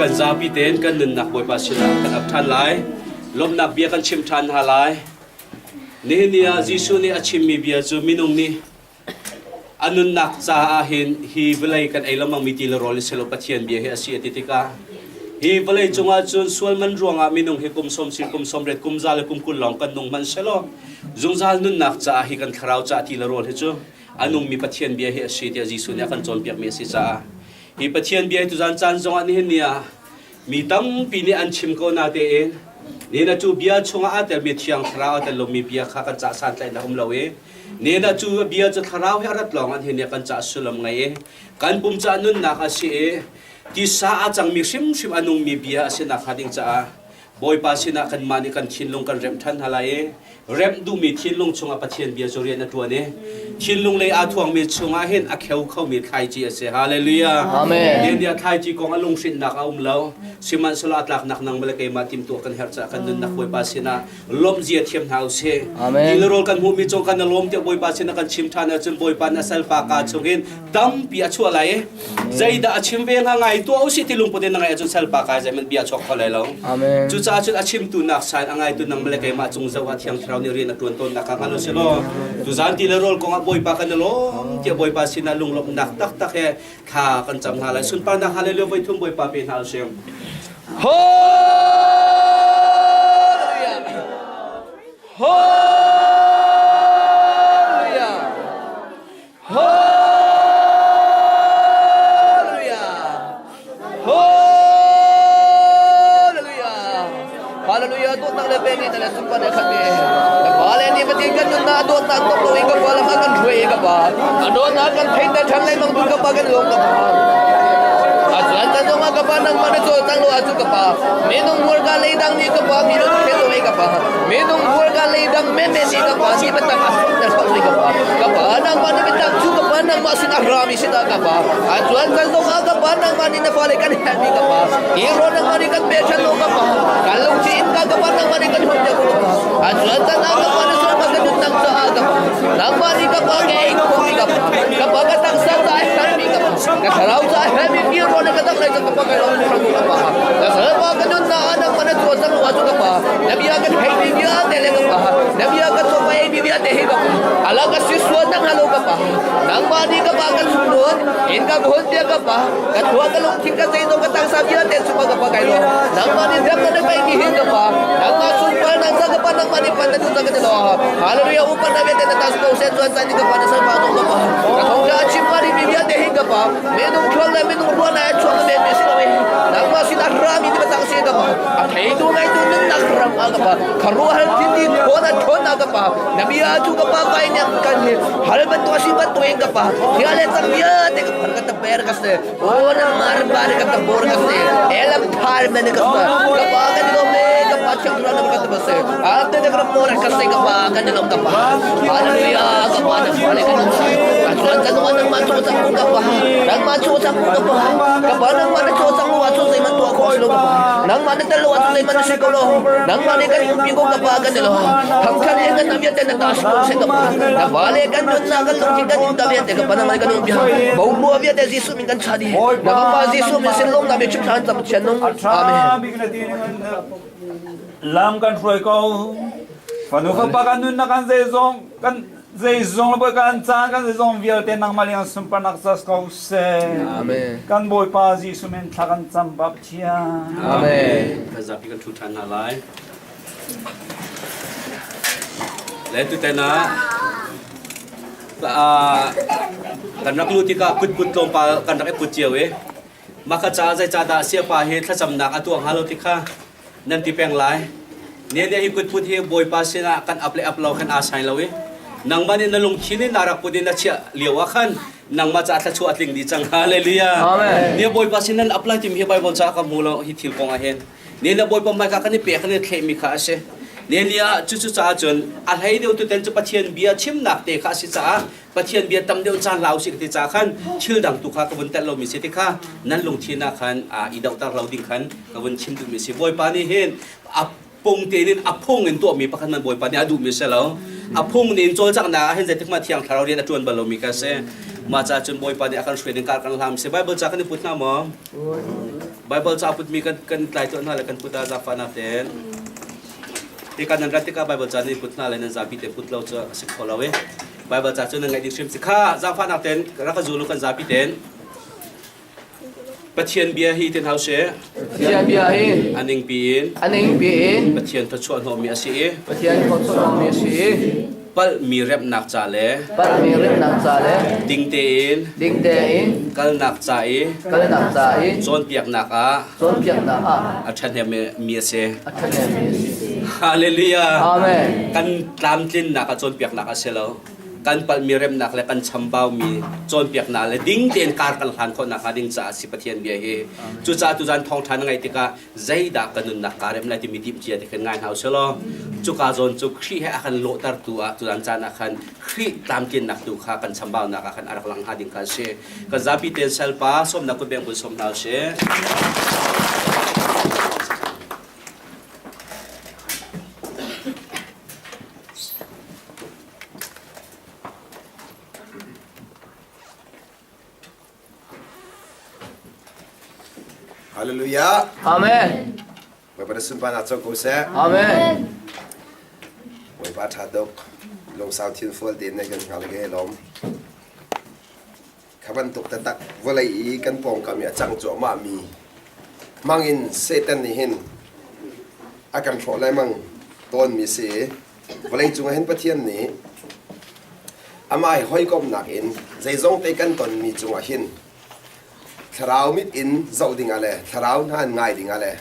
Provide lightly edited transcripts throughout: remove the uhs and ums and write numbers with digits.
Kan zapi tein kan nunnak Bawipa sinah kan ap ṭhan lai. Lawmhnak bia kan chim ṭhan hna lai. Nihin ni ah Jesuh nih a chimmi bia cu minung nih a nunnak caah hin hi vawlei kan ei lengmangmi ti le rawl i selaw Pathian bia hi a si a ti tikah hi vawlei cungah cun sual man ruangah minung hi kum sawm sil kum sawm riat kum za le kum 20 lawng kan nung hmanh selaw zungzal nunnak caah hi kan thlarau caah ti le rawl hi cu a nungmi Pathian bia hi a si tiah Jesuh nih a kan cawnpiakmi a si caah hi Pathian bia hi tuzan caan zongah nihin ni ah mi tampi nih an chim ko na tein nihin ah cu bia chungah aa telmi thiang thlarau aa tel lomi bia kha kan cah santlaihnak um lo i nihin ah cu bia cu thlarau he a rat lawng an hin kan cah sullam ngei i kan pum cah nunnak a si i tisa a cangmi hrimhrim a nungmi bia a si nakhnga ding caah Bawipa sinah kanmah nih kan thinlung kan remh ṭhan hna lai i remh duhmi thinlung chungah Pathian bia cu rian a ṭuan i thinlung lei aa thuangmi chungah hin a kheu khomi thlaici a si. Hallelujah. Amen. Nihin ni thlaici kong a lunghrinhnak a um lo. Sihmanhsehlaw a tlaknak nang le keimah timhtuah kan herh caah kan nunnak Bawipa sinah lawmhzia thiam hna usih. Amen. Ti le rawl kan hmuhmi cung kan i lawm tiah Bawipa sinah kan chim ṭhan ahcun Bawipa nih a salpa kaa chungin tampi a chuah lai i zeidah a chim ve hnga ngai tuah usih ti lungput in na ngaih ahcun salpa kai zeihmanh bia chuak kho lai lo. Amen. Cucaah Cucaah cun a chimtu nak sain a ngaitu nang le keimah cung zoh ah Thiang Thlarau nih rian a ṭuan tawnnak kha hngal u sih law tuzaan ti le rawl kongah Bawipa kan i lawm tiah Bawipa sinah lunglawmhnak taktak he thla kan cam hna lai. Sunparnak hallelujah voi thum Bawipa pe hna u sih. Hallelujah! Hallelujah! Hallelujah! Hallelujah! Hallelujah! Dawtnak le pek ni le sunpar le khat ni. Ka pa le ni fatin kan nunnak dawtnak tok lo in ka pa lam ah kan hruai i ka pa. A dawtnak kan theih ter ṭhan lengmang tu ka pa kan lawm ka pa. A zuan tan zong ah ka pa nangmah na cawlcang lo ahcun ka pa. Minung hmurka leidang nih ka pa mi lo thel lo ka pa. Minung hmurka leidang menmen nih ka pa ni biatak a sungter kho ka pa. Ka pa nangmah na biatak cu ka pa nangmah sin a rami si ta ka pa. A zuan tan zong ah ka pa nangmah nih na fale kan herhmi ka pa. Hi ro nangmah nih kan pe ṭhan lo ka pa. Kan lungsi in ka ka pa nangmah nih kan hom te ko ka pa. A zuan tan ah ka pa na sual ka nun nang caah ka pa. Nangmah nih ka pa ke ei khomi ka pa. Ka pa ka taksa ca a herhmi ka pa. Ka thlarau ca a herhmi ki ro na ka dang lai ka pa ka lo ka pa. Ka salpa ka nun na nangmah na tuah cang lo ahcun ka pa. Na bia kan theih mi vialte le ka pa. Na bia kan tuah ei mi vialte hi ka pa. Ala ka si sual nang halo ka pa. Nangmah nih ka pa kan sungluan in ka hon bia ka pa. Ka thua ka lungthin ka zeizong ka tangsa vialte sungah ka pa kai lo. Nangmah nih riam na pai mi hin ka pa. Nangmah sunpar nang sa ka pa nangmah nih pan na tu ka lo. Hallelujah upan na vialte na tas ko se chuan chan ka pa na salpa dong ka pa. Ka thong ka chim ma mi vialte hin ka pa. Minung thuang le minung ruan na chuang men mi si lo e. Nangmah sin a rami ni batang se ka pa. A thei tu ngai tu nun nak ram a ka pa. Kharu hal thin di thon a thon a ka pa. Na bia tu ka pa kai nyam kan hi. Hal bantu asi bantu in ka pa. Hiale cang vialte ka phar ka ta per ka se. O na mar bar ka ta bor ka se. Elam thar men ka se. Ka pa ka lo me ka pa chang ra na ka ta se. A te ka por ka se ka pa ka lo ka pa. Hallelujah ka pa na fa le ka lo. Ka chuan ka no nang ma chu chang ka pa. Nang ma chu chang ka pa. Ka pa nang ma na chu chang wa chu sei man tua kho lo ka pa. Nang ma na tel wa chu sei man si ko lo. Nang ma ne kan pi ko ka pa ka lo. Thang khan he kan amya te na ta ko se ka pa. Na ba le kan nun na kan lung kan in ta te ka pa na ma kan um bia. Bo bu bia te Jesu min kan cha di. Na ka pa Jesu min sin lung na me chim than cham chen nung. Amen. Lam kan hruai ko. Fanu fapa kan nun na kan zeizong kan zeizong le bawi kan caan kan zeizong vialte nangmah liang sunparnak zas ko seh. Amen. Kan Bawipa Jesuh min thla kan cam ba Pathian. Amen. Kan zapi kan ṭhu ṭhan hna lai. Le tutan ah kan rak luh tikah kutput tlawmpal kan rak i put cio i mah ka caah zeicahdah siapa hi thlacamnak a tuah hnga lo ti kha nan ti peng lai. Ne ne hi kutput hi Bawipa sinah kan ap le ap lo khan aa sai lo i nangmah nih na lungthin in naa rak put in na chiah lio ah khan nangmah caah thluachuah a tling dih cang. Hallelujah. Amen. Ni Bawipa sin nan ap lai timi hi Bible caah ka hmu lo hi thil kong ah hin. Ne na Bawipa hmaika kan i pek kan i thlehmi kha a si. Ne ni ah cucu caah cun a hlei deuh tu ten cu Pathian bia chimnak te kha a si caah Pathian bia tam deuh caan lau si ka ti ca khan thil dang tu kha ka vun telh lomi si ti kha nan lungthin ah khan i dohter lo ding khan ka vun chim duhmi si. Bawipa nih hin a pung tein a phung in tuahmi pakhat man Bawipa nih a duhmi si lo. A phung nih in cawlcanghnak ah hin zeitik hmanh thiang thlarau rian a ṭuan bal lomi ka si. Mah caah cun Bawipa nih a kan hruai ding kar kan hlam si. Bible ca kan i put hna maw? Bible ca putmi kan kan tlai tuah hna le kan put ah zaangfahnak tein. Tikah nan rat tikah Bible ca nan i put hna le nan zapi te put lo cu a si kho lo i. Bible ca cu nan ngaih ding hrim si kha zaangfahnak tein rak ka zul u kan zapi tein. Pathian bia hi tin hau she. Pathian bia hi a ningpi in a ningpi in Pathian thluachuah hnawhmi a si i Pathian thluachuah hnawhmi a si i palhmi remhnak ca le palhmi remhnak ca le ding tein ding tein kalnak ca i kalnak ca i cawnpiaknak ah cawnpiaknak ah a ṭhahnemmi a si. A ṭhahnemmi a si. Hallelujah. Amen. Kan tlamtlinnak ah cawnpiaknak a si lo. Kan palhmi remnak le kan chambaumi cawnpiaknak le ding tein kar kan hlan khawh nakhnga ding caah si Pathian bia hi. Cucaah tuzan thawngṭha na ngaih tikah zeidah ka nunnak kaa rem lai timi timhcia te khan ngai hna usih law cuka zawn cu Khrih he a kan lawhtertu ah tuzan caan ah khan Khrih tlamtlinnak tu kha kan chambaunak ah khan a rak lang hnga ding kha a si. Kan zapi tein salpa sawmnak kutbeng vun sawm hna usih. Hallelujah. Amen. Bawipa na sunparnak co ko seh. Amen. Bawipa ṭha tuk. Lungsau thinfual tein ne kan hngal ke lawm. Kha bantuk taktak vawlei i kan pawngkam i a cang cuahmah mi hmangin Satan nih hin a kan hrawh lengmang tawnmi si. Vawlei cungah hin Pathian nih amah he hawikomhnak in zeizong te kan tonmi cungah hin Thlarau mit in zoh dingah le thlarau hna in ngai dingah le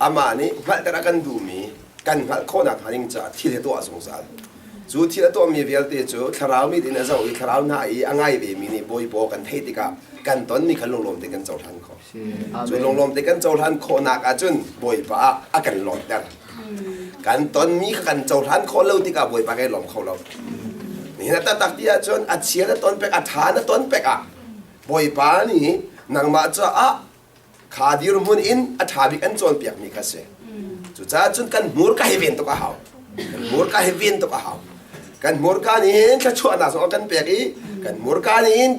amah nih hngalhter a kan duhmi kan hngalh khawhnak hnga ding caah thil hi tuah zungzal. Cu thil a tuahmi vialte cu thlarau mit in a zoh i thlarau hna i a ngai vemi nih Bawipa kan theih tikah kan tonmi kha lunglawm te kan cohlan khawh. Cu lunglawm te kan cohlan khawhnak ahcun Bawipa ah a kan lawmter. Kan tonmi kha kan cohlan khawh lo tikah Bawipa kan i lawm kho lo. Nihin a taktak ti ahcun a chia na ton pek a ṭha na ton pek ah Bawipa nih nangmah caah kha dirhmun in a ṭha bik an cawnpiakmi kha si. Cucaah cun kan hmurka hi ven tuk a hau. Kan hmurka hi ven tuk a hau. Kan hmurka nih hin thluachuahnak zong a kan pek i kan hmurka nih hin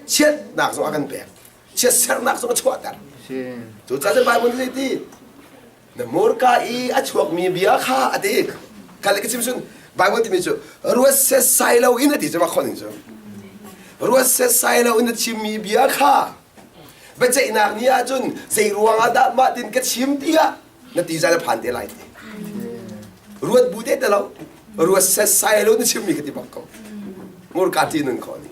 chiatnak zong a kan pek. Chiatsernak zong a chuahter. Cucaah cun Bible nih ti Na hmurka i a chuakmi bia kha a ti. Kha le ka chim cun Bible timi cu ruat setsai lo in a ti cu khon in cu. Ruat setsai lo in a chimmi bia kha biaceihnak ni ahcun zei ruang ah dah mah tin ka chim tiah na ti zai na phan te lai ti. Ruat bu te te lo ruat setsai lo na chimmi ka ti bak ko. Murka ti nun khawh ni.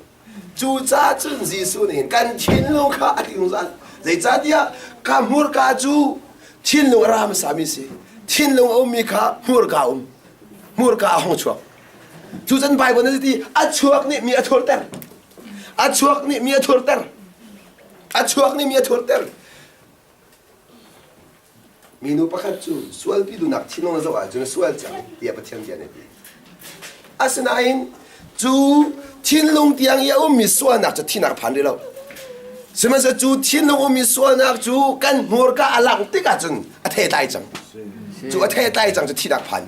Cucaah cun Jesuh nih kan thinlung kha a ti zungzal. Zeicahtiah ka hmurka cu thinlung a ra hmasami si. Thinlung a ummi kha hmurka um. Hmurka a hung chuak. Cucan Bible nih ti a chuak nih mi a thurter. A chuak nih mi a thurter. A chuak nih mi a thurter. Minu pakhat cu sualpi duhnak thinlung na zoh ahcun a sual cang tiah Pathian bia nih a ti. Asinain cu thinlung tiang i a ummi sualnak cu thinak phan rih lo. Sihmanhsehlaw cu thinlung ummi sualnak cu kan hmurka a langh tik ahcun a theitlai cang. Cu a theitlai cang cu thinak phan.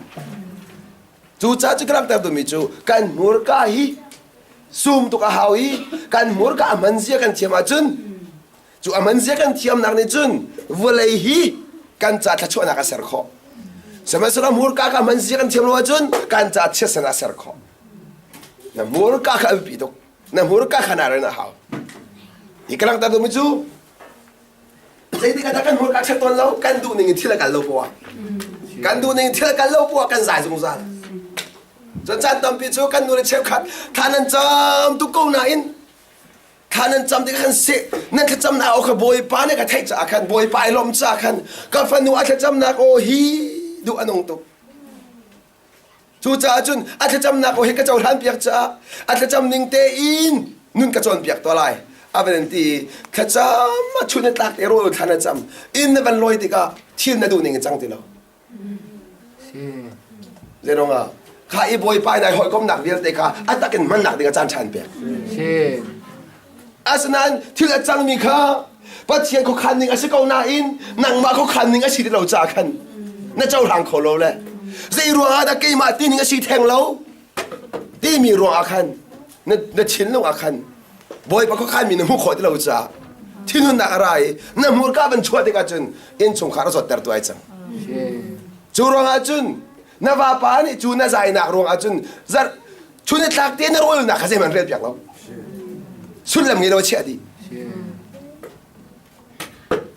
Cucaah cu ka langhter duhmi cu kan hmurka hi sum tuk a hau i kan hmurka a hman zia kan thiam ahcun Cu a man zia kan thiamnak nih cun vawlei hi kan ca thluachuahnak a ser khawh. Sihmanhsehlaw hmurka ka man zia kan thiam lo ahcun kan ca chiatsan a ser khawh. Na hmurka kha a biapi tuk. Na hmurka kha naa ren a hau. Hi ka langhter duhmi cu zeitik ah dah kan hmurka chiat tawn lo kan duh ning in thil a kal lo poah. Kan duh ning in thil a kal lo poah kan zai zungzal. Cun caan tampi cu kan nu le cheukhat thla nan cam tuk ko nain Thla nan cam tikah khan seh nan thlacamnak aw kha Bawipa nih ka theih caah khan Bawipa i lawmh caah khan ka fanu a thlacamnak aw hi duh a nung tuk. Cucaah cun a thlacamnak aw hi ka cohlan piak caah a thlacam ning tein nun ka cawnpiak tuah lai. A van in ti thlacam a chun a tlak te rawl thla na cam inn na van lawi tikah thil na duh ning in cang ti lo. Zeirong ah kha i bawipa in ai hawikomnak vialte kha a tak in hmannak ding a caan ṭhan pek. Asinain thil a cangmi kha Pathian khuakhan ning a si ko nain nangmah khuakhan ning a si ti lo caah khan na cohlang kho lo le zei ruangah dah keimah ti ning a si theng lo timi ruangah khan na, na thinlung ah khan Bawipa khuakhanmi na hmuh khawh ti lo caah thinhunnak a ra i na hmurka van chuah tikah cun innchungkhar a zawttertu ai cang. Cu ruangah cun na vapa nih cu na zainak ruangah cun zarh chun i tlak te na rawlnak kha zeihmanh rel piak lo. Sullam ngei lo a chiah dih.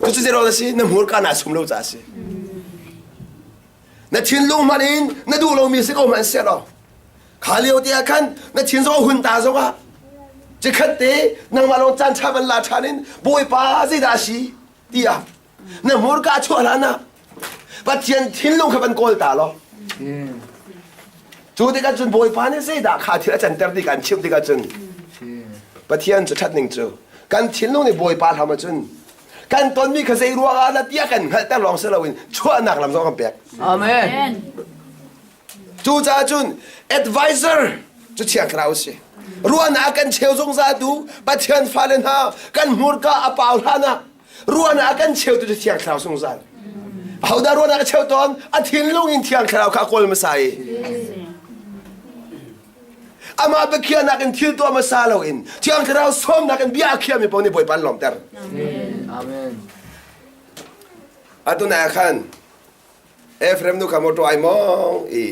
Cucu zei a si na hmurka naa sum lo caah a si. Na thinlung hmanh in na duh lomi si ko hmanh seh law kha lio te ah khan na thin zong a hun ta zong ah cikhat te nangmah lawng caan ṭha van la ṭhan in Bawipa zeidah a si tiah na hmurka a chuah hlan ah Pathian thinlung kha van kawl ta law cu tikah cun Bawipa nih zeidah kha thil a canter ti kan chimh tikah cun Pathian cu ṭhat ning cu kan thinlung nih Bawipa hlam ahcun kan tonmi kha zei ruang ah dah tiah kan hngalhter lawng si loin chuahnak lam zong kan pek. Amen. Cucaah cun advisor cu Thiang Thlarau a si. Ruahnak kan cheu zungzal tu Pathian fale hna kan hmurka a pau hlan ah ruahnak kan cheutu cu Thiang Thlarau zungzal. Ahodah ruahnak a cheu tawn? A thinlung in Thiang Thlarau kha a kawl hmasa i amah biakhiahnak in thil tuah hmasa loin Thiang Thlarau sawmnak in bia a khiahmi paoh nih Bawipa an lawmter. Amen. Atu nai ah khan. Ephraim nu kha motor ai mong i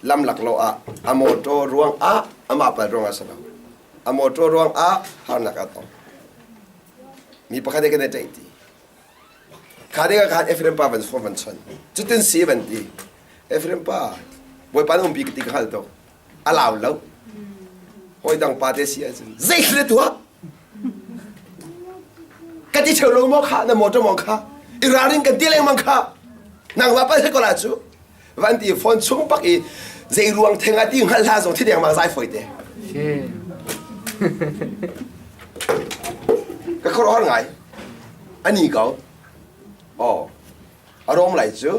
lam lak lo ah a motor ruang ah amah pal ruang ah si lo. A motor ruang ah harnak a tong. Mi pakhat he kan i ṭaih ti. Kha ding ah khan Ephraim pa van phone van chon. Cutin si van ti. Ephraim pa Bawipa na umpi ka ti ka hngal tuk. A lau lo. Hawi dang pa te si ahcun zei thil na tuah? Ka ti cheu lo maw kha na motor maw kha? I ralring kan ti lengmang kha. Nangmah pal he ko la cu. Van ti phone chung pak i zei ruang theng ah ti hngal hla zong thi dengmang zai foi te. Ka khuaruahhar ngai. Ani ko. Oh. A rom lai cu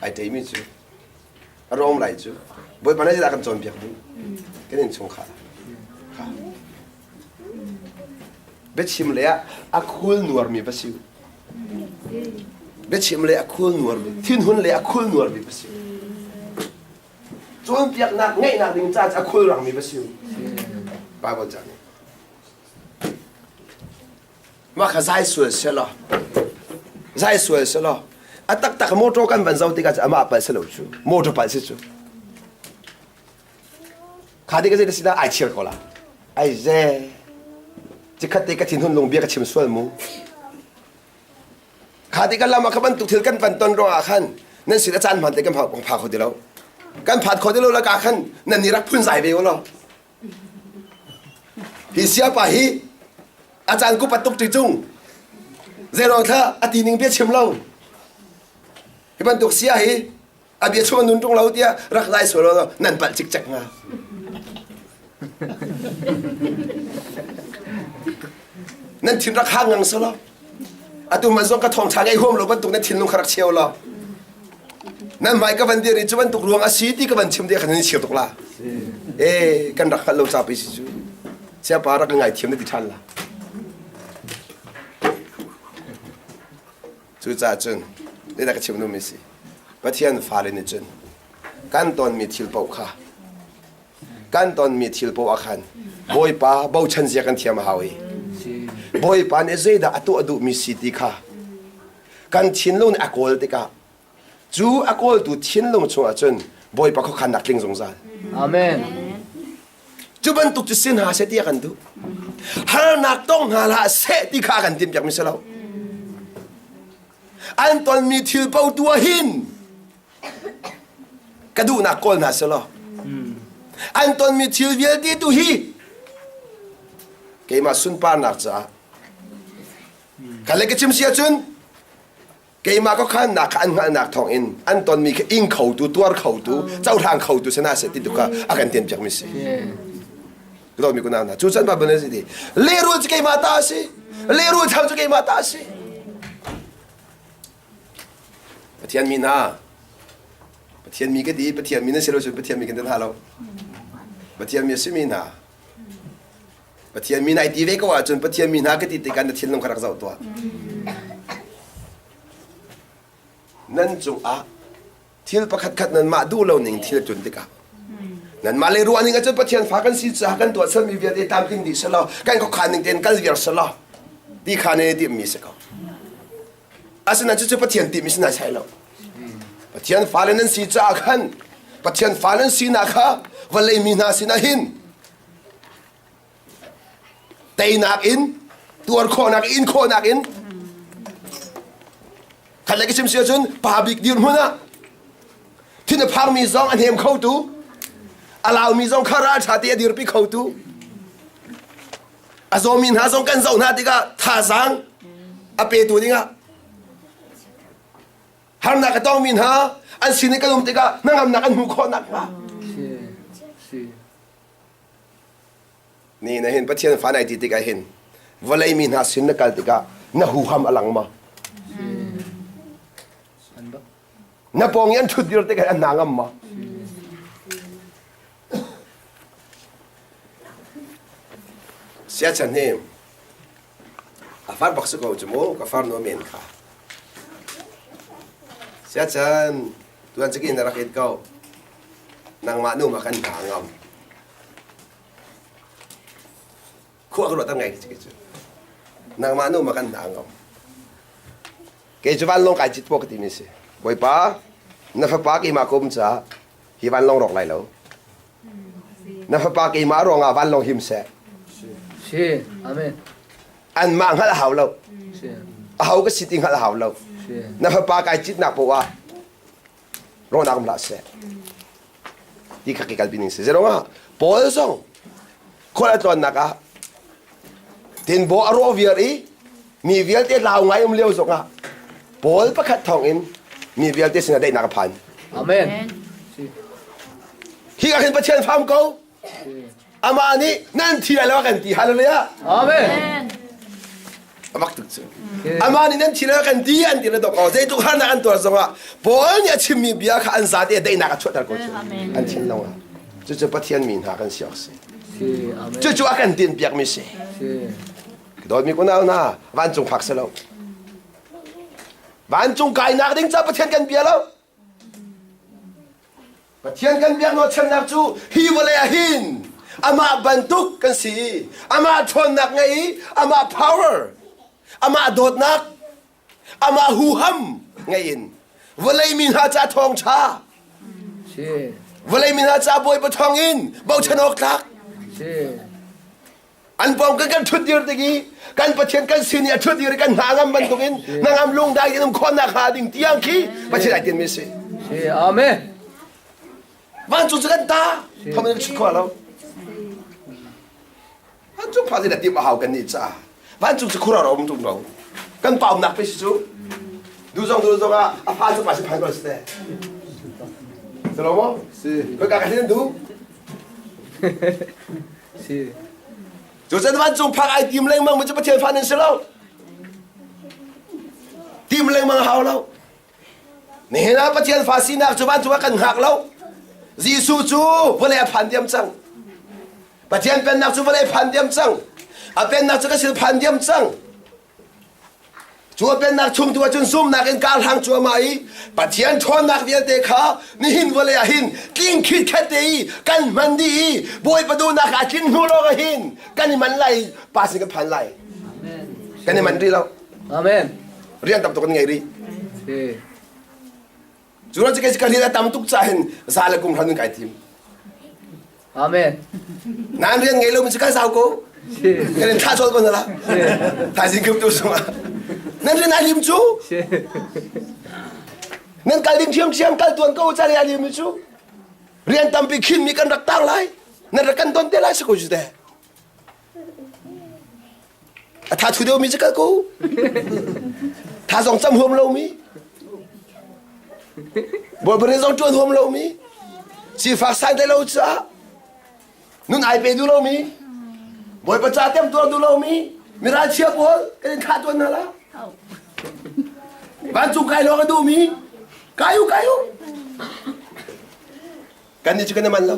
ai ṭeimi cu. A rom lai cu. Bawipa nih zeidah kan cawnpiak duh? Kan innchungkhar. Kha. Biachim le ah a khul nuarmi va si. Biachim le a khul nuarmi, thinhun le a khul nuarmi va si. Cawnpiaknak ngeihnak ding ca a khul rangmi va si. Bible ca nih. Mah kha zai sual selaw, zai sual selaw, a taktak motor kan van zoh tikah amah palh si lo cu, motor palh si cu. Kha ti ka zei si dah ai chir ko la. Ai ze. Cikhat te ka thinhun lung bia ka chim sual mu. Kha ti kan lam ah kha bantuk thil kan van ton ruangah khan nan sin a caan hman te kan pha kho ti lo. Kan phat kho ti lo la ka khan nan ni rak phun zai ve lo. Hi siapa hi a caan ku pat tuk ti cung. Zeiruang thla a ti ning bia chim lo. Hi bantuk sia hi a bia chung nun ṭung lo tiah rak lai sual law nan palh cikcek hnga. Nan thin rak hang ngang selaw atu man zong ka thawng ṭha ngei huam lo bantuk nan thinlung kha rak cheu law nan hmai ka van dir i cu bantuk ruang a si ti ka van chim deh khan nan chir tuk la e kan rak hngalh lo ca pi si cu siapa rak ngai thiam na ti ṭhan la Cucaah cun zeidah ka chim duhmi si? Pathian fale nih cun kan tonmi thil paoh kha kan tonmi thil paoh ah khan Bawipa bochan zia kan thiam a hau i Bawipa nih zeidah a tuah duhmi si ti kha kan thinlung nih a kawl tikah cu a kawltu thinlung chungah cun Bawipa khuakhannak tling zungzal. Amen. Cu bantuk cu si hna seh ti a kan duh. Harnak tong hna hlah seh ti kha a kan timhpiakmi si lo. An tonmi thil paoh tu ah hin ka duhnak kawl hna seh law an tonmi thil vialte tu hi keimah sunparnak caah kan le ka chim si ahcun Keimah ka khannak kha an hngalhnak thawngin an tonmi kha ing khotu, tuar khotu, cohlang khotu si hna seh ti tu kha a kan tianpiakmi si. Dawtmi kunau hna, cu can Bible nih ti, lehrul cu keimah ta a si, lehrul cham cu keimah ta a si. Pathian mi hna, Pathian mi ka ti, Pathian mi nan si lo cun Pathian mi kan ti hna lo. Pathian mi a simi hna, Pathian mi nai ti ve ko ahcun Pathian mi hna ka ti tikah na thinlung kha rak zoh tuah. Nan cungah thil pakhat khat nanmah duh lo ning thil tun tikah nanmah le ruah ning ahcun Pathian fa kan si caah kan tuah salmi vialte tlamtling dih selaw kan khuakhan ning tein kal viar selaw ti kha ne timmi si ko. Asinain cucu Pathian timi si nai sai lo. Pathian fale nan si caah khan Pathian fa nan sinak kha vawlei mi hna sinah hin Teinak in tuar khawhnak in khawhnak in khat le ka chim si ahcun pa bik dirhmun ah thin a phangmi zong a hnem khotu a laumi zong kha ralṭha te a dirpi khotu a zawmi hna zong kan zoh hna tikah thazaang a petu dingah harnak a tongmi hna an sin i kan um tikah hnangamnak an hmuh khawh nakhnga Ni na hin Pathian fa nai ti tikah hin vawlei mi hna sin na kal tikah na huham a lang ma? Na pawng i an ṭhut dir tikah an hna ngam ma? Siachan hi a far bak si ko cu mu ka far nu men kha. Siachan tuan cikin na rak it ko. Nangmah nu ma kan hna ngam. Khua ka ruat ngai ki cu. Nangmah nu ma kan hna ngam. Kei cu vanlawng kai cit po ka timi si. Bawipa. Na fapa keimah ka um caah hi vanlawng rawk lai lo. Na fapa keimah ruangah vanlawng him seh. Si. Amen. Anmah hngalh a hau lo. Aho ka si ti hngalh a hau lo. Na fapa kai citnak poah ah rawhnak um hlah seh. Ti kha ki kalpi ning si. Zeirong Paul zong khual a tlawnnak ah tinbaw a rawh viar i mi vialte lau ngai um lio zongah Paul pakhat thawng in mi vialte sinah daihnak a phan. Amen. Hi ah khin Pathian fam ko. Amah nih nan thi lai lo a kan ti. Hallelujah. Amen. A mak tuk cu. Amah nih nan thi lai lo kan ti an ti le dok zeitluk harnak an tuar zongah Paul nih a chimmi bia kha an zate daihnak a chuahter ko cu. An thinlung ah. Cucu Pathian mi hna kan si awk si. Cucu a kan tinpiakmi si. Dawtmi kunau hna vancung phak si lo. Vancung kainak ding ca Pathian kan bia lo. Pathian kan biak nawlchannak cu hi vawlei ah hin amah bantuk kan si i amah ṭhawnnak ngei i amah power amah dawtnak amah huham ngei in vawlei mi hna ca thawngṭha vawlei mi hna ca Bawipa thawng in bochan awk tlak An pawng kan kan ṭhut dir tik i kan Pathian kan sin i a ṭhut dir i kan hna ngam bantukin na ngam lungdai in um khawhnak hnga ding tiang khi Pathian ai tinmi si. Amen. Vancung cu kan ta. Thom in chut khawh lo. Vancung pha na tim a hau kan nih caah. Vancung cu khura um tum lo. Kan paumnak pe si cu. Du zong du zong ah a pha cu pa si phan ko si te. Salomo? Si. Ka ka hin du. Si. Cucan vancung phak ai tim lengmang mi cu Pathian fa nan si lo. Tim lengmang hau lo. Nihin ah Pathian fa sinak cu vancung ah kan hngak lo. Jesuh cu vawlei a phan diam cang. Pathian pennak cu vawlei phan diam cang. A pennak cu ka sin phan diam cang. Cu a pennak chung tu ahcun zumnak in kaa hlang cuahmah i Pathian ṭhawnnak vialte kha nihin vawlei ah hin tling khitkhet te i kan hman dih i Bawipa duhnak a tlin hnu lawng ah hin kan i man lai pa sin kan phan lai. Kan i man rih lo. Amen. Rian tam tuk kan ngei rih. Cu ruang cu ka rian a tam tuk caah hin za le kum hran in kai tim. Amen. Nan rian ngei lo mi cu kan sau ko. Kan in thlah cawl ko na la. Thaizing kum tu sungah. Nan rian ai lim cu. Nan kal ding ṭhiamṭhiam kal tuan ko ca rian lim mi cu. Rian tampi khin mi kan rak tang lai. Nan rak kan don te lai si ko cu te. A tha thu deuhmi cu kal ko. Tha zong cam huam lomi. Bawipa rian zong ṭuan huam lomi. Sifak santlai lo caah nun ai pe duh lomi. Bawipa ca tem tuar duh lomi. Miralchia pawl kan in thlah tuan hna la. Vancung kai lawng a duhmi. Kai u kai u. Kan nih cu kan i man lo.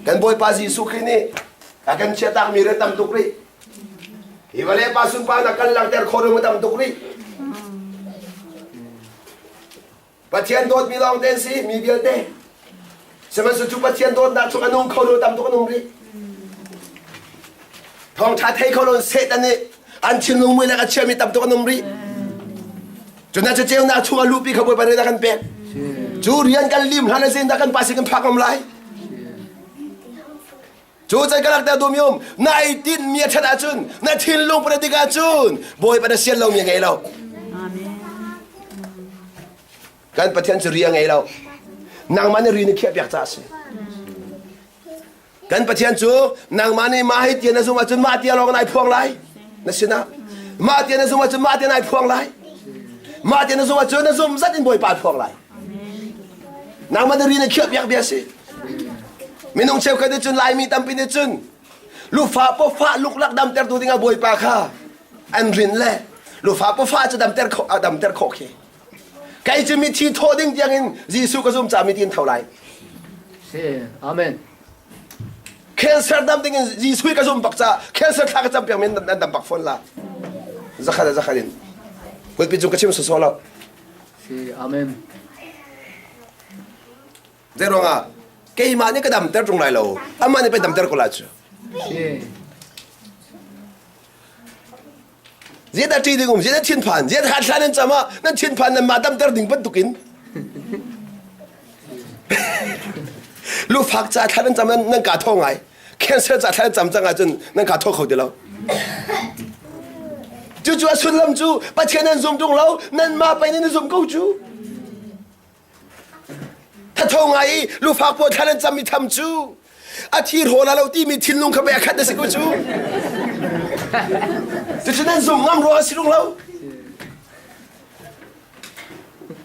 Kan Bawipa Jesuh Khrih nih a kan chiahtakmi rian tam tuk rih. Hi vawlei pa sunparnak kan langhter khawh ding tam tuk rih. Pathian dawtmi lawng te an si mi vialte. Sihmanhsehlaw cu Pathian dawtnak chung a nung kho lo tam tuk an um rih. Thawngṭha thei kho lo Satan nih an thinlung mui le a chiami tam tuk an um rih. Cuna cu ceunak chung a luhpi kha Bawipa nih a kan pek. Cu rian kan lim hlan a zindah kan pa sin kan phak ngam lai. Cu can ka rak dum yum na ei tin mi a ṭhat ahcun na thinlung put a dik ahcun Bawipa na sian lomi a ngei lo. Kan Pathian cu ri a ngei lo. Nangmah nih ri na khiah piak caah a si. Kan Pathian cu nangmah nih mah hi tia na zum ahcun mah tia lawng nai phuang lai na sinah mah tia na zum ahcun mah tia nai phuang lai mah tia na zum ahcun na zum zat in Bawipa phuang lai nangmah nih ri na khiah piak bia si minung cheukhat nih cun Laimi tampi nih cun lufa pawfah luklak damtertu dingah Bawipa kha an rin le lufa pawfah cu damter khawh damter khawh khi Kei cu mithi thawh ding tiangin Jesuh ka zum caah mithi in tho lai. Si, amen. Cancer dam ding in Jesuh ka zum bak caah cancer thla ka cam piak men nan dam bak fawn la. Zakhat zakhat in. Kulpi cung ka chim sawsawh lo. Si, amen. Zei ruangah keimah nih ka damter ṭung lai lo. Amah nih pei damter ko lai cu. Si. Zeidah ṭih ding um, zeidah thinphan, zeidah hlan nan cam ah nan thinphan nan mah damter ding bantukin. Lufak ca thla nan cam nan ka tho ngai. Cancer ca thla nan cam cang ahcun nan ka tho kho ti lo. Cucu a sullam cu Pathian nan zum tung lo, nanmah pei nan i zum ko cu. Thatho ngai i lufak pawl thla nan cam i tham cu a thi hrawl lo timi thinlung kha pei a khat na si ko cu. Cucu nan zum ngam ruang a si rung lo.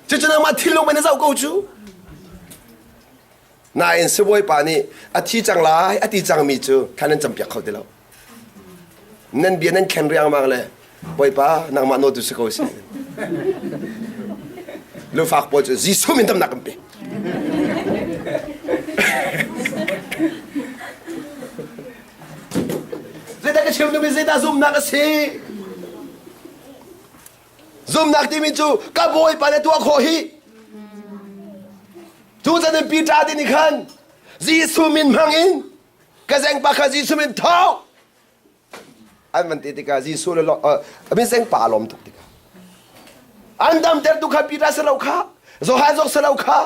Cucu nangmah thinlung men na zoh ko cu. Nain sibawipa nih a thi cang lai a ti cangmi cu thla nan campiak kho ti lo. Nan bia nan khen riangmang le Bawipa nangmah nawl tu si ko seh. Lufak pawl cu Jesuh min damnak kan pe. Zeidah ka chim duhmi zeidah zumhnak a si? Zumhnak timi cu ka Bawipa na tuah khawh hi. Cu can in Peter ti nih khan Jesuh min hmang in ka zengpa kha Jesuh min tho an van ti tikah Jesuh le a min zengpa a lawm tuk tikah an damter tu kha Peter si lo kha Johan zong si lo kha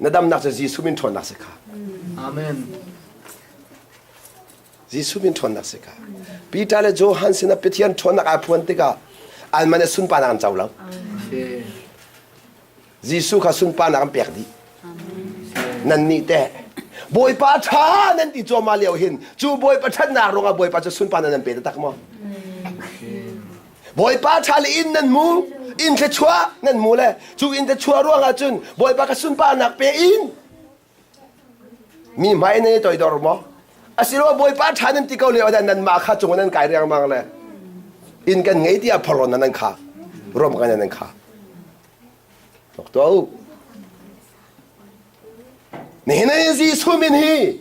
na damnak cu Jesuh min ṭhawnnak si kha Amen. Jesuh min ṭhawnnak si kha. Peter le Johan sinah Pathian ṭhawnnak aa phuan tikah an man sunparnak an co lo. Jesuh kha sunparnak an pek dih. Nannih teh Bawipa ṭha nan ti cuahmah lio hin cu Bawipa ṭhatnak ruangah Bawipa cu sunparnak nan pe taktak maw? Bawipa ṭha le inn nan mu, inn thluachuah nan mu le cu inn thluachuah ruangah cun Bawipa ka sunparnak pe in Mi hmai nan i toidor maw? Asiloah Bawipa ṭha nan ti ko lio ah nanmah kha cung nan kai riangmang le inn kan ngei tiah phorrawn nan kha rom kan nan kha. Tok tuah u. Nihin ah Jesuh min hi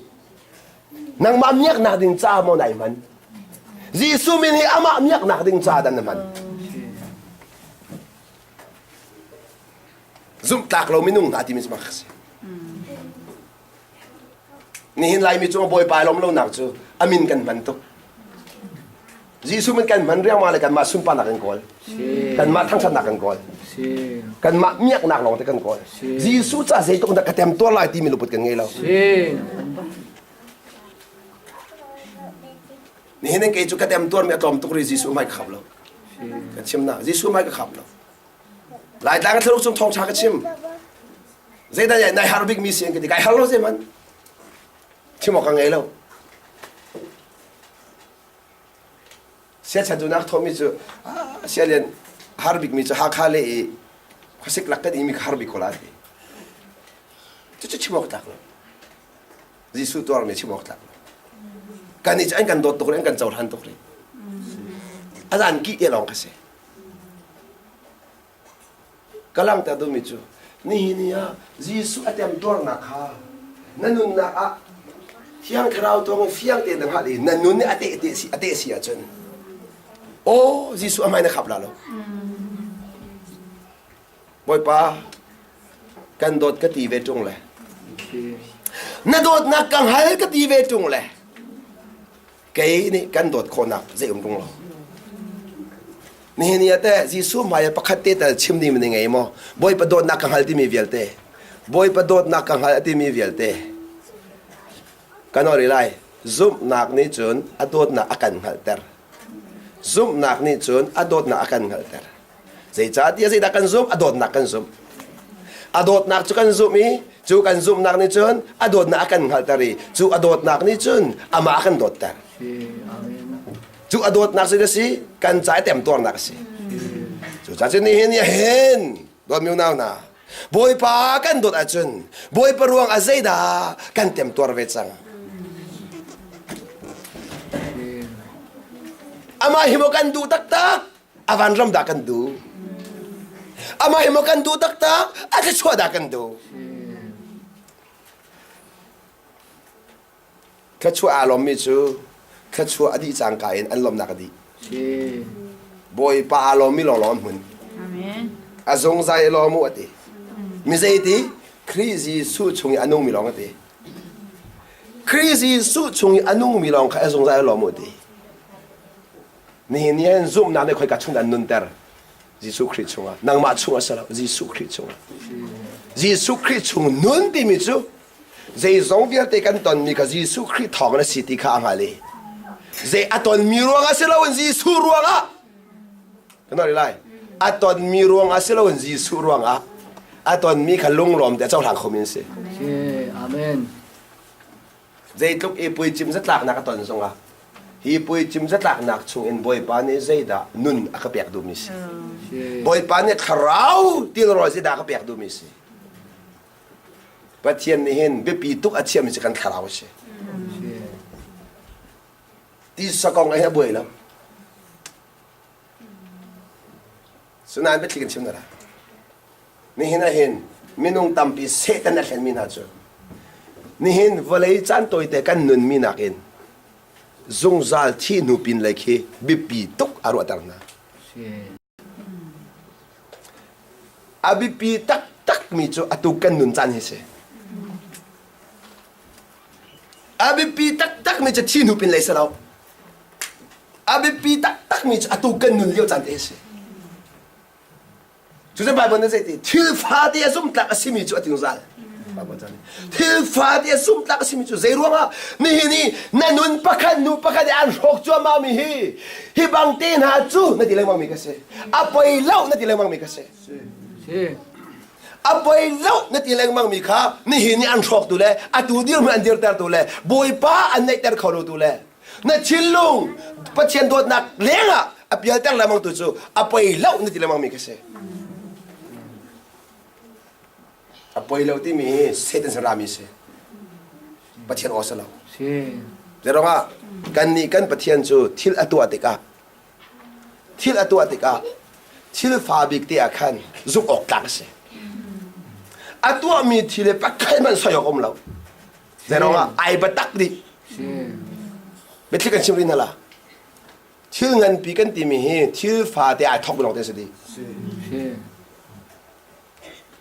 nangmah miaknak ding ca maw nai hman? Jesuh min hi amah miaknak ding ca dan na hman. Zumhtlak lo minung hna timi cu mak a si. Nihin Laimi cung Bawipa lawm lonak cu a min kan hman tuk. Jesuh min kan hman riangmang le kanmah sunparnak kan kawl. Kanmah thangṭhatnak kan kawl. Kanmah miaknak lawng te kan kawl. Jesuh ca zeitluk dah ka temtuar lai timi luput kan ngei lo. Nihin in kei cu ka temtuarmi a tlawm tuk ri Jesuh hmai ka khap lo. Ka chim na Jesuh hmai ka khap lo. Laitlang thlaruk cung thawngṭha ka chim. Zeidah nai har bikmi si an ka ti. Kai har lo zeihmanh. Chim awk ka ngei lo. Siachan dunak thawmi cu sialian har bikmi cu Hakha le i khuasik lak kan imi ka har bik ko la ti. Cucu chim awk tlak lo. Jesuh tuarmi chim awk tlak lo. Kan nih cu an kan dawt tuk rih, an kan cohlan tuk rih. A zan kih te lawng ka si. Ka langhter duhmi cu nihin ni ah Jesuh a temtuarnak kha na nunnak ah Thiang Thlarau thawngin fiang tein na hngalh i na nun nih a tehte si a teh si ahcun aw Jesuh a hmai na khap la lo. Bawipa kan dawt ka ti ve ṭung le na dawtnak ka hngal ka ti ve ṭung le kei nih kan dawt khawhnak zei um ṭung lo. Nihin ni ah teh Jesuh hmai ah pakhat te tal chim ding na ngei maw? Bawipa dawtnak ka hngal timi vialte. Bawipa dawtnak ka hngal a timi vialte. Kan ori lai. Zumhnak nih cun a dawtnak a kan hngalhter. Zumhnak nih cun a dawtnak a kan hngalhter. Zeicahtiah zeidah kan zumh? A dawtnak kan zumh. A dawtnak cu kan zumh i cu kan zumhnak nih cun a dawtnak a kan hngalhter i cu a dawtnak nih cun amah a kan dawtter. Cu a dawtnak cu a si kan ca i temtuarnak a si. Cucaah cun nihin ni hin dawtmi unau hna Bawipa kan dawt ahcun Bawipa ruang ah zeidah kan temtuar ve cang. Amah hi maw kan duh taktak a vanram dah kan duh. Amah hi maw kan duh taktak a thluachuah dah kan duh. Thluachuah aa lawmmi cu thluachuah a dih cangka in an lawmhnak a dih. Bawipa aa lawmmi lawnglawng an hmun. A zungzal i lawm u a ti. Mi zeiti? Khrih Jesuh chung i a nungmi lawng a ti. Khrih Jesuh chung i a nungmi lawng kha a zungzal i lawm u a ti. Nihin ni hin zumhnak nih khoika chung an nunter? Jesuh Khrih chungah. Nangmah chungah si lo, Jesuh Khrih chungah. Jesuh Khrih chung nun timi cu zeizong vialte kan tonmi kha Jesuh Khrih thawng in a si ti kha a hngal i zei a tonmi ruangah si loin Jesuh ruangah kan rih lai a tonmi ruangah si loin Jesuh ruangah a tonmi kha lunglawm te a cohlang khomi an si. Amen. Zeitluk i puicim zatlaknak a ton zongah hi puicim zatlaknak chungin Bawipa nih zeidah nun a ka pek duhmi si. Bawipa nih thlarau tilrawl zeidah a ka pek duhmi si. Pathian nih hin biapi tuk a chiahmi cu kan thlarau a si. Tisa kong ah hin a buai lo. Sinain biathli kan chim na lai. Nihin ah hin minung tampi Satan a hlenmi hna cu nihin vawlei caan tawite kan nunmi nakin zungzal thih hnu pin lei khi biapi tuk a ruahter hna. A biapi taktakmi cu atu kan nun caan hi si. A biapi taktakmi cu thi hnu pin lei si lo. A biapi taktakmi cu atu kan nun lio caan te hi si. Cucu Bible nih zeiti thil fate a zumtlak a simi cu a tingzal. Thil fate a zumtlak a simi cu zei ruangah nihin i na nun pakhat nu pakhat i an hrawk cuahmah mi hi hi bang te hna cu na ti lengmang mi ka si. A poi lo na ti lengmang mi ka si. A poi lo na ti lengmang mi kha nihin i an hrawktu le atu dirhmun an dirtertu le Bawipa an neihter kho lo tu le na thinlung Pathian dawtnak lengah a pialter lengmang tu cu a poi lo na ti lengmang mi ka si. A poi lo timi hi Satan sin rami si. Pathian aw si lo. Zeirangah kan nih kan Pathian cu thil a tuah tikah thil a tuah tikah thil fa bik te ah khan zumh awk tlak a si. A tuahmi thil le pakhat hmanh soi awk um lo. Zeirangah ai biatak dih. Biathli kan chim rih hna la. Thil nganpi kan timi hi thil fate ai thok lawng te si dih.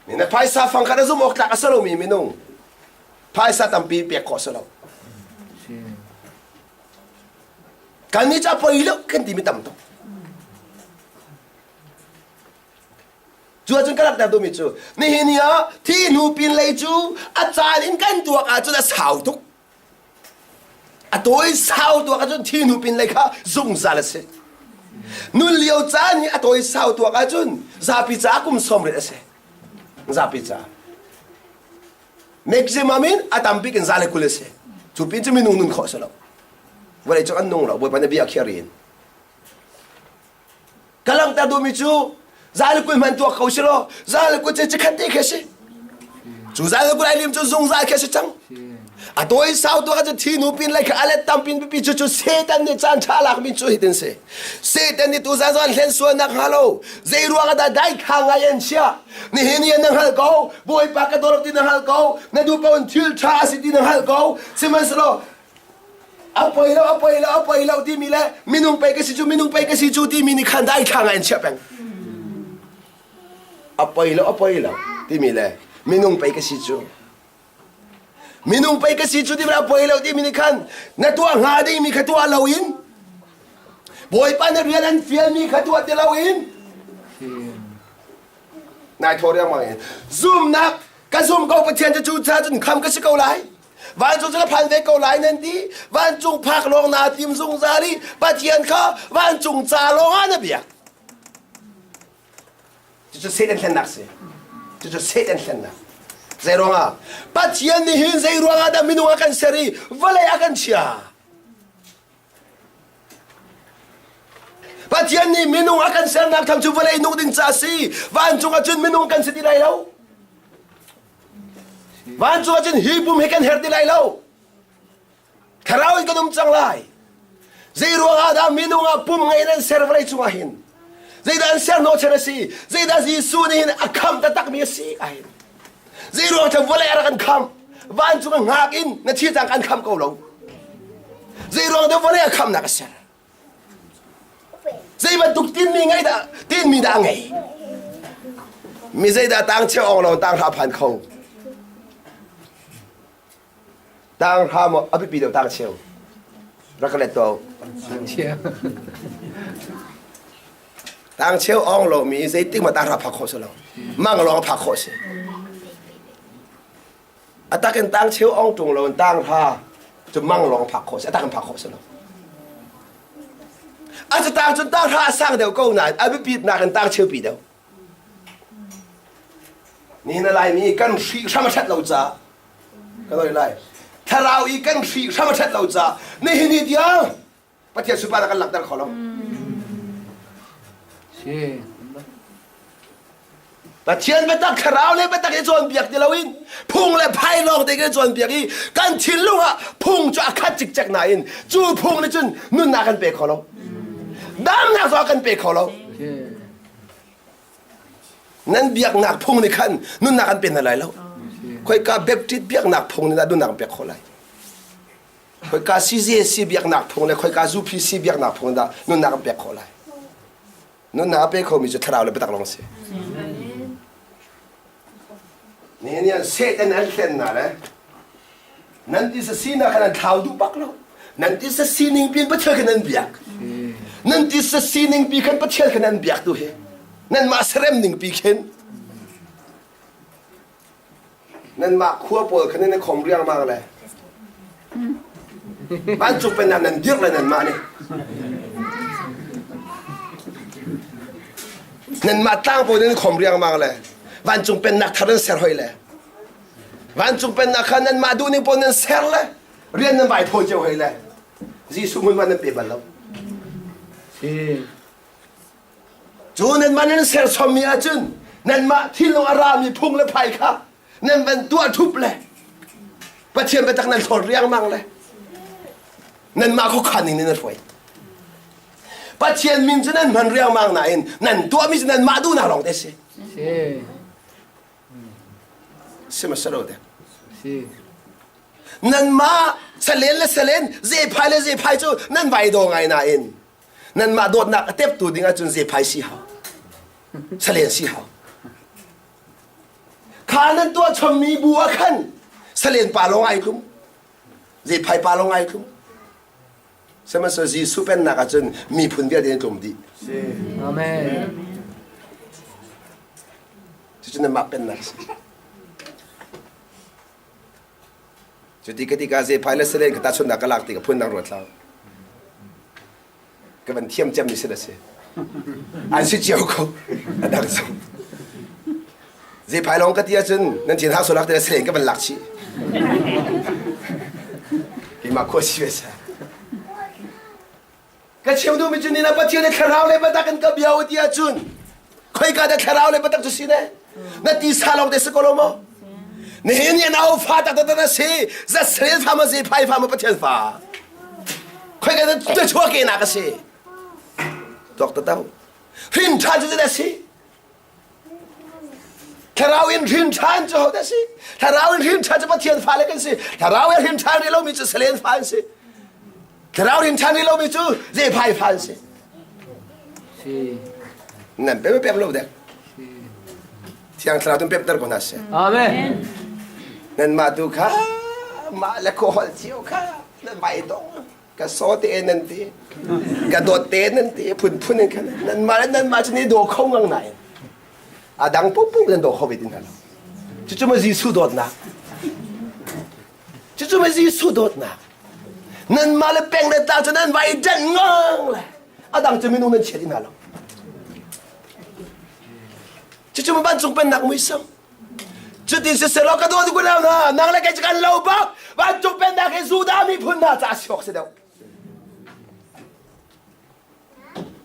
Na phaisa fang khat a zum awk tlak a si lomi minung phaisa tampi pek khawh si lo. Kan nih ca poi lo kan timi tam tuk. Cu ahcun ka langhter duhmi cu nihin ni ah thi hnu pin lei cu a caan in kan tuak ahcun a sau tuk. A tawi sau tuak ahcun thi hnu pin lei kha zungzal a si. Nun lio caan hi a tawi sau tuak ahcun zapi caah kum sawm rit a si. Zapi caah. Maximum in a tambik in za le 20 a si. Cu pin cu minung nun khawh a si lo. Vawlei cung an nung lo. Bawipa na bia khiar in. Ka langhter duhmi cu 120 hman tuak ko si law 120 cu cikhat te khi a si. Cu 120 ai lim cu zungzal khi a si cang. A tawi sau tuak cu thi nu pin lai kha a let tam pin pipi cu cu Satan nih caan ṭha lakmi cu hitin si. Satan nih tu zan zan hlen sualnak hnga lo. Zei ruang ah dah dai kha ngai an chia. Nihin ni na hngalh ko. Bawipa ka dawr ti na hngalh ko. Na duh paoh in thil ṭha a si ti na hngalh ko. Sihmanhsehlaw a poi lo a poi lo a poi lo timi le minung pei ka si cu minung pei ka si cu timi nih khan daithla ngai in chiah peng a poi lo a poi lo timi le minung pei ka si cu minung pei ka si cu timi le a poi lo timi nih khan na tuah hnga dingmi kha tuah lo in bawipa na rian an fialmi kha tuah ti lo in nai thaw riangmang in zumnak ka zum ko pathian cu cu ca cun kham ka si ko lai Vancung cu ka phan ve ko lai nan ti. Vancung phak lawng naa tim zungzal i Pathian kha vancung ca lawng ah na biak. Cucu Satan hlennak si. Cucu Satan hlennak. Zei ruangah? Pathian nih hin zei ruangah dah minung a kan ser i vawlei a kan chia? Pathian nih minung a kan sernak tham cu vawlei nung ding ca a si. Vancung ah cun minung kan si ti lai lo. Vancung ah cun hi pum hi kan herh ti lai lo. Thlarau in kan um cang lai. Zei ruangah dah minung ah pum ngei in an ser vawlei cungah hin? Zeidah an ser hnawhchan a si? Zeidah Jesuh nih hin a khamh taktakmi a si ah hin? Zei ruang dah vawlei a rak kan khamh? Vancung ah hngak in na thi cang kan khamh ko lo. Zei ruang dah vawlei a khamhnak a ser? Zei bantuk tinmi ngei dah tinmi dah a ngei? Mi zeidah tang cheu ong lo tang hra phan kho. Tang hra maw a biapi deuh tang cheu. Rak ka let to. Tang cheu ong lo mi zeitik ma tang hra phak khawh si lo. Mang lawng phak khawh si. A tak in tang cheu ong ṭung lo in tang hra cu mang lawng phak khawh si. A tak in phak khawh si lo. A cu tang cun tang hra a sang deuh ko nain a biapitnak in tang cheu pi deuh. Nihin a Laimi kan hri hram a ṭhat lo caah kan oi lai. Thlarau i kan hri hram a ṭhat lo caah nihin ni tiang Pathian sunparnak kan langhter kho lo. Si. Pathian biatak thlarau le biatak i cawnpiak ti loin phung le phai lawng te kan cawnpiak i kan thinlung ah phung cu a khat cikcek nain cu phung nih cun nunnak kan pe kho lo. Damnak zong kan pe kho lo. Nan biaknak phung nih khan nunnak an pe hna lai lo. Khoika Baptist biaknak phung nih dah nunnak an pek khawh lai? Khoika CZC biaknak phung le khoika UPC biaknak phung dah nunnak an pek khawh lai? Nunnak a pe khomi cu thlarau le biatak lawng a si. Nihin ni Satan an hlen na le nan tisa sinak khan an thlau duh bak lo. Nan tisa sining pin Pathian khan nan biak. Nan tisa sining pi khan Pathian khan nan biak tu hi. Nan mah serem ning pi khin Nanmah khua pawl kha nan i khom riangmang le vancung pennak nan dirh le nanmah nih nanmah tlang pawl nan i khom riangmang le vancung pennak thar nan ser hoi le vancung pennak kha nanmah duhning pawl nan ser le rian nan vai thawi cio hoi le Jesuh hmunhma nan pe bal lo. Cu nanmah nan serchommi ahcun nanmah thinlung a rami phung le phai kha nan van tuah ṭhup le Pathian biatak nan hlawt riangmang le nanmah khuakhan ning nih nan hruai. Pathian min cu nan hman riangmang nain nan tuahmi cu nanmah duhnak lawng te si. Si ma lo dek. Nanmah salen le salen zephai le zephai cu nan vai daw ngai nain Nanmah dawtnak a teptu ding ahcun zephai si hau. Salen si hau. Kha nan tuah chommi bu ah khan salen pa lawng ai tlum. Zephai pa lawng ai tlum. Sihmanhsehlaw Jesuh pennak ahcun miphun vialte an tlum dih. Amen. Cucu nanmah pennak a si. Cuti ka tikah zephai le salen ka tahchunhnak ka lak tikah phundang ruat hlah. Ka van thiam cemmi sin a si. An si cio ko. A dang zong. Zephai lawng ka ti ahcun nan thin hak sual hak ti salen ka van lak chih. Keimah khua si ve sa. Ka chim duhmi cu nina Pathian nih thlarau le biatak in ka bia u ti ahcun khoika dah thlarau le biatak cu si ne? Na tisa lawng te si ko lo maw? Nihin ni na fa tak tak na si zasrel fa ma zephai fa ma Pathian fa khoika dah na chuah ke nak a si tuak tatau hrin ṭhan cu zeidah si Thlarau in hrin ṭhan cu hodah si? Thlarau in hrin ṭhan cu Pathian fale kan si. Thlarau in hrin ṭhan rih lomi cu salen fa an si. Thlarau hrin ṭhan rih lomi cu zephai fa an si. Si. Nan pem pem lo dek. Thiang Thlarau tun pemter ko hna seh. Amen. Nanmah tu kha mah le khaw holh cio kha nan vai dong. Ka saw te nan ti. Ka dawt te nan ti phunphun in khan nanmah le nanmah cu ni daw kho ngang nain a dang pumpu nan daw kho ve ti hna lo. Cucu ma Jesuh dawtnak. Cucu ma Jesuh dawtnak. Nanmah le peng le tlang cu nan vai danh ngang le a dang cu minung nan chia ti hna lo. Cucu ma vancung pennak muisam. Cutin siselaw ka dawt unau hna, nang le kei cu kan lo bak. Vancung pennak hi Judah miphun hna caah si awk si deuh.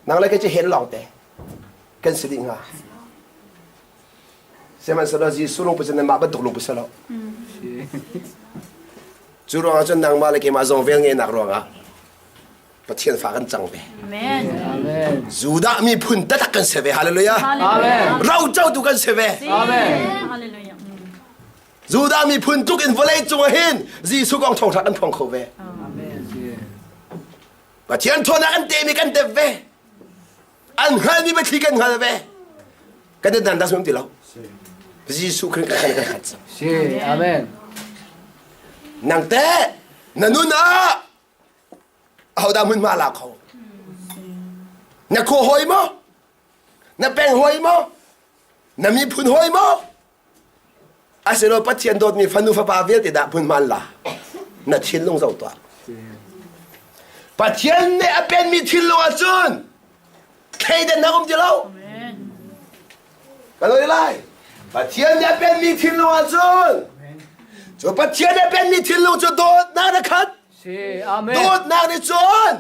Nang le kei cu hen lawng te kan si dih hnga. Sihmanhsehlaw Jesuh lungput cu nanmah bantuk lungput si lo. Cu ruangah cun nangmah le keimah zong vel ngeihnak ruangah Pathian fa kan cang ve. Amen. Amen. Judah miphun taktak kan si ve. Hallelujah. Amen. Rocotu kan si ve. Amen. Hallelujah. Judah miphun tluk in vawlei cung ah hin Jesuh kong thawngṭha kan phuang kho ve. Amen. Pathian ṭhawnnak an temi kan tep ve. An hngalmi biathli kan hngal ve. Kan i dan dah ti lo. Jesuh Khrih kan kan khat. Si. Amen. Nang te na nun ah Ahodah hmunhma la kho? Na khua hawi maw? Na peng hawi maw? Na miphun hawi maw? Asilo Pathian dawtmi fanu fapa vialte dah hmunhma an la? Na thinlung zoh tuah. Pathian nih a penmi thinlung ahcun thleidannak um ti lo. Ka lo lai. Pathian nih a penmi thinlung ahcun cu Pathian nih a penmi thinlung cu dawtnak na khat. Dawtnak nih cun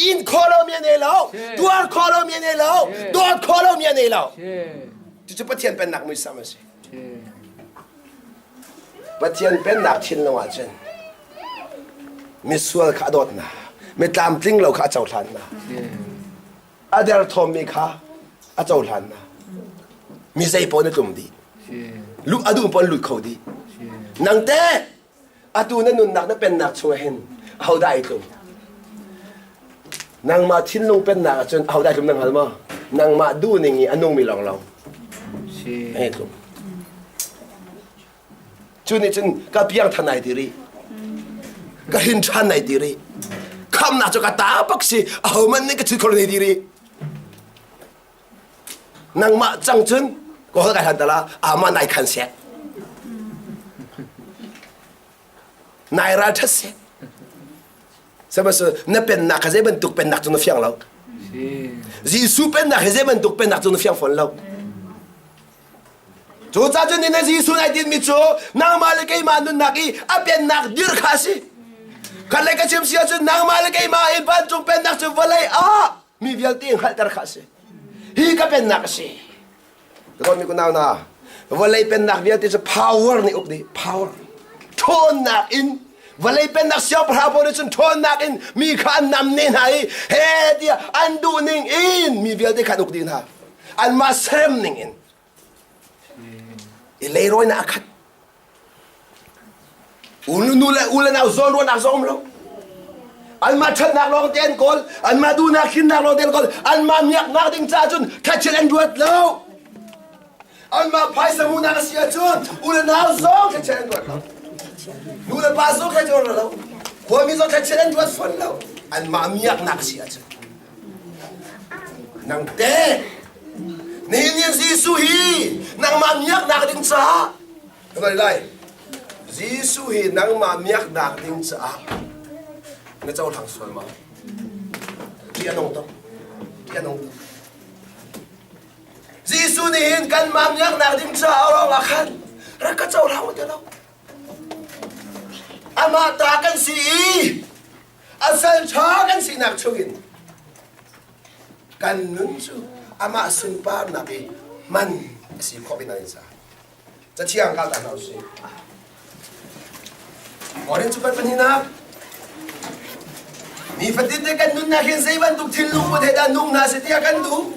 in khawh lomi a nei lo, tuar khawh lomi a nei lo, dawt khawh lomi a nei lo. Cucu Pathian pennak muisam a si. Pathian pennak thinlung ahcun misual kha a dawt hna, mi tlamtling lo kha a cohlan hna. A derthawmmi kha a cohlan hna. Mi zei paoh na tlum dih. Luh a duh paoh lut kho dih. Nang teh atu na nunnak na pennak chungah hin ahodah ai tlum? Nangmah thinlung pennak ahcun ahodah ai tlum na hngal maw? Nangmah duhning i a nungmi lawnglawng ai tlum. Cu nih cun ka piang than ai ti rih. Ka hin ṭhan ai ti rih. Khamnak cu ka ta bak si ahohmanh nih ka chut kho lo ti rih. Nangmah cang cun ka hol kai hlan tala ama nai khan seh. Nai ral ṭhat seh. Sihmanhsehlaw na pennak kha zei bantuk pennak cu na fiang lo. Jesuh pennak hi zei bantuk pennak cu na fiang fawn lo. Cucaah cun na Jesuh nai tinhmi cu nangmah le keimah nunnak i a pennak dir kha a si. Khat le ka chim si ahcun nangmah le keimah in vancung pennak cu vawlei ah mi vialte hngalhter kha a si. Hi ka pennak a si. Dawtmi kunau hna, vawlei pennak vialte cu power nih uk dih. Power. Ṭhawnnak in vawlei pennak siangpahrang pawl nih cun ṭhawnnak in mi kha an namne hna i he tiah an duh ning in mi vialte kha an uk dih hna. Anmah serem ning in. I leirawinak a khat. Nu le u le nau zawnruahnak zong um lo. Anmah ṭhatnak lawng te an kawl, anmah duhnak himnak lawng te an kawl, anmah miaknak ding caah cun thlachiat an ruat lo. Anmah phaisa hmuhnak a si ahcun u le nau zong thlachiat an ruat lo. Nu le pa zong thlachiat an ruat lo. Khuami zong thlachiat an ruat fawn lo. Anmah miaknak a si ahcun. Nang te nihin ni Jesuh hi nangmah miaknak ding caah Lai lai Jesuh hi nangmah miaknak ding caah na cohlang sual ma? Ti a nung tuk. Ti a nung tuk. Jesuh nih hin kanmah miaknak ding caah ruangah khan rak ka cohlang ti lo. Amah ta kan si i a sal ṭha kan sinak chungin kan nun cu amah sunparnak i hman a si khawh in an in sa. Cathiang kal ta hna usih. Korin cu kan pahnihnak nifatin te kan nunnak hin zei bantuk thinlung put he dah nung hna seh tiah kan duh.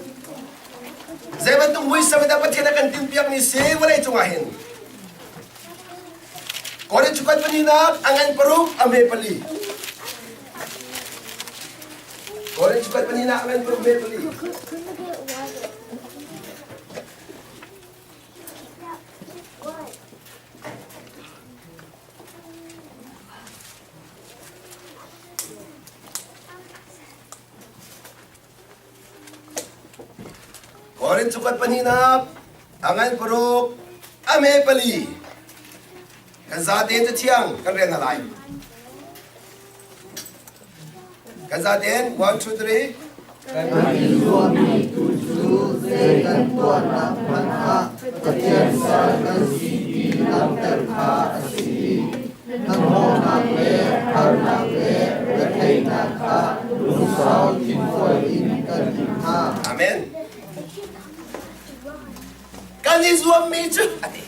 Zei bantuk muisam dah Pathian a kan tinhpiak mi si vawlei cungah hin. Korin cu kan pahnihnak a ngan paruk a me pali. Korin cu kan pahnihnak a ngan paruk me pali. Korin cukat pahnihnak a ngan paruk a me pali kan zaten cu thiang kan rel hna lai Kan zaten 1 2 3 Kan i zuammi tu cu zei kan tuahnak hmanh ah Pathian sal kan si ti langhter kha a si i hnahnawhnak le harnak le retheihnak kha lungsau thinfual in kan in hna. Amen. Kan i zuammi cu a ti.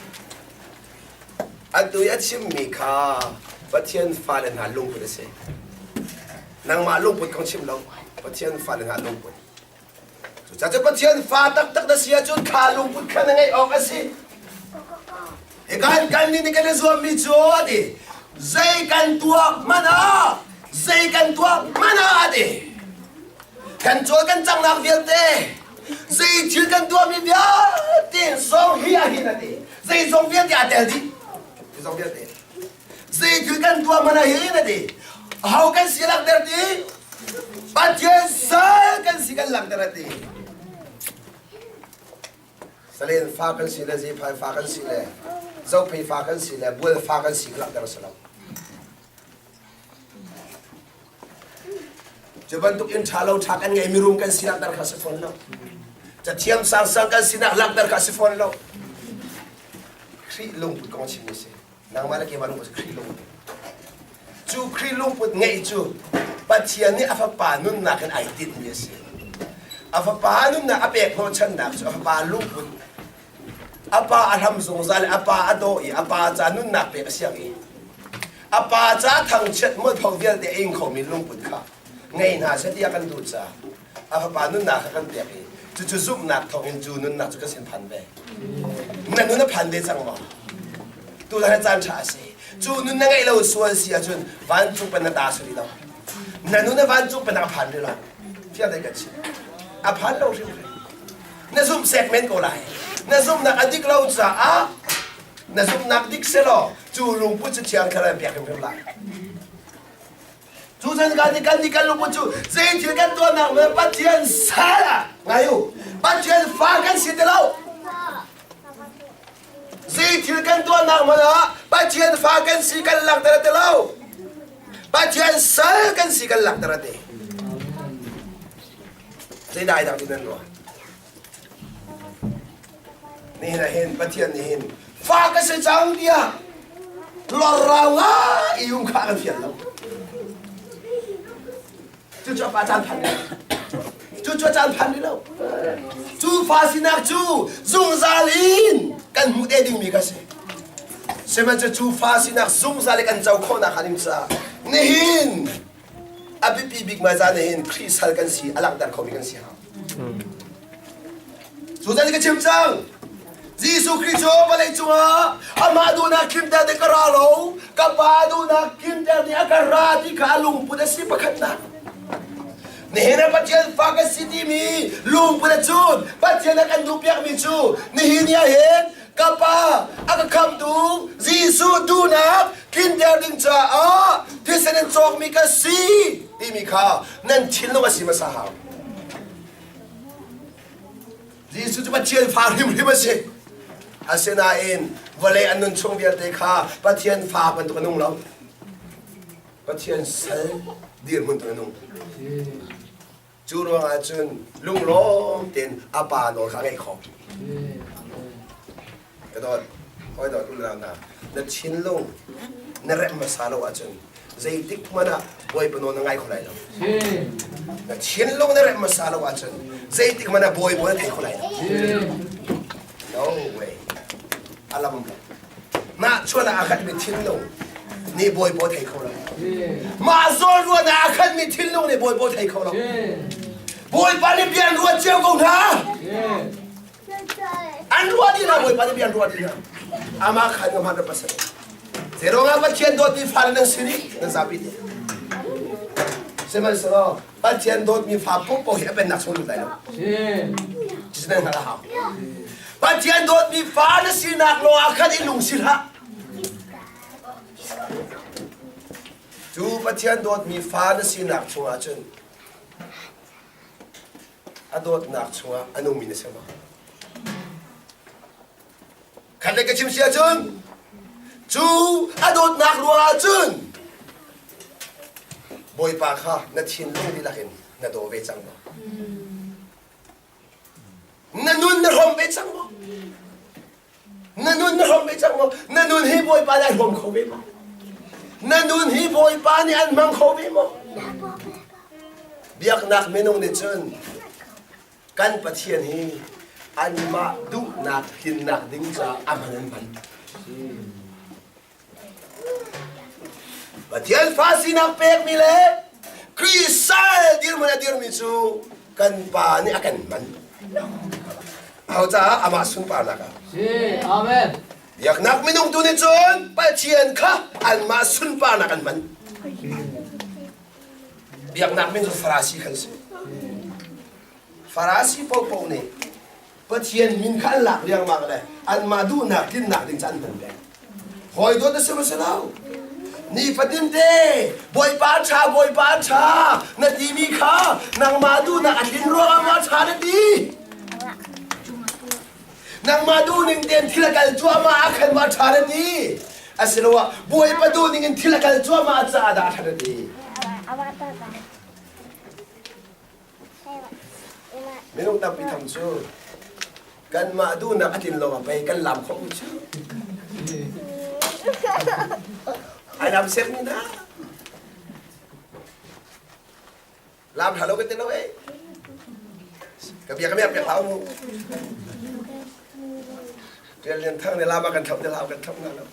Atu i a chimmi kha Pathian fale hna lungput a si. Nangmah lungput kong chim lo, Pathian fale hna lungput. Cucaah cu Pathian fa taktak na si ahcun kha lungput kha na ngeih awk a si. Hika kan nih kan i zuammi cu a ti. Zei kan tuah hmanh ah, zei kan tuah hmanh ah a ti. Kan cawl kan cangnak vialte, zei thil kan tuahmi vialte zong hi ah hin a ti. Zeizong vialte aa tel dih. Zeizong vialte. Zei thil kan tuah hmanh ah hin a ti. Aho kan si langhter ti? Pathian sal kan si kan langhter a ti. Salen fa kan si le zephai fa kan si le. Zophei fa kan si le Bual fa kan si kha langhter a si lo. Cu bantuk in ṭha lo ṭha kan ngei mirum kan si langhter kha si fawn lo. Cathiam sangsang kan sinak langhter kha si fawn lo. Khrih lungput kong chimmi si. Nangmah le keimah lungput Khrih lungput. Cu Khrih lungput ngeih cu Pathian nih a fapa nunnak in ai tinhmi a si. A fapa nunnak a pek hnawhchannak cu a fapa lungput a pa a hlam zungzal i a pa a daw i a pa ca nunnak pek a siang i a pa ca thangchiat mualpho vialte a ing khomi lungput kha ngei hna seh tiah kan duh caah a fapa nunnak kha kan pek i cucu zumhnak thawngin cu nunnak cu kan sin phan ve. Na nun a phan ve cang maw? Tutan ah caan ṭha a si. Cu nun na ngeih lo sual si ahcun vancung pen na ta si rih lo. Na nun a vancung pen ah a phan rih lo. Fiang tein kan chim. A phan lo hrimhrim. Na zumh sek men ko lai. Na zumhnak a dik lo caah na zumhnak dik selaw cu lungput cu thiang thlarau in pek hrimhrim lai. Cu cun kan kan nih kan lungput cu zei thil kan tuahnak le Pathian sal ah ngai u Pathian fa kan si ti lo. Zei thil kan tuahnak hmanh ah Pathian fa kan si kan langhter ti lo. Pathian sal kan si kan langhter ti. Zeidah ai dang ti nan ruah? Nihin ah hin Pathian nih hin fa ka si cang tiah lorrau ngai i um kha kan fial lo. Cucu a pa caan phan lo. Cucu a caan phan lo. Cu fa sinak cu zungzal in kan hmuh te dingmi ka si. Sihmanhsehlaw cu fa sinak zungzal in kan co khawhnak hnga ding caah nihin a biapi bik ma zan hin Khrih sal kan si a langhter khomi kan si hau. Cu zan ka chim cang. Jesuh Khrih cu vawlei cungah amah duhnak tlimter ding ka ra lo, ka Pa duhnak tlimter ding a ka ra ti kha a lungput a si pakhatnak. Nihin ah Pathian fa ka si timi lungput a cun Pathian a kan duhpiakmi cu nihin ni ah hin ka Pa a ka khamtu Jesuh duhnak tlinter ding caah thisen in cawkmi ka si timi kha nan thinlung a si hmasa hau. Jesuh cu Pathian fa hrimhrim a si. Asinain vawlei an nun chung vialte kha Pathian fa bantuk a nung lo. Pathian sal dirhmun tu a nung. Cu ruangah cun lunglawm tein a pa nawl kha a ngeih khawh. Ka dawt, hawi dawt unau hna, na thinlung na remh hmasa lo ahcun zeitik hmanh ah Bawipa nawl na ngai kho lai lo. Na thinlung na remh hmasa lo ahcun zeitik hmanh ah Bawipa na thei kho lai lo. No way. Alam lo. Mah chuan ah a khatmi thinlung nih Bawipa thei kho lo. Mah zawn ruan ah a khatmi thinlung nih Bawipa thei kho lo. Bawipa nih bia an ruat cio ko hna. An ruah dih hna Bawipa nih bia an ruah dih hna. Amah khan ngam 100%. Zeiruangah Pathian dawtmi fale nan si nih nan zapi te. Sihmanhsehlaw Pathian dawtmi fa paohpaoh hi a pennak chung lut lai lo. Cucu nan hngalh a hau. Pathian dawtmi fa na sinak lawng ah khan i lungsi hlah. Cu Pathian dawtmi fa na sinak chungah cun a dawtnak chungah a nungmi na si maw? Khat le ka chim si ahcun cu a dawtnak ruangah cun Bawipa kha na thinlung dihlak in na daw ve cang maw? Na nun na hrawm ve cang maw? Na nun na hrawm ve cang maw? Na nun hi Bawipa nih a hrawm kho ve maw? Na nun hi Bawipa nih an hmang kho ve maw? Biaknak minung nih cun kan Pathian hi anmah duhnak tlinnak ding caah a hman an hman. Pathian fa sinak pekmi le Khrih sal dirhmun a dirmi cu kan Pa nih a kan hman. Aho caah amah sunparnak ah. Amen. Biaknak minung tu nih cun Pathian kha anmah sunparnak an hman. Biaknak min cu Farasi kan si. Farasi paohpaoh nih Pathian min kha an lak riangmang le anmah duhnak tlinnak ding ca an hman peng. Hawi dawt a si maw si lo? Nifatin te Bawipa ṭha Bawipa ṭha na timi kha nangmah duhnak a tlin ruangah maw ṭha na ti? Nangmah duhning tein thil a kal cuahmah ah khan ma ṭha na ti? Asiloah Bawipa duhning in thil a kal cuahmah caah dah a ṭha na ti? Minung tampi tham cu kanmah duhnak a tlin lawngah pei kan lam khawh mi cu. Ai lam sek mi hna. Lam hlah lo kan ti lo eh. Ka bia ka miak piak hlah mu. Rian lian thang ne lam ah kan thlauh te lam kan thlauh na lo.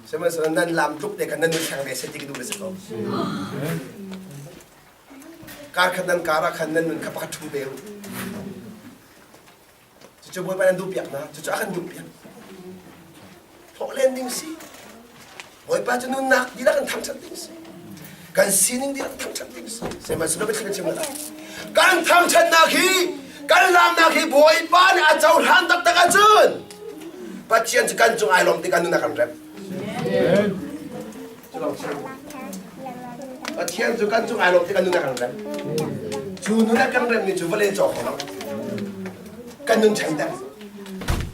Sihmanhsehlaw nan lam tluk te khan nan nun thleng ve se ti ka duh le si ko. Kar khat nan kar ah khan nan nun kha pakhat ṭhum ve u. Cucu Bawipa nan duhpiak hna. Cucu a kan duhpiak. Hlawh len ding si. Bawipa cu nunnak dihlak in thangṭhat ding si. Kan sining dihlak thangṭhat ding si. Sihmanhsehlaw biathli kan chim lai. Kan thangṭhatnak hi kan lamnak hi Bawipa nih a cohlan taktak ahcun Pathian cu kan cung ai lawm tikah nun a kan remh. Pathian cu kan cung ai lawm tikah nun a kan remh. Cu nun a kan remmi cu vawlei cawk kho lo. Kan nun ṭhenter.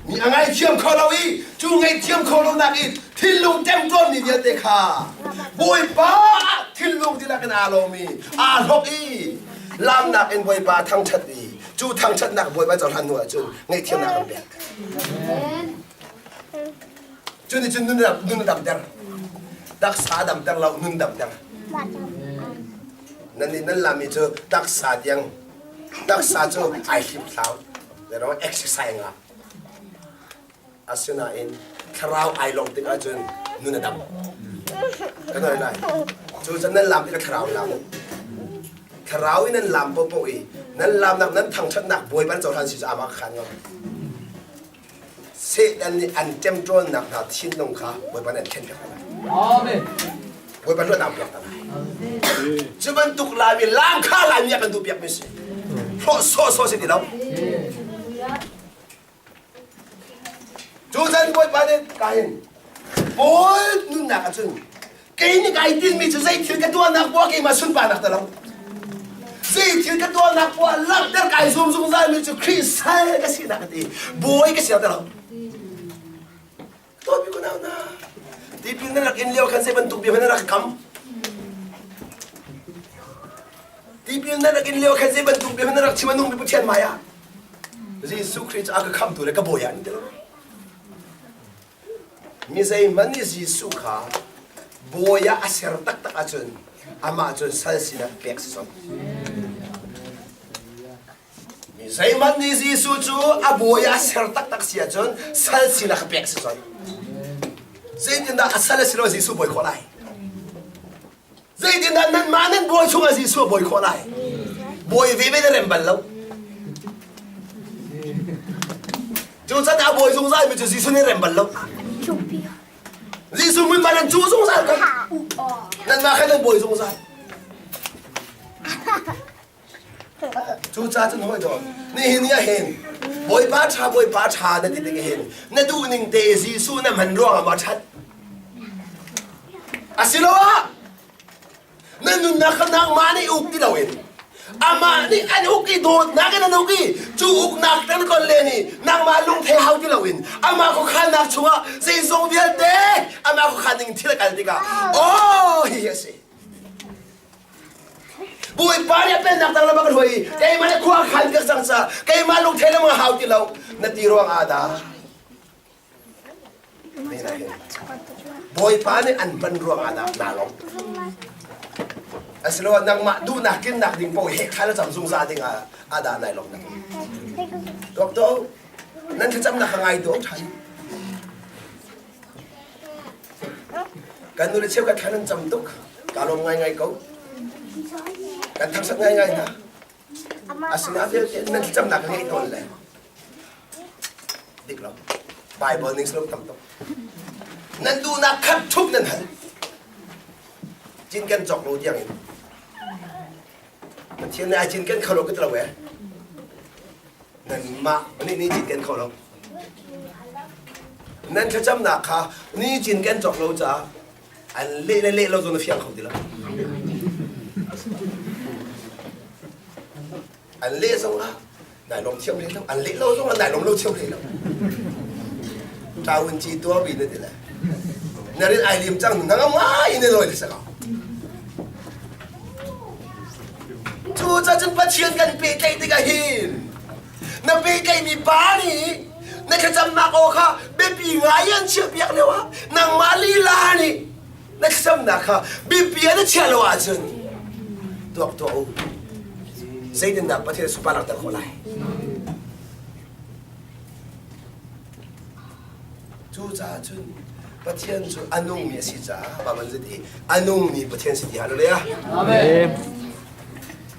Mi a ngaithiam kho lo i cu ngaihthiam kho lo nak i thinlung ṭemṭawnmi vialte kha Bawipa thinlung dihlak in aa lawm i aa hlok i lamnak in Bawipa thangṭhat i cu thangṭhatnak Bawipa cohlan hnu ahcun ngaihthiamnak kan pek. Cu nih cun nun a damter. Taksa a damter lo, nun damter. Nan nih nan lami cu taksa tiang taksa cu ai hliphlau. Zero exercise nga. Asinain thlarau ai lawm tik ahcun nun a dam. Kan hoi lai. Cu can nan lam tikah thlarau lam. Thlarau in nan lam popo i nan lamnak nan thangṭhatnak Bawipa nan cohlan si cu amah khan ngam. Satan nih an ṭemṭawnnak hna thinlung kha Bawipa nih an thlenpiak hna lai. Amen. Bawipa ruahnak piak hna lai. Cu bantuk Laimi lam kha Laimi ah kan duhpiakmi si. Hlawh sawhsawh si ti lo. Cu zan Bawipa nih kahin Paul nunnak ahcun Kei nih kai tinhmi cu zei thil ka tuahnak poah keimah sunparnak ta lo. Zei thil ka tuahnak poah langhter kai zuam zungzalmi cu Khrih sal ka sinak ka ti. Bawi ka sinak ta lo. Tuahmi ko nau na. Tipil na rak in lio khan zei bantuk bia na rak kam. Tipil na rak in lio khan zei bantuk bia na rak chim a nungmi Pathian hmai ah. Jesuh Khrih cu a ka khamtu le ka bawi ah an ti lo. Mi zeihmanh nih Jesuh kha bawi ah a ser taktak ahcun amah cun sal sinah pek si cang. Mi zeihmanh nih Jesuh cu a bawi ah a ser taktak si ahcun sal sinah ka pek si cang. Zeitindah a sal a si lo Jesuh bawi khawh lai? Zeitindah nanmah nan bawi chungah Jesuh a bawi khawh lai? Bawi ve ve na rem bal lo. Cu can ah bawi zungzal mi cu Jesuh nih rem bal lo. Jesuh hmunhma nan cu zungzal ko. Nanmah khan nan bawi zungzal. Cucaah cun hawi dawt, nihin ni ah hin Bawipa ṭha Bawipa ṭha na ti tik hin na duhning te Jesuh na hman ruangah maw ṭhat? Asiloah na nunnak kha nangmah nih uk ti loin amah nih an uk i dawtnak in an uk i cu uknak kan kon le nih nangmah lungthei hau ti loin amah khuakhannak chungah zeizong vialte amah khuakhan ning thil a kal tikah aw hihi a si. Bawipa nih a pennak tang lam a ka hruai i keimah nih khua khan ka cang caah keimah lungthei le hau ti lo na ti ruang ah dah Bawipa nih an hman ruang ah dah naa lawm asiloah nangmah duhnak tlinnak ding paoh he kha na cam zungzal ding ah ah dah nai lawm nak tuak to nan thlacamnak ka ngai to ṭhan Kan nu le cheukhat thlan an cam tuk. Kaa lawm ngaingai ko. Kan thangsak ngaingai hna. Asinain vialte nan thlacamnak ka ngeih tawn le. Dik lo. Bible ning silo tam tuk. Nan duhnak khat ṭhup nan hal. Cinken cawk lo tiang in. Pathian nih ai cinken kho lo ka ti lo eh. Nanmah nih ni cinken kho lo. Nan thlacamnak kha ni cinken cawk lo caah an leh le leh lo zong na fiang kho ti lo. An leh zong ah Nai lawm thiam hlei lo. An leh lo zong nai lawm lo thiam hlei lo. Ṭawun ci tuar bi na ti le. Na rin ai lim cang na ngam ngai in lawi sa ko. Cu ca cun Pathian kan pehtlaih tikah hin na pehtlaihmi pa nih na thlacamnak aw kha biapi ngai an chiahpiak lio ah nangmah lila nih na thlacamnak kha biapi ah na chiah lo ahcun tuak tuah u zeitindah Pathian sunparnak langhter khawh lai Cucaah cun Pathian cu a nungmi a si caah Baibal nih ti a nungmi Pathian si ti hallelujah. Amen.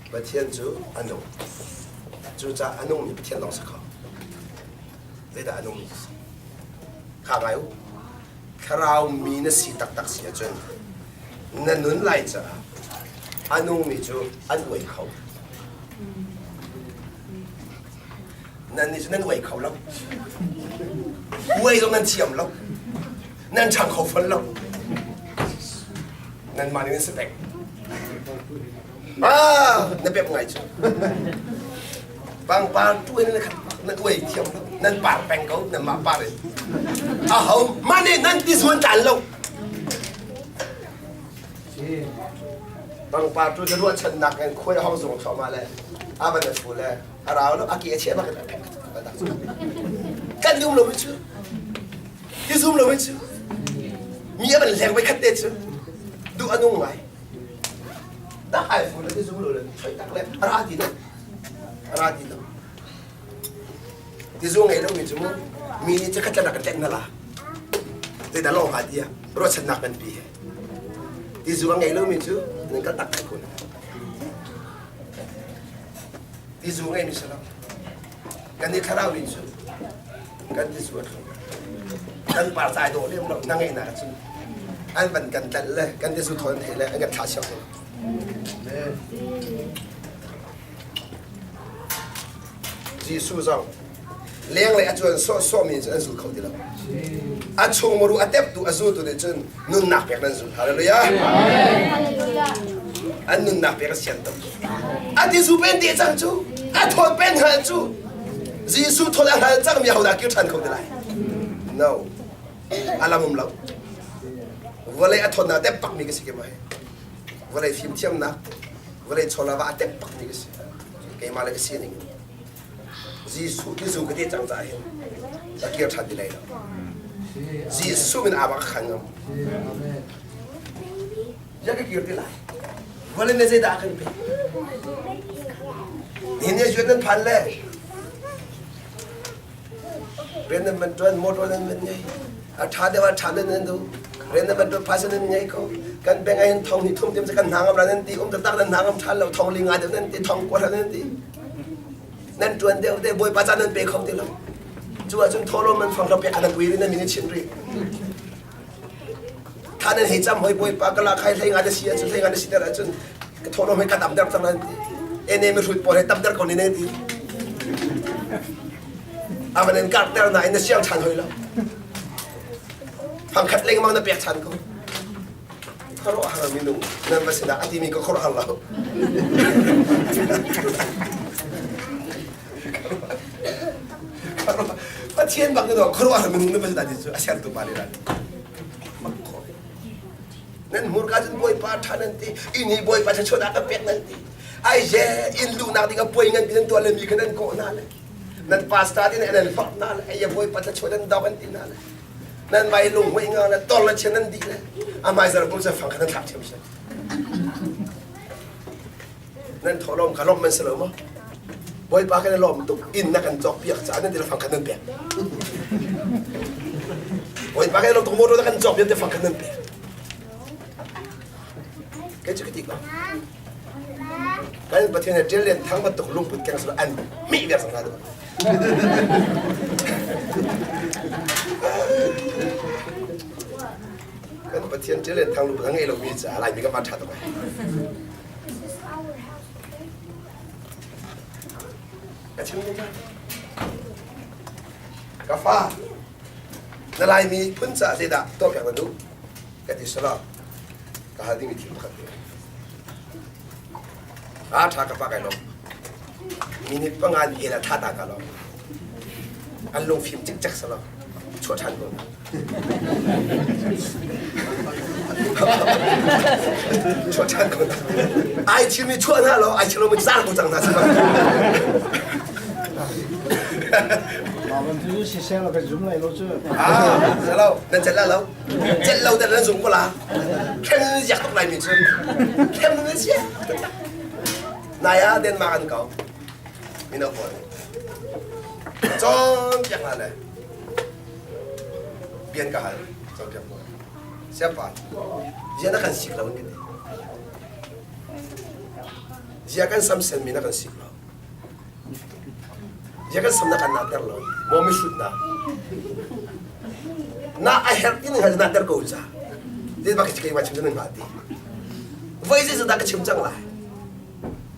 Pathian cu a nung. Cucaah a nungmi Pathian lawng si kho. Zeidah a nungmi si? Kha ngai u. Thlarau mi na si taktak si ahcun na nun lai caah a nungmi cu an uai kho. Nan nih cu nan uai kho lo. Uai zong nan thiam lo. Nan ṭhang kho fawn lo. Nanmah nih nan si peng. Ah, na pep ngai cu. Pangpar tuai nan khat nan uai thiam lo. Nan par peng ko, nanmah par in. Aho mah nih nan ti zuan tlan lo. Pangpar tu na ruahchannak in khuai hong zung thluahmah le a van a fu le a rau lo a ke a chiah bak in a phek kan um lo mi cu i zum lo mi cu mi a van leng vai khat te cu duh a nung ngai dak ai fu le ti zum lo le choi tak le a ra ti lo a ra ti lo ti zu ngei lo mi cu mu mi nih cakhat tlanak kan tlenh na la zeidah lawng ha ti ah ruahchannak kan pi he ti zu a ngei lo mi cu nan kal tak kai kun Tizu ngeimi si lo. Kan i thlarau in cu kan tizu a thlum. Kan par cai dawh lem lo na ngeihnak cun an van kan tlanh le kan tizu thawn thei le an kan thlah siang lo. Jesuh zong lenglei a cuan sawhsawhmi cu an zul kho ti lo. A chung muru a teptu a zultu nih cun nunnak pek nan zul. Hallelujah. An nunnak pek a sian tuk. A tizu pen te cang cu. A thawt pen hngal cu. Jesuh thawt a hngal cang mi hodah kir ṭhan kho ti lai? No. A lam um lo. Vawlei a thawtnak tep bakmi ka si ke mai. Vawlei fimthiamnak, vawlei chawlava a tep bakmi ka si. Keimah le ka sining. Jesuh ti zu ka ti cang caah hin ka kir ṭhan ti lai lo. Jesuh min aa bak ka khan ngam. Ya ka kir ti lai. Vawlei nih zeidah a kan pek? Nihin ni nan phan le rian nan van ṭuan, motor nan van ngei. A ṭha deuh a ṭha nan nan duh. Rian nan van ṭuan, phaisa nan ngei ko. Kan bank ah hin thong hnih thum tim kan hna ngam ra nan ti, um taktak nan hna ngam ṭhan lo, thong li nga deuh nan ti, thong kua nan ti. Nan ṭuan deuh te Bawipa ca nan pe kho ti lo. Cu ahcun thawhlawm nan fang pek nan ui nan min i chim rih. Tha nan hei cam hoi Bawipa ka la khai hlei nga na si ahcun hlei nga na si ter ahcun ka thawhlawm hei ka tam der cang nan ti. Ene mi hrut pawl hei tam der ko ni ne ti. Avan in kar ter na in na siang ṭhan hoi lo. Fangkhat lengmang na pek ṭhan ko. Khuaruahhar minung nan va sinah a timi ka khuaruahhar lo. Pathian bak na khuaruahhar minung nan va sinah ti cu a sertu pa nih mak kho. Nan hmurka cun Bawipa ṭha nan ti, inn hi Bawipa thluachuah ka pek nan ti. Ai je inn luhnak ding a puai ngan pi nan tuah le mi kha nan kawh hna le nan pastor ti nan fak hna le ai Bawipa thluachuah nan dok an ti hna le nan mai lung hmui nga le tor le chian nan dih le a hmai zar kum fang kha nan thlak thiam si nan thawhlawm kha lawm man si lo maw bawipa kan lawm tuk inn na kan cawk piak caah nan ti le fang khat nan pek bawipa kan lawm tuk motor na kan cawk piak te fang khat nan pek kai cu ka ti ko kan pathian he ṭial len thang bantuk lungput keng silo an mih viar cang hna duh Kan Pathian ṭil le thang lungput a ngei lomi caah Laimi kan van ṭha tuk ai. Ka chim ning Ka fa, na Laimi phun caah zeidah tuahpiak na duh? Ka ti sala, ka hal dingmi thil pakhat. A ṭha ka pa kai lawm. Minute panga an el a tha ta ka lo. An lungfim cikcek salo. Chuah ṭhan ko. Chuah ṭhan ko. Ai chimi chuah hna lo, ai chilo mi zar ko cang hna si. Mah cu siseh la kan zum lai lo cu. Ah, lo, nan celh la lo. Celh lo dan nan zum ko la. Khem nan ziak tuk lai mi cu. Khem nan ziak. Nai ah Denmark an kau. Mino pawl nih. Cawnpiak hna le bian ka hal cawnpiak pawl. Siapa? Zia na kan sik lo an ka ti. Zia kan sam sen mi na kan sik lo. Zia kan sam na kan nater lo. Maw mihrut na. Na a herh ti ning na ter ko ca. Zei bak ka chim chim nan ti. Voi zei dah ka chim cang lai.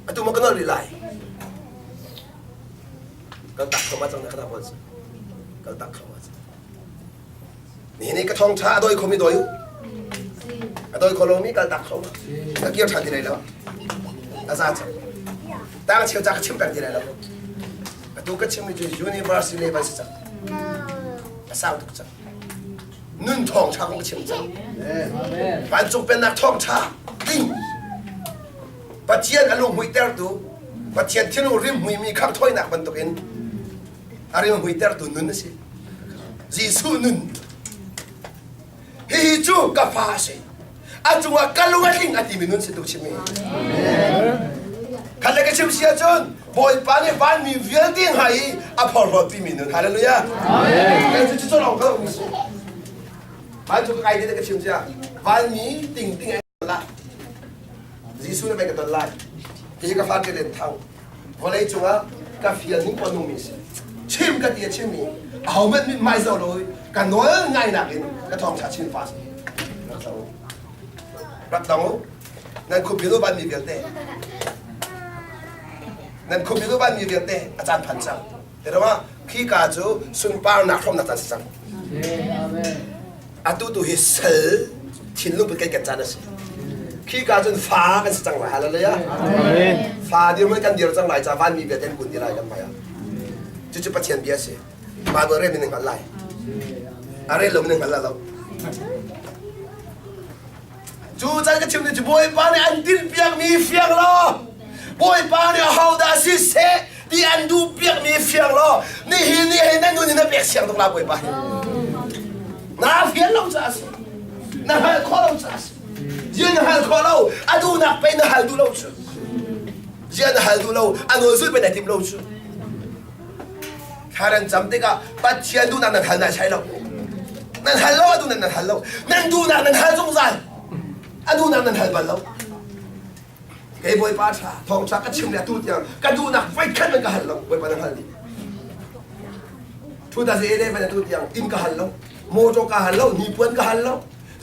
Atu ma ka nol rih lai. Kal tak kho ma cang na khana pawl si. Kal tak kho ma cang. Nihin i ka thawngṭha a dawi khomi dawi u. A dawi kho lomi kal tak kho ma. Ka kir ṭhan ti lai lo. A za cang. Tang cheu ca ka chim peng ti lai lo. Atu ka chimmi cu university level si cang. A sang tuk cang. Nun thawngṭha kong ka chim cang. Vancung pennak thawngṭha ding. Pathian a lunghmuihtertu, Pathian thinlung rimhmuimi khanghthawinak bantukin a rimhmuitertu nun a si. Jesuh nun. Hihi cu ka fa a si. A cungah ka lung a tling a timi nun si tu chimmi. Khat le ka chim si ahcun Bawipa nih vanmi vialte hnga i a phorhlawt timi nun. Hallelujah. Amen. Cu cu lawng ka um si. Van cu ka kai te ka chim cia. Vanmi ting ting la. Jesuh na ka ton lai. Hi ka fa te len thang. Vawlei cungah ka fial ning ko nungmi si. Chim ka ti a chimmi ahohmanh mit mai zo lo ka nawl ngainak in ka thawngṭha chin fa si. Rak tlang u. Rak tlang u. Nan khupi lu vanmi vialte. Nan khupi lu vanmi vialte a caan phan cang. Te rama khi ka cu sunparnak hrawmnak caan si cang. Atu tu hi sal thinlung put kan caan a si. Khi ka cun fa kan si cang lai. Hallelujah. Fa dir kan dir cang lai ca vanmi vialte an kun ti lai kan hmai ah. Cucu Pathian bia si. Bible rel min hngal lai. A rel lo min hngal lo. Cu caan ka chim cu Bawipa nih an din piakmi fiang law Bawipa nih ahodah si seh ti an duh piakmi fiang law nihin ni hin na nun in na pek siang tuk la Bawipa hi. Na fian lo caah si. Na hal khawh lo caah si. Zia na hal khawh lo, a duhnak pei na hal duh lo cu. Zia na hal duh lo, a nawl zulh pei na tim lo cu. Thla nan cam tikah Pathian duhnak nan hal naisai lo. Nan hal lo, a duhnak nan hal lo. Nan duhnak nan hal zungzal. A duhnak nan hal bal lo. Kei Bawipa ṭha, thawngṭha ka chim le atu tiang ka duhnak voikhat man ka hal lo. Bawipa nan hal dih. 2011 atu tiang inn ka hal lo, motor ka hal lo, hnipuan ka hal lo,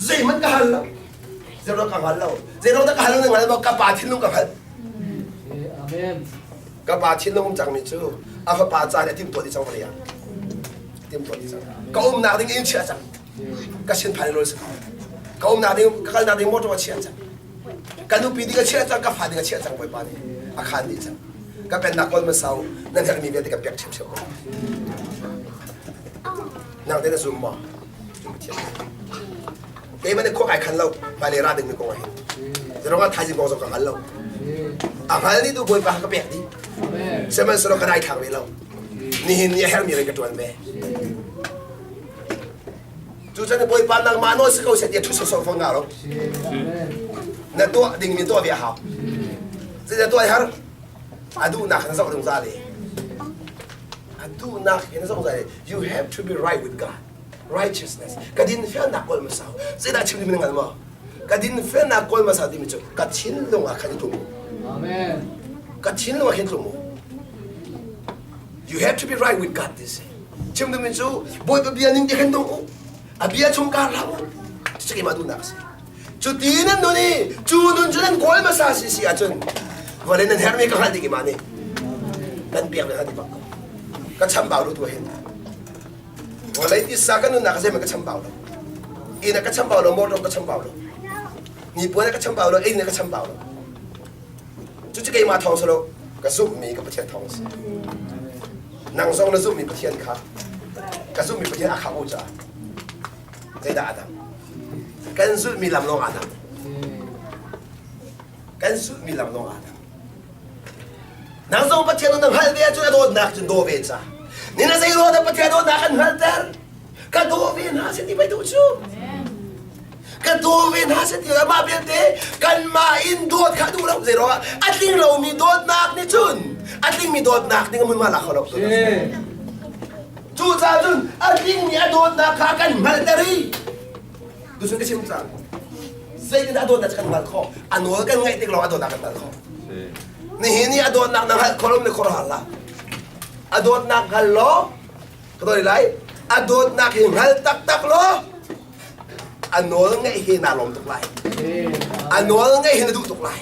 zeihmanh ka hal lo. Zeirong ka hal lo. Zeirong dah ka hal lo nan hngal ka pa thinlung ka hngalh. Amen. Ka pa thinlung um cangmi cu a fapa ca nih a timhtuah dih cang vawlei ah. A timhtuah dih cang. Ka umnak ding inn chia cang. Ka sin phan in si Ka umnak ding ka kalnak ding motor a chia cang. Ka nupi ding a chia cang, ka fa ding a chia cang Bawipa nih a khan dih cang. Ka pennak kawl masau nan herhmi vialte ka pek ṭhiamṭhiam ko. Nang te na zum maw? Pathian. Keimah nih khua kai khan lo, hmailei ra dingmi kong ah hin. Zeirong ah thaizing kong zong ka hngal lo. A hngal ni tu Bawipa ka pek dih. Sihmanhsehlaw ka daithlang rih lo. Nihin ni a herhmi rian ka ṭuan ve. Cucaah Bawipa nangmah nawl si ko seh tiah ṭhu sawsawh fawn nga lo. Na tuah dingmi tuah ve a hau. Zeidah tuah i har? A duhnak in zoh zungzal i. A duhnak in zungzal i. You have to be right with God. Righteousness. Ka dinfelnak kawl hmasa. Zeidah chim ding na hngal maw? Ka dinfelnak kawl hmasa timi cu ka thinlung ah khan i tlum. Amen. Ka thinlung ah khin tlum u. You have to be right with God this. Chim dingmi cu Bawipa bia ning te khan nung u. A bia chung kar hlah u. Cucu keimah duhnak a si. Cu ti nan nun i cu nun cu nan kawl hmasa si si ahcun vawlei nan herhmi ka hngalh ding imah nih nan pek le hati bak ko. Ka chambau lu tu hin. Vawlei tisa ka nunnak zeihmanh ka chambau lo. Inn ah ka chambau lo, motor ka chambau lo. Hnipuan ah ka chambau lo, inn ah ka chambau lo. Cucu keimah thawng si lo. Ka zumhmi ka Pathian thawng a si. Nang zong na zumhmi Pathian kha ka zumhmi Pathian a khang u caah zeidah a dang? Kan zulhmi lam lawng aa dang. Kan zulhmi lam lawng aa dang. Nang zong Pathian na hngalh ve ahcun a dawtnak cun daw ve ca. Ni na zei ruang dah Pathian dawtnak kan hngalhter? Ka daw ve hna seh ti pei duh cu. Ka daw ve hna seh ti amah vialte kanmah in dawt kha duh lo zei ruangah a tling lomi dawtnak nih cun a tlingmi dawtnak ning a hmunhma la kho lo. Cucaah cun a tlingmi a dawtnak kha kan hngalhter i tuchun ka chim cang. Zeitindah a dawtnak cu kan hngalh khawh? A nawl kan ngaih tik lawng a dawtnak kan hngalh khawh. Nihin ni a dawtnak na hngalh khawh lo na khuaruahhar hlah. A dawtnak hngal law ka dawt lai. A dawtnak hi hngal taktak law a nawl ngaih hi naa lawm tuk lai. A nawl ngaih hi na duh tuk lai.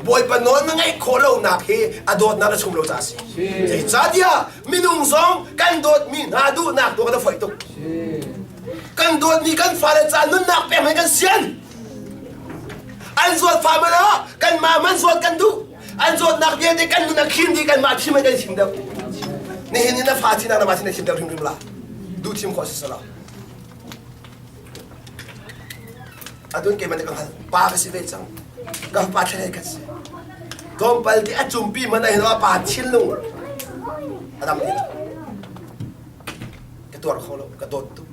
Bawipa nawl na ngaih khawh lonak hi a dawtnak na chum lo caah a si. Zeicahtiah minung zong kan dawtmi hna duhnak tu kan foih tuk. Kan dawtmi kan fale ca nunnak pek man kan sian. An zawt fa man ah kanmah man zawt kan duh. An zawtnak vialte kan nun a khim dih kanmah thim kan thim deuh. Nihin ni na fa thinak na mah thin na thim deuh hrimhrim la. Duh thim khawh si sala. Atun keimah nih ka hngal. Pa ka si ve cang. Ka pa thlen ka si. Tlawmpal ti a cumpi man ah hin a pa thinlung a dam ti lo. Ka tuar kho lo, ka dawt tuk.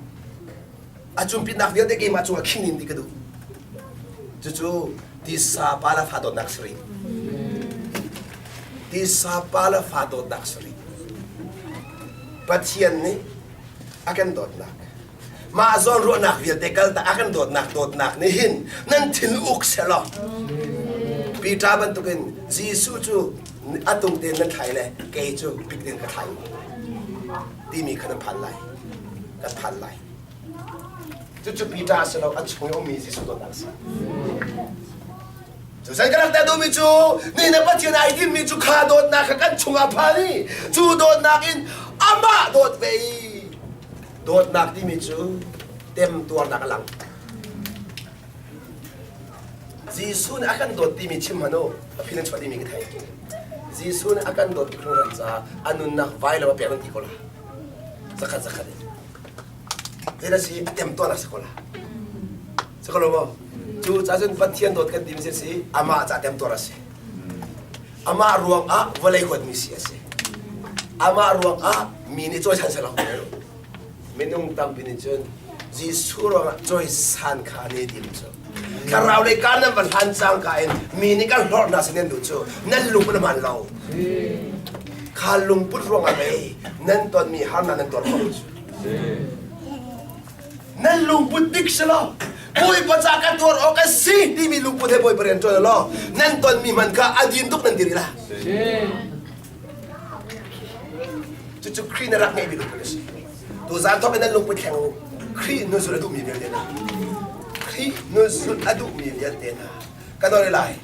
A cumpinak vialte keimah cungah khing in ti ka duh. Cucu tisa pa le fa dawtnak si rih. Tisa pa le fa dawtnak si rih. Pathian nih a kan dawtnak mah zawn ruahnak vialte kaltak a kan dawtnak dawtnak nih hin nan thin uk selaw Peter bantukin Jesuh cu a tung tein nan thlai le kei cu pik tein ka thlai timi kha nan phan lai kan phan lai cucu Peter a si lo a chung i ummi Jesuh dawtnak a si Cu zei ka rak teh duhmi cu ni na Pathian ai timmi cu kha dawtnak kha kan chungah phan i cu dawtnak in amah dawt ve i dawtnak timi cu temtuarnak a lang. Jesuh nih a kan dawt timi chim hmanh u a phi nan chuah dingmi ka thei. Jesuh nih a kan dawt tuk hringhran caah a nunnak vailam a pek nan ti ko la. Zakhat zakhat in. Zeidah si a temtuarnak si ko la. Si ko lo maw? Cu ca cun Pathian dawt kan timi si amah ca temtuar a si. Amah ruang ah vawlei huatmi si a si. Amah ruang ah mi nih cawisan selaw minung tampi nih cun Jesuh ruangah cawisan kha ni tim cu. Thlarau lei kaan nan van hlan cangka in mi nih kan hlorh hna sin nan duh cu nan lung nan hman lo. Kha lungput ruangah mei nan tonmi harnak nan tuar kho cu. Nan lungput dik si lo. Bawipa ca kan tuar awk a si timi lungput he Bawipa rian ṭuan law nan tonmi hman kha a din tuk nan dir ila. Cucu Khrih na rak ngeihmi lungput a si. Tuzaan thawk in nan lungput thleng u. Khrih nunzul a duhmi vialte hna. Khrih nunzul a duhmi vialte hna. Ka nawl lai.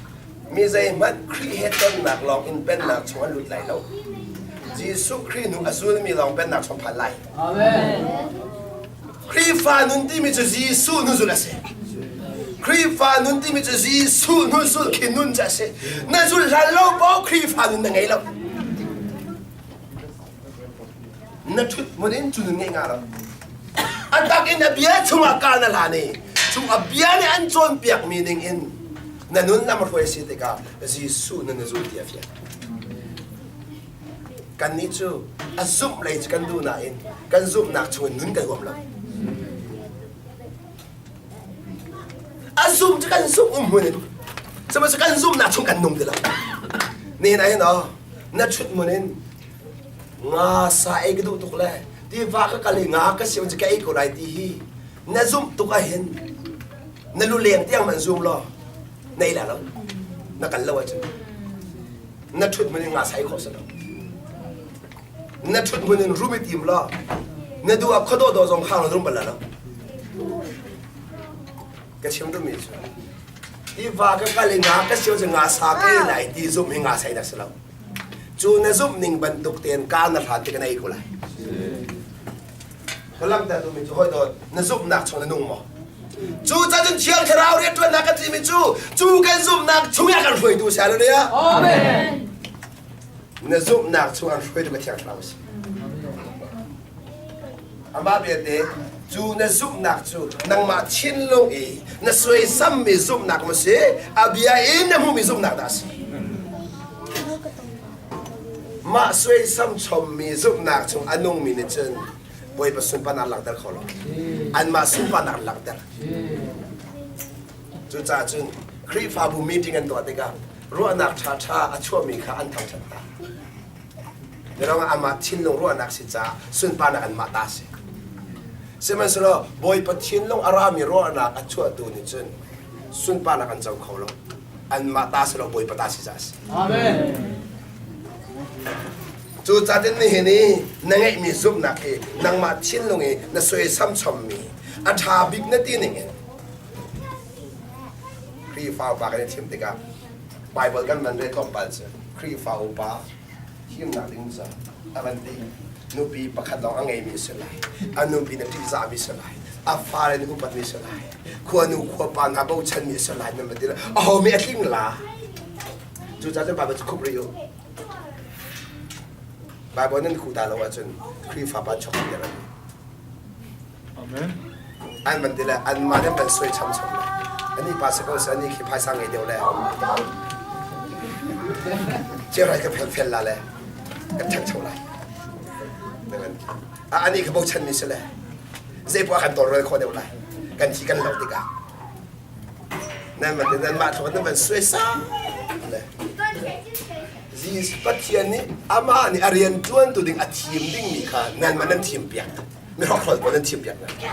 Mi zeihmanh Khrih he tonnak lawng in pennak chung an lut lai lo. Jesuh Khrih hnu a zulmi lawng pennak chung phan lai. Amen. Khrihfa nun timi cu Jesuh nunzul a si. Khrihfa nun timi cu Jesuh nunzul khi nun cu a si. Na zul hlan lo paoh Khrihfa nun na ngei lo. Na ṭhut hmun in cu nun ngeih nga lo. A tak in a bia chungah ka na hlan i cu a bia nih an cawnpiakmi ning in na nun lam hruai si tikah Jesuh nun na zul ti a fiang. Kannih cu a zumh lei cu kan duh nain kan zumhnak chungin nun kan huam lo. A zum cu kan zumh um hmun in sihmanhsehlaw kan zumhnak chung kan nung ti lo. Nihin ah hin aw na ṭhut hmun in nga sa ei ka duh tuk le tiva ka kal i nga ka siam cu ka ei ko lai ti hi na zumh tuk ahhin na luleng tiang man zum law na ei la lo na kal lo ahcun na ṭhut hmun in nga sai khawh si lo na ṭhut hmun in rum i tim law na duh ah khuadawh dawh zong khang rum bal la lo ka chim duhmi cu tiva ka kal i nga ka sio cu nga sa ka ei lai ti zumh hi nga sai na si lo cu na zumh ning bantuk tein ka na hlan ti ka nei ko lai Ka langhter duhmi cu hawi dawt na zumhnak chung na nung maw? Cu cun Thiang Thlarau rianṭuannak kan timi cu cu kan zumhnak chungah kan hruaitu si. Hallelujah. Amen. Na zumhnak chung an hruaitu ka Thiang Thlarau a si. Amah belte cu na zumhnak cu nangmah thinlung i na suaisammi zumhnak maw si, a bia in na hmuhmi zumhnak dah a si? Mah suaisam chommi zumhnak chung a nungmi nih cun Bawipa sunparnak langhter kho lo. Anmah sunparnak langhter. Cucaah cun Khrihfabu meeting an tuah tikah ruahnak ṭhaṭha a chuahmi kha an thangṭhat hna. Mirang ah amah thinlung ruahnak si caah sunparnak anmah ta a si. Sihmanhsehlaw Bawipa thinlung a rami ruahnak a chuahtu nih cun sunparnak an co kho lo. Anmah ta si lo Bawipa ta si caah a si. Amen. Cucaah nihin i na ngeihmi zumhnak hi nangmah thinlung i na suaisam chommi a ṭha bik na ti ning in Khrihfa upa kan i thim tikah Baibal kan van rel tlawmpal cu Khrihfa upa thimnak ding cu a van ti. Nupi pakhat lawng a ngeimi a si lai. A nupi na ṭihzahmi a si lai. A fale na upatmi a si lai. Khuanu khuapa hna bochanmi a si lai nan va ti lai. Aho mi a tling la? Cucaah cun Baibal cu khup rih u. Baibal nan khuh ta lo ahcun Khrihfa pa chuak an ti. Amen. An van ti le anmah nih an suai cham cham le ani pa si ko si ani khi phaisa ngei deuh le cirai ka fel fel la le kan ṭhangcho lai. A ani ka bochan mi si le zei poah kan tawlrel khawh deuh lai kan thi kan lo tikah nan van nan mah thlawt nan van suai sang le Pathian nih amah nih a rian ṭuantu ding a thim dingmi kha nanmah nan thim piak mihrokhrawl pawl nan thim piak hna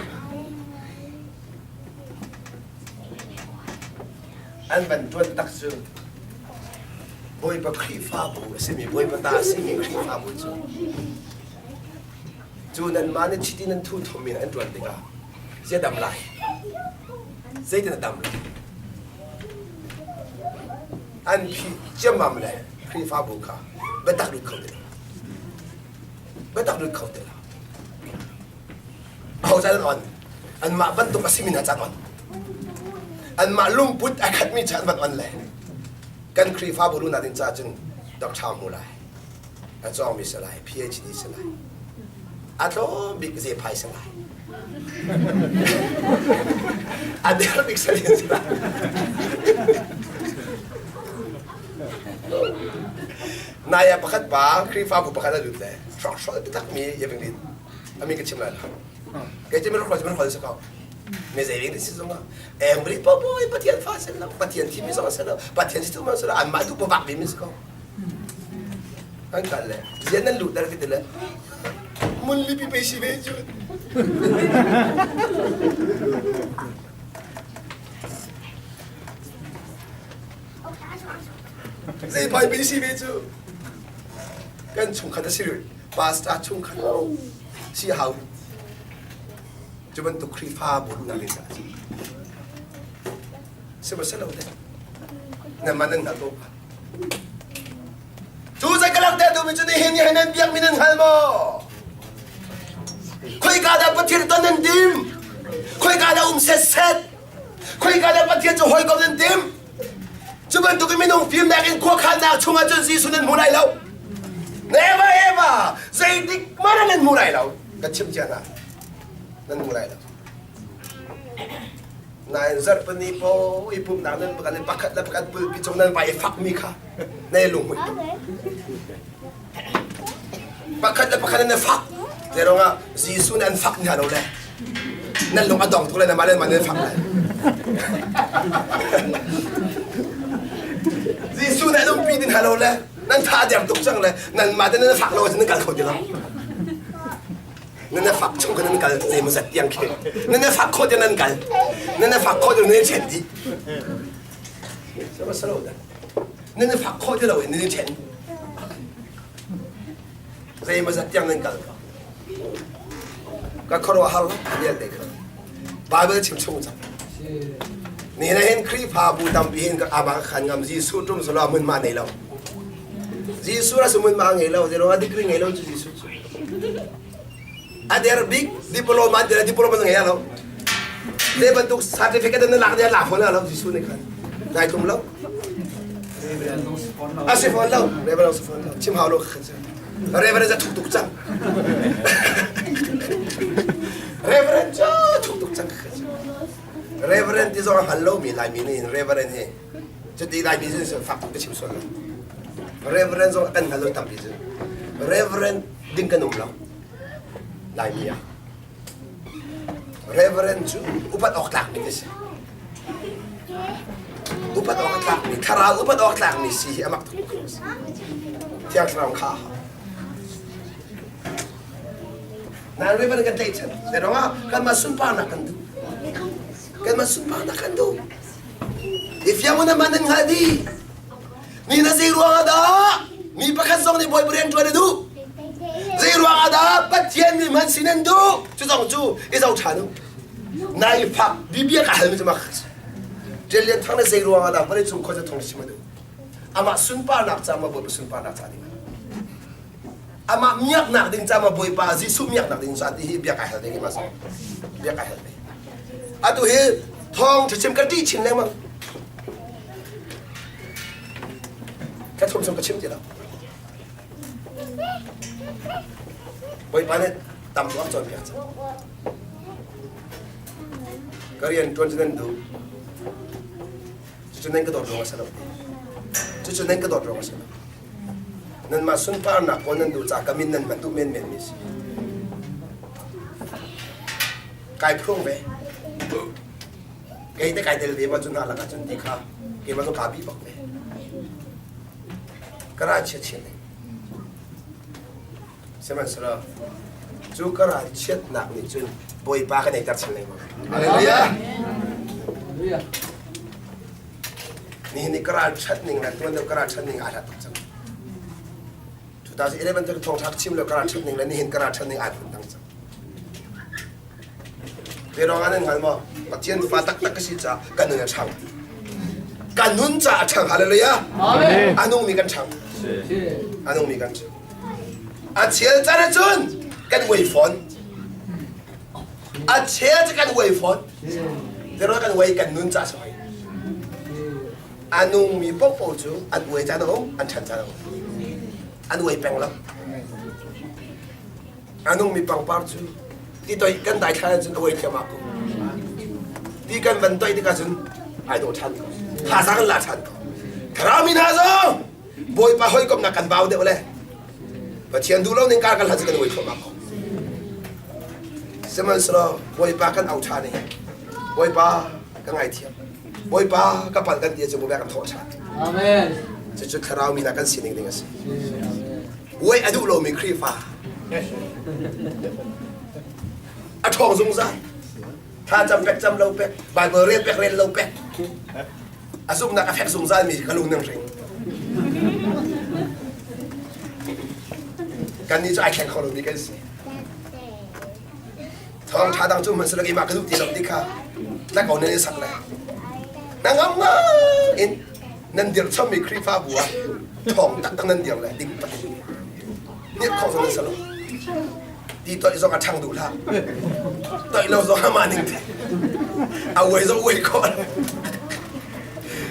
an van ṭuan tak cu Bawipa Khrihfabu a simi Bawipa ta a simi Khrihfabu cu cu nanmah nih chiti nan thu thummi an ṭuan tikah zei dam lai zeitin a dam lai an phih ciammam le Khrihfabu kha biatak lut kho ti lo biatak lut kho ti lo aho caan an on anmah bantuk a simi hna caan on anmah lungput a khatmi caan van on le kan Khrihfabu lunak ding caah cun doctor hmu lai a cawngmi si lai PhD si lai a tlawm bik zephai si lai a der bik salin si lai Naya pakhat pa Khrihfabu pakhat a lut le hrawkhrol biatak mi yaving din ami ka chim lai lo kei cu mi hrawkhrol mi si ko mi zei ding si zong ah eng bri po po Pathian fa si lo Pathian thimi zong si lo Pathian si tu ma si lo anmah tu po bak mi si ko an kal le zian nan luh dar ki le mun lipi pe si ve cu Zei pai pe si ve cu kan chungkhat a si rih pastor chungkhat si hau cu bantuk Khrihfa bu na le sihmanhsehlaw le na man nan hngal ko cu zei ka langhter duhmi cu nihin ni nan biakmi nan hngal maw khoika dah Pathian ton nan tim khoika dah um set set khoika dah Pathian cu hawikom nan tim Cu bantuk in minung fimnak in khuakhannak chungah cun Jesuh nan hmu lai lo. Never ever! Zeitik hmanh nan hmu lai lo. Ka chim cia hna. Nan hmu lai lo. Nain zarhpini po i pumhnak nan pakhat pakhat le pakhat pulpi cung nan vai i fakmi kha na i lunghmuih tuk. Pakhat le pakhat nan i fak. Zeiruangah Jesuh nih an fak hna lo le nan lung a dong tuk le mah le mah nan fak lai. Jesuh nih an umpi ti hna lo le nan tha a der tuk cang le nan mah te nan fak lo ahcun nan kal kho ti lo. Nan fak chung kha nan kal zeimaw zat tiang khi. Nan fak khawh tiang nan kal. Nan fak khawh tiang nan i ṭhen dih. Nan i fak khawh ti lo in nan i ṭhen. Zeimaw zat tiang nan kal ko. Ka khuaruahhar vialte kha. Bible chim chung cang. Ni na hin Khrihfabu tampi hin ka aba ka khan ngam Jesuh tum sala mun ma nei lo. Jesuh ra mun ma ngei lo, zero a degree ngei lo cu Jesuh cu. A der bik diploma der diploma ngei lo. Zei bantuk certificate na lak dia la fo na lo Jesuh nih khan. Nai tum lo. A si fawn lo. Reverend si fawn lo. Chim hau lo kha cu. Reverend za thuk tuk cang. Reverend cu thuk tuk cang kha cu. Reverend ti zong a hngal lomi Laimi nih hin Reverend hi cuti Laimi cu fak tuk ka chim sual lo. Reverend zong kan hngal lo tampi cu. Reverend ding kan um lo. Laimi ah. Reverend cu upat awk tlakmi ka si. Upat awk a tlakmi, thlarau upat awk tlakmi si hi a mak tuk ko si. Thiang thlarau kha a hau. Nan Reverend kan tlaihchan. Zeiruangah kanmah sunparnak kan duh. Kanmah sunparnak kan duh. I fiang na man nan hngal dih. Mi na zei ruangah dah mi pakhat zong nih Bawipa rian ṭuan a duh? Zei ruangah dah Pathian nih hman sin an duh? Cu zong cu i zoh ṭhan u. Nai fak bibia ka halmi cu mak Ṭial Lian Thang na zei ruangah dah vawlei cung khuaza thong chim a duh? Amah sunparnak ca ma Bawipa sunparnak ca ding Amah miaknak ding ca ma Bawipa Jesuh miaknak ding ca ti hi bia ka hal ding ma bia ka hal ding. Atu hi thawng ṭha chim ka ṭih chin lengmang. Ka thum chung ka chim ti lo. Bawipa nih tam tuk a cawnpiak cang. Ka rian ṭuan cu nan duh. Cucu nan ka dawt ruang a si lo. Cucu nan ka dawt ruang a si lo. Nanmah sunparnak kawl nan duh caah ka min nan hman duh menmen mi si. Kai phrung ve. Kei te kai tel ve ma cu hna lakah cun ti kha keimah cu kaa bih bak ve. Ka ral chiat chin ding. Sihmanhsehlaw cu ka ral chiatnak nih cun Bawipa ka neihter chin lengmang. Hallelujah. Nihin ni ka ral ṭhat ning le tuan deuh ka ral ṭhat ning aa hlat tuk cang. 2011 cu thawngṭha ka chim lo ka ral ṭhat ning le nihin ka ral ṭhat ning aa phun dang cang. Zeiruangah nan hngal maw? Pathian fa taktak ka si caah ka nun a ṭhang. Ka nun caah a ṭhang. Hallelujah. Amen. A nungmi kan ṭhang. A nungmi kan ṭhang. A chel caan ahcun kan uai fawn. A chel cu kan uai fawn. Zeiruangah kan uai kan nun caah si hoi. A nungmi paohpaoh cu an uai caan a um, an ṭhan caan a um. An uai peng lo. A nungmi pangpar cu ti toih kan daithlan ahcun a uai thliahmah ko. Ti kan van toih tikah cun ai dawh ṭhan ko. Thazaang kan la ṭhan ko. Thlarau mi hna zong Bawipa hawikomhnak kan bau deuh le Pathian duh lo ning kar kan hlat cu kan uai thluahmah ko. Sihmanhsehlaw Bawipa kan au ṭhan i Bawipa ka ngaithiam. Bawipa ka palh kan ti ahcun Bawipa kan thawh ṭhan. Amen. Cucu thlarau mi hna kan sining ding a si. Uai a duh lomi Khrihfa a ṭhawng zungzal. Thlacam pek cam lo pek, Bible rel pek rel lo pek. A zumhnak a fek zungzal mi ka lung nan hring. Kannih cu ai thleng kho lomi kan si. Thawngṭha dang cu hmanhsehlaw keimah ka duh ti lo ti kha tlak ko nan i sak le. Na ngam in nan dirh chommi Khrihfabu ah ṭhawng taktak nan dir le ding tak nih khawh zong nan si lo. Ti toih zong a ṭhang duh hlah. Toih lo zong amah ning te. A uai zong uai khawh lo.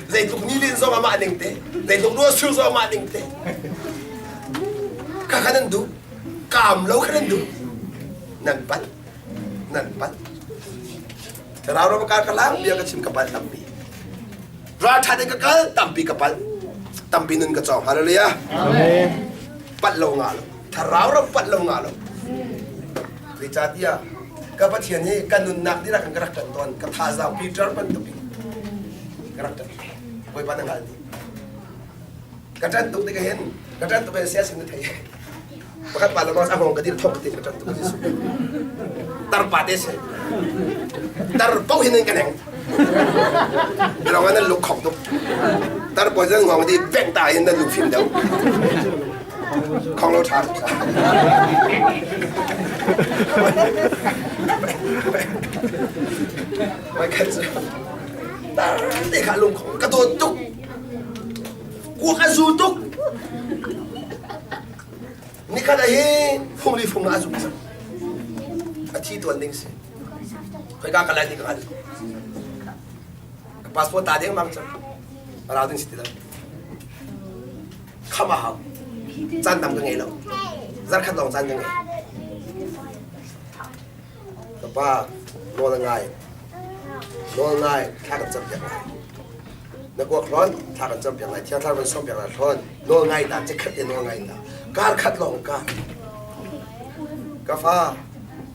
Zeitluk ni lin zong amah ning te. Zeitluk ruah sur zong amah ning te. Kha kha nan duh. Kaam lo kha nan duh. Nan palh. Nan palh. Thlarau ram ka ka lang bia ka chim ka palh tampi. Ralṭha in ka kal tampi ka palh. Tampi nun ka cawng. Hallelujah. Amen. Palh lo ngah lo. Thlarau ram palh lo ngah lo. Zeicahtiah ka Pathian hi ka nunnak dihlak in ka rak ṭanh tawn. Ka thazaang Peter bantuk in ka rak ṭanh. Bawipa na hngal dih. Ka ṭanh tuk tikah hin ka ṭanh tuk hin sia sin na thei. Pakhat pa lawng a hngawng ka dir thok ka tin ka ṭan tuk Jesuh. Tar pa te si. Tar paoh hin an ka neng. Lawng nan luk khok tuk. Tar pawl zan ngong di beng ta in nan lung fim deuh. Khong lo ṭha. Mai khat cu tar te kha lung khong ka dawt tuk. Kuak a zu tuk. Nikhat ah hin fungli fung a zuk cang. A thi tuan ding si. Khoika ka lai ti ka hngal. Ka passport ta deng mang cang. Rau ding si ti lo. Kham a hau. Caan tam ka ngei lo. Zarkhat lawng caan ka ngei. Ka pa nawl a ngai. Nawl ngai thla kan cam piak lai. Na kuak hlawn thla kan cam piak lai. Thiang thlarau kan sawm piak lai hlawn. Nawl ngai ta cikhat te nawl ngai ta. Kar khat lawng ka. Ka fa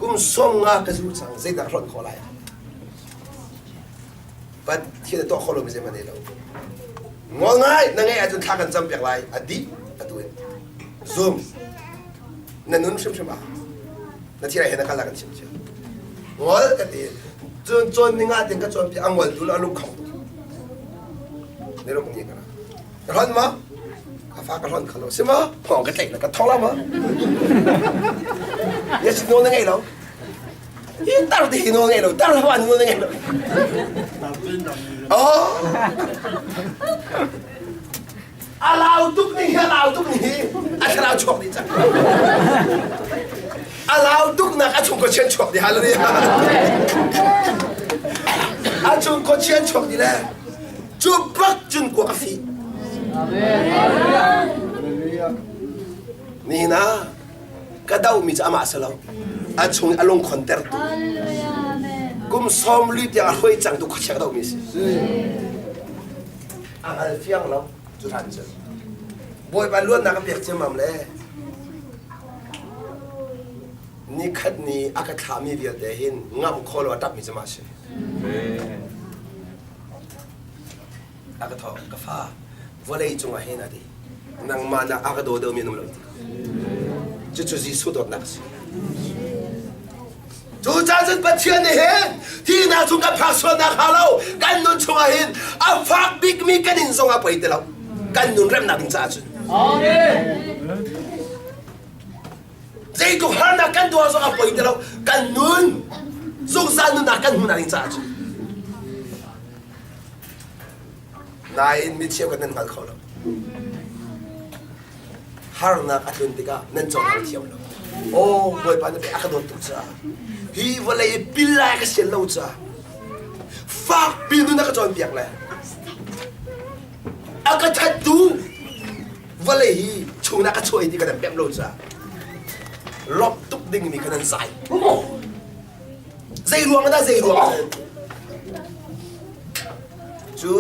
kum som nga ka zu cang zeidah hlonh khawh lai? Pathian a tuah khawh lomi zeihmanh nei lo. Ngol ngai na ngeih ahcun thla kan cam piak lai a dih atu in. Zum na nun hrimhrim ah na thil he na kal ah kan chim cia. Ngol ka ti cun cawn ning ah tin ka cawn piak a ngol tu a lung khong tuk. Ne ruk ni ka ra. Ka hlonh ma? Ka fa ka hlonh kho lo. Si ma? Thong ka tlaih la ka thong la ma? Yes, no na ngei lo. Hi tar ti hi nawl ngei lo tar hlah nawl ngei lo. Oh. A lau tuk ni hi a lau tuk ni hi a thlarau chuak dih cang. A lau tuk nak a chung ko chian chuak dih hallelujah. A chung ko chian chuak dih le cu bak cun kuak a fi. Amen. Nihin ah ka dohmi cu amah si lo a chung i a lungkhon tertu kum sawm li tiang a hruai cangtu khuachia ka dohmi si a hngal fiang lo cu hlan cu bawipa luatnak a pek ciammam le nikhat ni a ka thlahmi vialte hin ngamh khawh lo a ṭapmi cu mah si a ka thawk ka fa vawlei cungah hin a ti nangmah nak a ka daw deuhmi an um lo ti cucu Jesuh dawtnak a si Cucaah cun Pathian nih hin thihnak chung kan phak sualnak hnga lo kan nun chungah hin a fak bikmi kan in zong ah poi ti lo kan nun remnak ding caah cun zeitluk harnak kan tuar zong ah poi ti lo kan nun zungzal nunnak kan hmuhnak ding caah cun Nain mi cheukhat nan hngal kho lo. Harnak a tlun tikah nan cohlang thiam lo. Aw Bawipa na a ka dawt tuk caah hi vawlei i pil lai ka sian lo caah fakpi nun a ka cawnpiak le a ka thattu vawlei hi chungah ka chuah i ti ka nan pemh lo caah lawmh tuk dingmi kha nan zai. Zei ruang dah zei ruang cu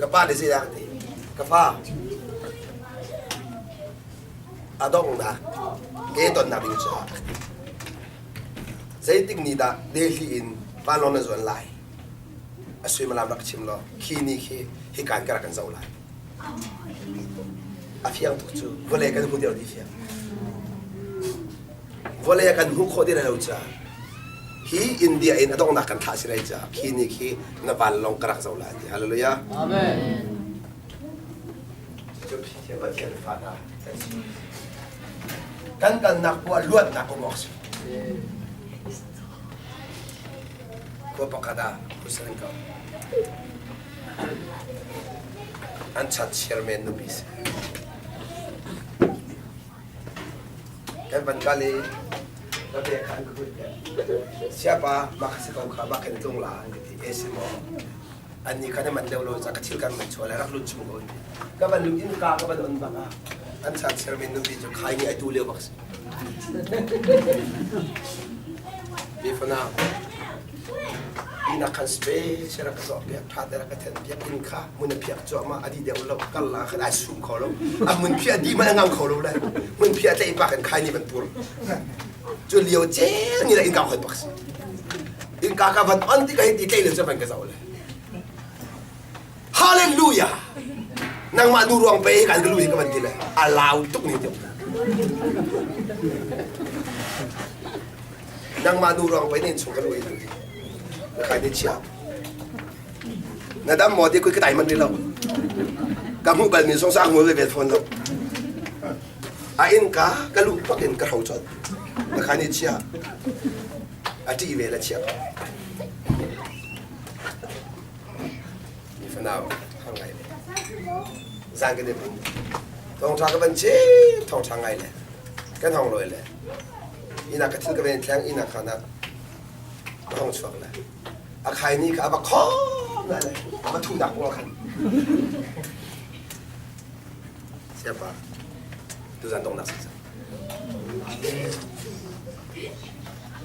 ka pa nih zeidah ka ti ka fa a donghnak ke tonnak ding cu zeitik ni dah Delhi in vanlawng na zuan lai a suimilam rak chim law khi ni khi hikaan ka rak kan zoh lai a fiang tuk cu vawlei kan hmu deuh ti fiang Vawlei a kan hmuh khawh ti lai lo caah hi India in a donghnak kan thlah si lai caah khi ni khi na vanlawng ka rak zoh lai ti hallelujah Amen. Cu Pathian fa hna kan si. Kan kalnak poah luatnak um awk si. Khua pakhat ah Hussein ko. An chat chairman nupi si. Kan van kal i ka bek kha an ka kulh piak. Siapa mah kha si ko kha mah khan tlung la an ka ti. E si maw? Annih kha na man deuh lo ca ka thil kan man chuah le rak lut chung ko an ti. Ka van lut in ka ka van on bak ah an chan chairman nupi cu khai nih ai tu lio bak si. Mi fanau Inn khan space rak ka tuah piak ṭha te rak ka then piak inn kha mun a phiak cuahmah a dih deuh lo kal la khan ai sum kho lo a mun phiah dih man a ngam kho lo le mun phiah tlaih pak in khai ni van pur cu lio cel ni la inn ka hoi pak si inn ka ka van on ti ka hin ti tlei lo cu van ka zoh le Hallelujah! Nangmah nu ruang pe kan ka lu hi ka van ti le a lau tuk ni ti Nangmah nu ruang pe nin chung ka lu hi na kai ni chia na dam maw ti kui ka tai man ri lo ka hmuh bal mi song sang hmu ve vel phone lo a in ka ka lu pak in ka hro chot na kai ni chia a ṭih ve la chia Mi fanau har ngai le zan kan i pum thawngṭha ka van chim thawngṭha ngai le kan hong lawi le inn ah ka thil ka ven thleng inn ah khan ah ka hong chuak le a khai ni kha a va khom na le a va thunak kong khan. Siapa tuzan donghnak si cang.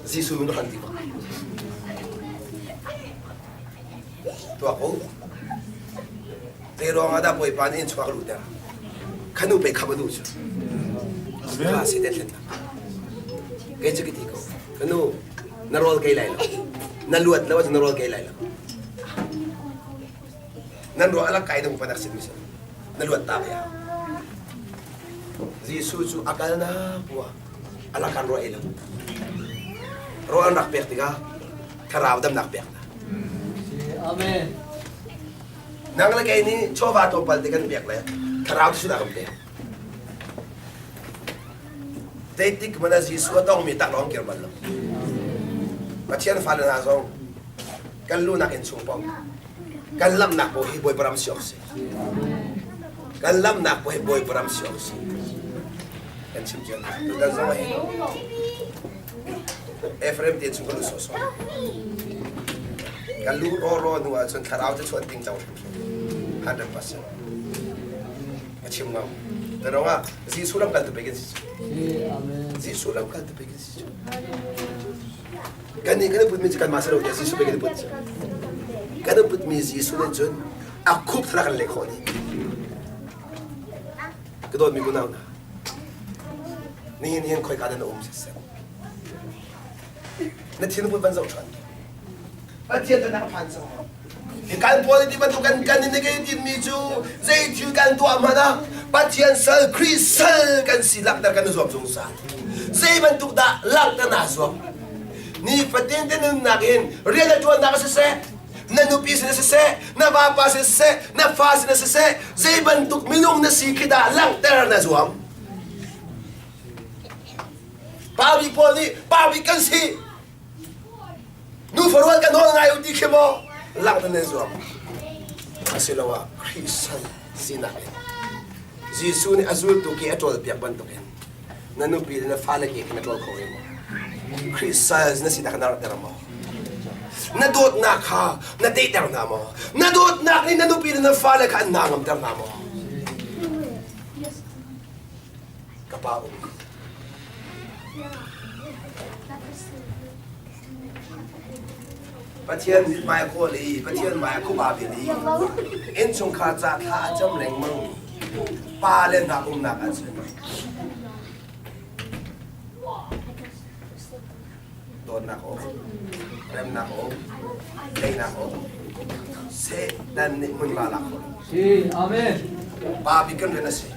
Jesuh nun kan ti bak. Tuah ko. Zei ruang ah dah Bawipa nih in chuak lu ter? Khanu pe kham anu cu. Kha si te thlen. Kei cu ka ti ko. Kanu na rawl kei lai lo. Na luat lo ahcun na rawl kei lai lo. Nan ruah alak kai dong panak sin mi na luat ta ve Jesuh cu a kal na pua alakan ruah ei lo. Rawl an rak pek tikah thlarau damnak pek na. Amen. Nang le kei nih chawva tlawmpal te kan pek le thlarau cu kan pek. Zeitik hmanh ah Jesuh a tongmi tak lawng kir bal lo. Pathian fale hna zong kan lunak in chung paoh kan lamnak paoh hi Bawipa ram si awk si. Kan lamnak paoh hi Bawipa ram si awk si. Kan chim cia hna. Tutan zong ah hin Ephraim te chung ka lu sawsawh. Ka lu rawraw hnu ahcun thlarau cu chuan ting cang hrimhrim. 100%. A chim ngam. Tarong ah Jesuh lam kal tu pek in si cu. Jesuh lam kal tu pek in si cu. Kan nih kan i putmi cu kanmah si lo tiah Jesuh pek in i put cu. Kan i putmi Jesuh nih cun a khup thara kan leh khawh dih. Ka dawtmi unau hna, nihin hin khoika dah na um siseh. Na thinput van zoh ṭhan. Pathian cu na phan cang. Kan pawl ti bantuk kan kan in ke tinmi cu zei thil kan tuah hmanh ah Pathian sal Khrih sal kan si langhter kan i zuam zungzal. Zei bantuk dah langhter naa zuam? Nifatin te nunnak in rian na ṭuannak ah siseh, na nupi sin ah siseh, na vapa sin siseh, na fa sin ah siseh, zei bantuk minung na si khi dah langhter na zuam? Pa bik pawl nih pa bik kan si. Nu farual kan nawl ngai u ti khi maw langhter nan zuam. Asiloah Khrih sal sinak in Jesuh nih a zultu ke a ṭawlpiak bantukin na nupi le na fale ke khin a ṭawl kho ve maw? Khrih sal na sinak na langhter maw? Na dawtnak kha na deihter hna maw? Na dawtnak nih na nupi le na fale kha an hna ngamter hna maw? Ka pa um. Pathian mithmai a kawl i Pathian hmai a khup aa bil i innchungkhar ca thla a cam lengmang mi pa le hna umnak ahcun dawtnak a um, remnak a um, teinak a um. Satan nih hmunhma lak khawh. Si, amen. Pa bik kan rian a si.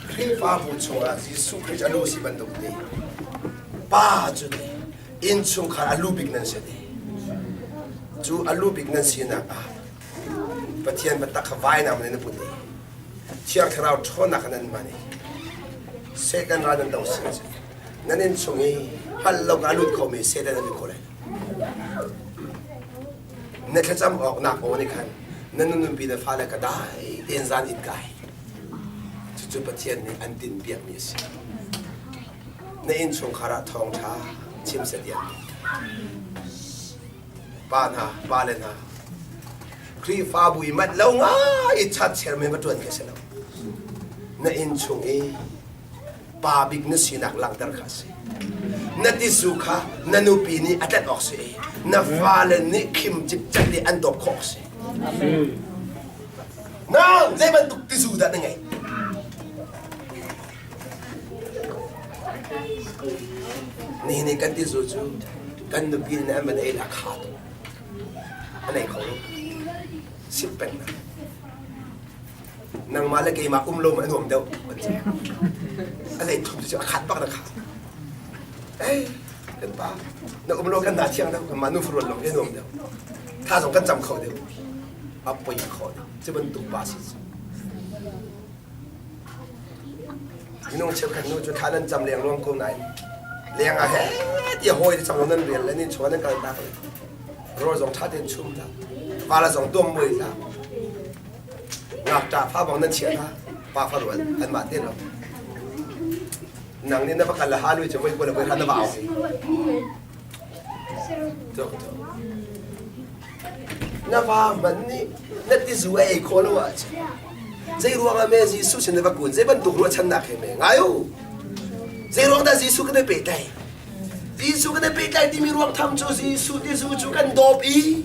Khrihfabu chungah Jesuh Khrih a lu si bantuk te pa cu te innchungkhar a lu bik nan si te. Cu a lu bik nan sinak ah Pathian biatak kha vainam in na put i Thiang Thlarau ṭhawnnak in nan hman i Satan ral nan do si ahcun nan inn chung i hngalh lo a lut khomi Satan a lut kho lai lo. Na thlacam awknak aw nih khan na nunpi na fale ka dai tein zan it kai. Cucu Pathian nih an tinhpiakmi a si. Na innchungkhar ah thawngṭha chim seh tiah Pa hna, pale hna, Khrihfabu i manh lo ngai i chat chairman va ṭuan khi a si lo. Na innchung i pa bik na sinak langhter kha a si. Na tizu kha na nupi nih a tlanh awk si i na fale nih khim cikcek i an dawp khawh awk si. Nang zei bantuk tizu dah na ngeih? Nihin i kan tizu cu kan nupi nih an van ei le a kha tuk. An ei kho lo. Sip peng na. Nangmah le keimah um lo ma a nuam deuh. A lei thup cu a khat bak na kha. Ei, kan pa, na um lo kan na thiang deuh, kanmah nu farual lo hi nuam deuh. Tha zong kan cam kho deuh. A poi kho deuh. Cu bantuk pa si cu. Minung cheukhat nu cu thla nan cam lengluang ko nain leng ah he tiah hawi te cang lo nan rial le nin chung ah nan kal tak le rawl zong ṭha tein chum hlah vala zong tuam mui hlah ngakṭah fa bang nan chiah hna pa fa rual anmah te lo nang nih na va kal le halu cu voi kua le voi hra na va au tuk tuk. Na va hmanh nih na tizu a ei khawh lo ahcun zei ruangah me Jesuh sin na va kun? Zei bantuk ruahchannak he me? Ngai u. Zei ruang dah Jesuh kan i pehtlaih? Jesuh kan i pehtlaih timi ruang tham cu Jesuh tizu cu kan dawp i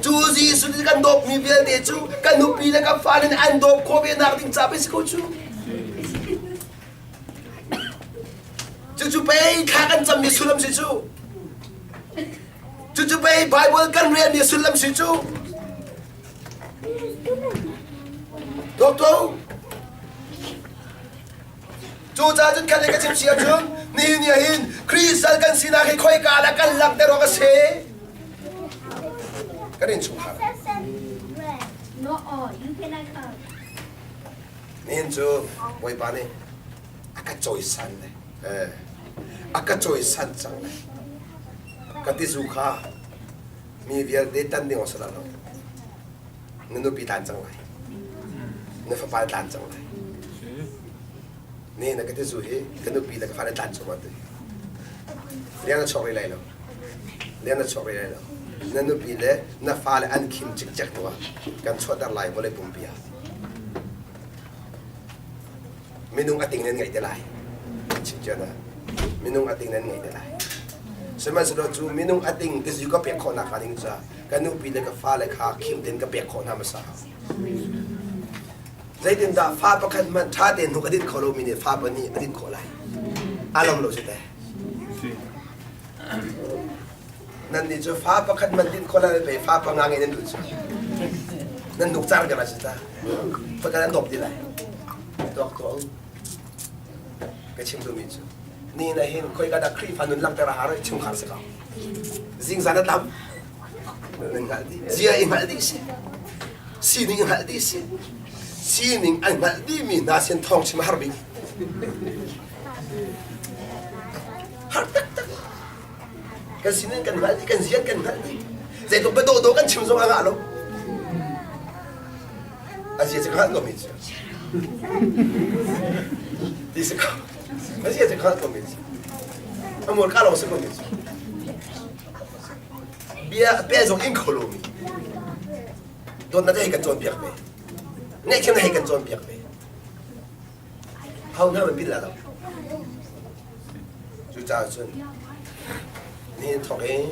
cu Jesuh ti kan dawpmi vialte cu kan nupi le kan fale nih an dawp khawh ve nak ding ca pei si ko cu. Cucu pei thla kan cammi sullam si cu. Cucu pei Bible kan relmi sullam si cu. Doctor, Cucaah cun khat le ka chim si ahcun nihin ni ahhin Khrih sal kan sinak hi khoika dah kan langhter awk a si? Kan innchungkhar. Nihin cu Bawipa nih a ka cawisan le a ka cawisan cang le ka tizu kha mi vialte tan ding awk si lo. Na nupi tlan cang lai. Na fapa tlan cang lai. Ne na ka tizu hi ka nupi le ka fale tlan cang tu. Liang na chuak rih lai lo. Liang na chuak rih lai lo. Na nupi le na fale an khim cikcek hnu ah kan chuahter lai vawlei pumpi ah. Minung a ting nan ngaih te lai. Chim cia na. Minung a ting nan ngaih te lai. Sihmanhsehlaw cu minung a ting tizu ka pek khawh nak hnga ding caah ka nupi le ka fale kha khim tein ka pek khawh hna hmasa. Zeitindah fa pakhat hmanh ṭha tein hnuk a dinh kho lomi nih fa pahnih a dinh khawh lai? Aa lawm lo si teh. Nannih cu fa pakhat hmanh dinh khawh lai pe fa panga ngei nan duh cu. Nan nuk car ka si ta. Pakhat an dawp ti lai. Tuak tuah u. Ka chim duhmi cu ni na hin khoi ka dah Khrihfa nun langhter a har chungkhar si ko. Zingzan a tam. Nan hngalh dih. Zia i hngalh dih si. Sining i hngalh dih si. Sining an hngalh dihmi hna sin thawng chim a har bik. Har taktak. Kan sinin kan hngalh dih, kan zian kan hngalh dih. Zeitluk bia dawhdawh kan chim zong a ngah lo. A zia cu ka hngalh komi cu. Ti si ko. A zia cu ka hngalh komi cu. A mur ka lawng si komi cu. Bia pe zong in kho lomi. Dawtnak hei kan cawnpiak ve. Ngaihthiam hei kan cawnpiak ve. Ho hna man pin la lo. Cucaah cun nihin thawk in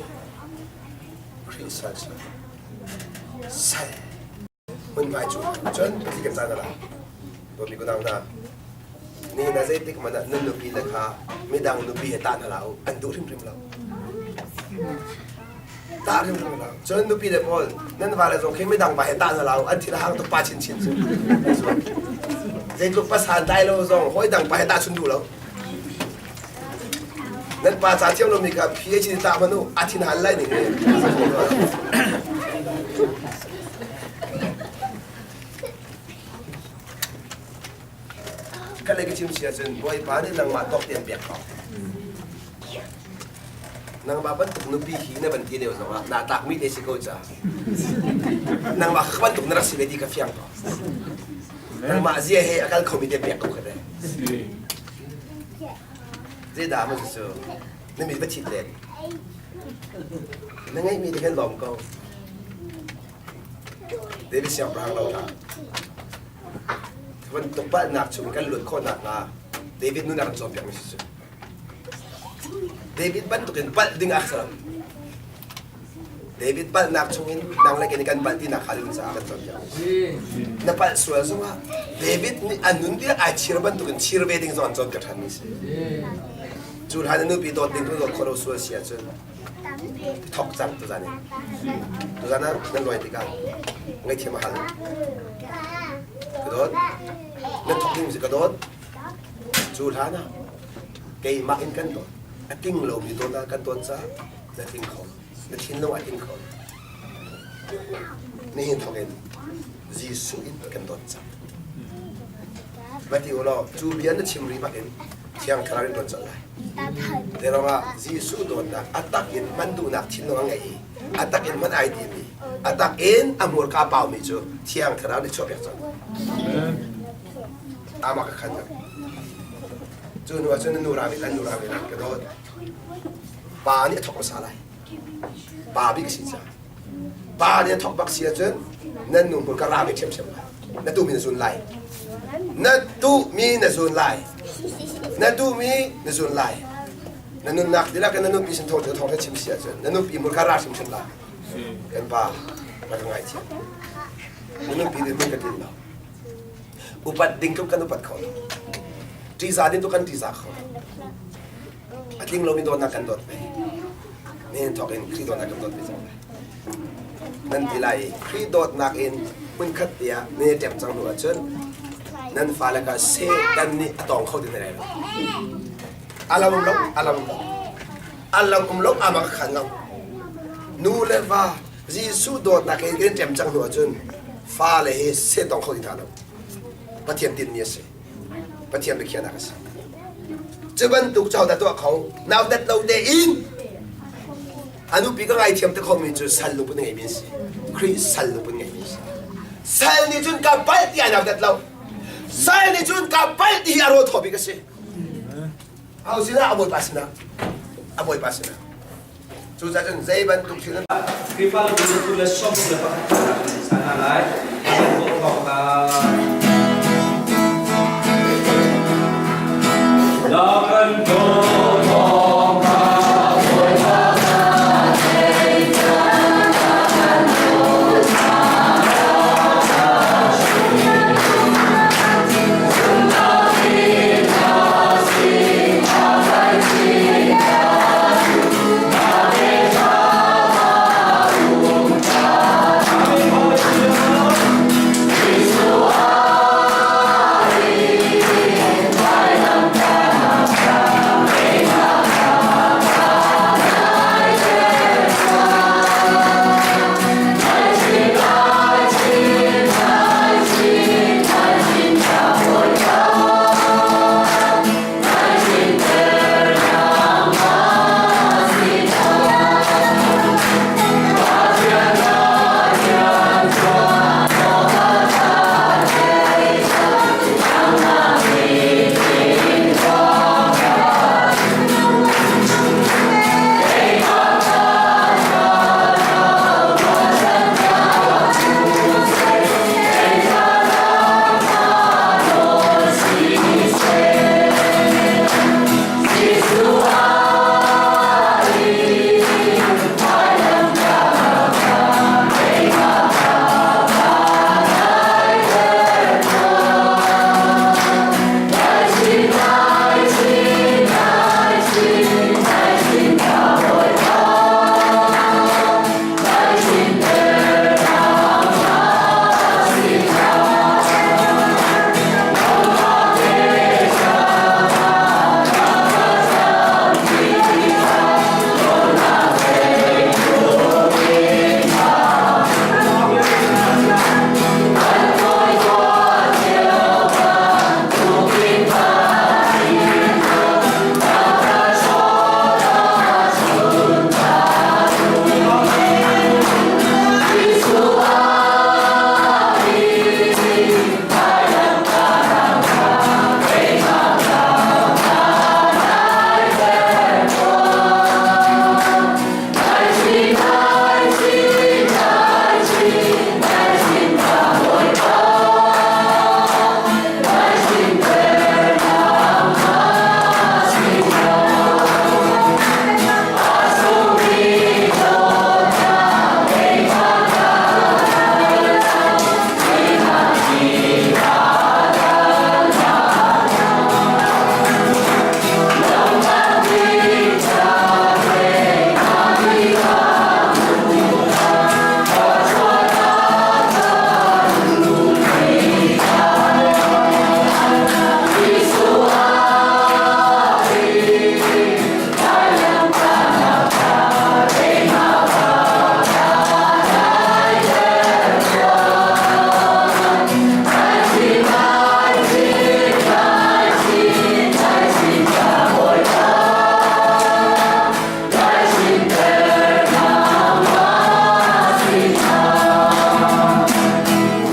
Khrih sal cu sal hmunhmai cu cun patli kan caan ala. Dawtmi kunau hna, nihin ah zeitik hmanh ah nan nupi le kha midang nupi he tah hna hlah u, an duh hrimhrim lo. Tah hrimhrim lo. Cun nupi le pawl nan vale zong khi midang va he tah hna hlah u, an thil a hang tuk pa chinchin cu. Zeitluk pasan tlai lo zong hawi dang pa he tah chun duh lo. Nan pa ca thiam lomi kha PhD tah hmanh u, a thin hal lai ning hi. Kan lei ka chim si ahcun Bawipa nih nangmah tawk te an pek ko. Nangmah bantuk nupi hi na van ti lio zongah naa tlakmi te si ko ca. Nangmah kha bantuk na rak si ve ti ka fiang ko. Nangmah zia he a kal khomi te pek ko kha te. Zeidah maw cu na mi va chit len. Na ngeihmi te khan lawm ko. David siangpahrang lo hlah. Bantuk palhnak chung kan luat khawh nakhnga David nun a kan cawnpiakmi si cu. David bantukin palh ding ah saram. David palhnak chungin nang le kei nih kan palh tinak kha ding caah kan cawnpiak. Na palh sual zongah David nih a nun tiah ai chir bantukin chir ve ding zong an cawnpiak ṭhanmi si. Cu hlan a nupi dawt ding tu dawt khawh lo sual si ahcun thok cang tuzan in. Tuzan ah nan lawi tikah ngaihthiam a hal. Ka dawt. Nan thok ding si ka dawt. Cu hlan ah keimah in kan dawt. A ting lomi dawt ah kan dawt caah na ting kho. Na thinlung a ting kho. Nihin thawk in Jesuh in kan dawt cang. Va ti u law cu bia na chim rih bak in Thiang Thlarau in dawt colh lai. Te ruangah Jesuh dawtnak a tak in hman duhnak thinlung a ngei i a tak in hman ai timi a tak in a hmurka paumi cu Thiang Thlarau nih chuahpiak colh. Amah ka khan cu hnu ah cun na nu ra ve nu ra ve ka dawt. Pa nih a thawk hmasa lai. Pa bik a si caah. Pa nih a thawk bak si ahcun nan nu hmur ka ra ve ṭhiamṭhiam lai. Na tuhmi na zun lai. Na tuhmi na zun lai. Na tuhmi na zun lai. Na nunnak dihlak in na nupi sin thawng cu thawng chim si ahcun na nupi hmur ka ra hrimhrim lai. Kan pa rak ka ngaithiam. Na nupi nih hmun ka tlin lo. Upat ding tluk kan upat kho lo. Ṭihzah ding tu kan ṭihzah kho lo. A tling lomi dawtnak kan dawt ve. Nihin thawk in Khrih dawtnak kan dawt ve cang lai. Nan ti lai i Khrih dawtnak in hmunkhat te ah nan i ṭem cang hnu ahcun nan fale kha Satan nih a tawng kho ti hna lai lo. A lam um lo, a lam um lo. A lam um lo, amah ka khan lo. Nu le va Jesuh dawtnak in kan i ṭem cang hnu ahcun fale hi seh tawng kho ti hna lo. Pathian tinhmi a si. Pathian biakhiahnak a si. Cu bantuk cu dah tuah kho? Nautat lo tein a nupi ka ngaithiam te khomi cu sal lungput ngeimi an si. Khrih sal lungput ngeimi an si. Sal nih cun ka palh ti ai nautat lo. Sal nih cun ka palh ti hi a rawl thaw bik a si. Ho sinah? A bawipa sinah. A bawipa sinah. Cucaah cun zei bantuk thil Khrihfabu tu le sawm le pakhat kan sa hna lai. Na kan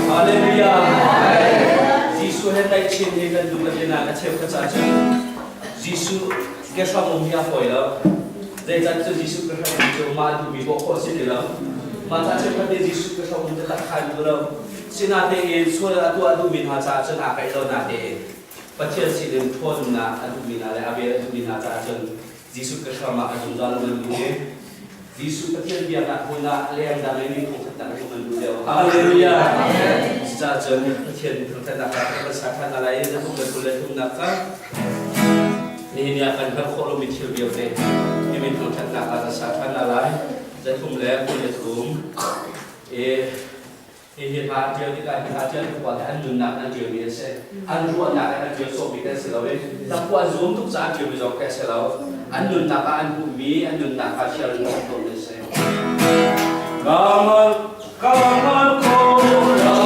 Hallelujah. Jesuh he tlaihchin hi kan duh kan a cheukhat caah cun Jesuh ke hram um hi a fawi lo. Zeicahtiah Jesuh ke hram um cu mah duhmi bawh khawh a si ti lo. Mah ca cheukhat nih Jesuh ka hro in tak khan duh lo. Sinatein sual a tuah duhmi hna caah cun aa kaih lo natein Pathian sinin ṭhawnnak a duhmi hna le a vel a duhmi hna caah cun Jesuh ka hram ah a zungzal um an duh i Jesuh Pathian biaknak hmun ah lengdang i mi thangṭhatnak a um an duh deuh. Hallelujah! Cucaah cun Pathian thangṭhatnak ah kan sa ṭhan hna lai i zathum le 23nak kha nihin ah kan hngalh khawh lomi thil vialte hi min thangṭhatnak ah kan sa ṭhan hna lai. 323 i Hihi hla an ṭial tikah hi hla ṭial khua hi an nunnak in an ṭialmi a si. An ruahnak in an ṭial sawhmi kan si lo i hlakhua an zuam tuk caah an ṭialmi zong khi a si lo. An nunnak ah an hmuhmi, an nunnak ah thial in an tuahmi a si. Kamal, kamal ko lo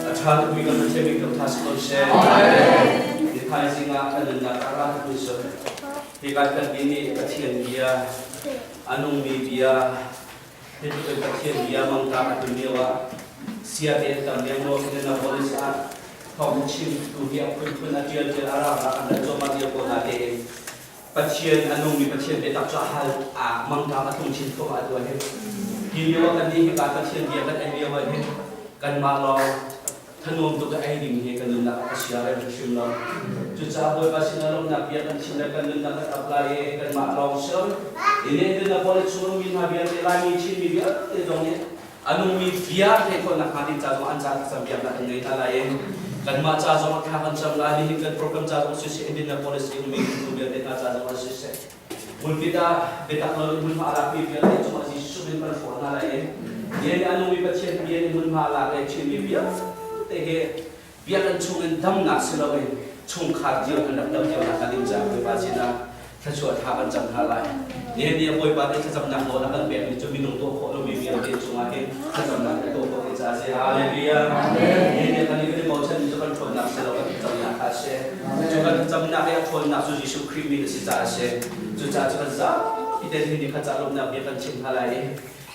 A ṭha tukmi kan Pathian min kan tha si ko seh. Ni thaizing ah kan nunnak ah ra tuk seh. Hi kan kan nih Pathian bia, a nungmi bia, Hi tluk in Pathian bia mangṭam a tlun lio ah sia te an tam lengluang Indianapolis ah thawng chimtu hi a phunphun a ṭialṭial a rangrak an rat cuahmah lio ko na tein Pathian a nungmi Pathian biatak cu a hal ah mangṭam a tlung chin thluahmah tu ah hin hi lio ah kannih hika Pathian bia kan ei lio ah hin kanmah lawng thanuam tuk a ei ding hi kan nunnak a sia rem hrimhrim lo. Cucaah Bawipa sinah lawmhnak bia kan chim le kan nunnak kan ap lai i kanmah lawng si lo in nunnak pawl i chung mi hna vialte Laimi Chinmi vialte zong nih a nungmi bia theih khawhnak hnga ding ca zong an ca thlacam biaknak kan ngei hna lai i kanmah ca zong ah thla kan cam lai nihin kan program ca zong siseh Indianapolis i ummi vialte hna ca zong ah siseh Pulpit ah biatak lo in hmunhma a lakmi vialte cungah Jesuh min kan hrawh hna lai i nihin a nungmi Pathian bia in hmunhma a lak i Chinmi vialte hi biakinn chungin damnak si loin chungkhar cio kan rak dam cio nak ding caah Bawipa sinah thluachuah thla kan cam hna lai. Nihin ni ah Bawipa nih thlacamnak nawl a kan pekmi cu minung tuah khawh lomi vialte cungah hin thlacamnak kan tuah khawh ti caah a si. Hallelujah. Nihin ni kan i kan i bochanmi cu kan ṭhawnnak si lo kan thlacamnak kha a si. Cu kan thlacamnak i a ṭhawnnak cu Jesuh Khrih min a si caah a si. Cucaah cu kan zapi te hi ni kha ca lawmhnak bia kan chim hna lai i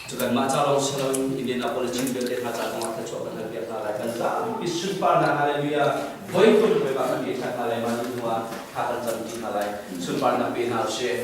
cu kanmah ca lawng si loin Indianapolis Chin vialte hna ca zongah thluachuah kan halpiak hna lai. Kan zapi sunparnak hallelujah voi thum Bawipa kan pe ṭhan hna lai mah ni hnu ah thla kan cam ṭi hna lai. Sunparnak pe hna usih.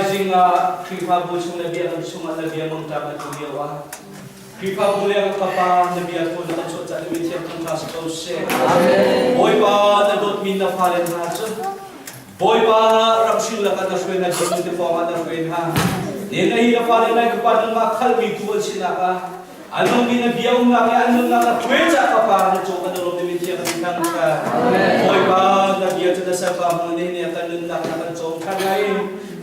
Thaizing ah Khrihfabu chung le biakinn chungah na bia mangṭam a tu lio ah Khrihfabu leng ka Pa na bia tu na kan chuah cah mi thiang thangṭha si ko seh. Bawipa na dawtmi na fale hna cu Bawipa ramhring lakah na hruai hna Jesuh te pawngah na hruai hna. Ne na hi na fale nai ka Pa nangmah khalmi tu an sinak ah A nungmi na bia umnak le an nunnak na hruai cah ka Pa na cung kan lawm mi thiang kan thang ka. Bawipa na bia cu na salpa hmang nih nih kan nunnak na kan cawm than lai.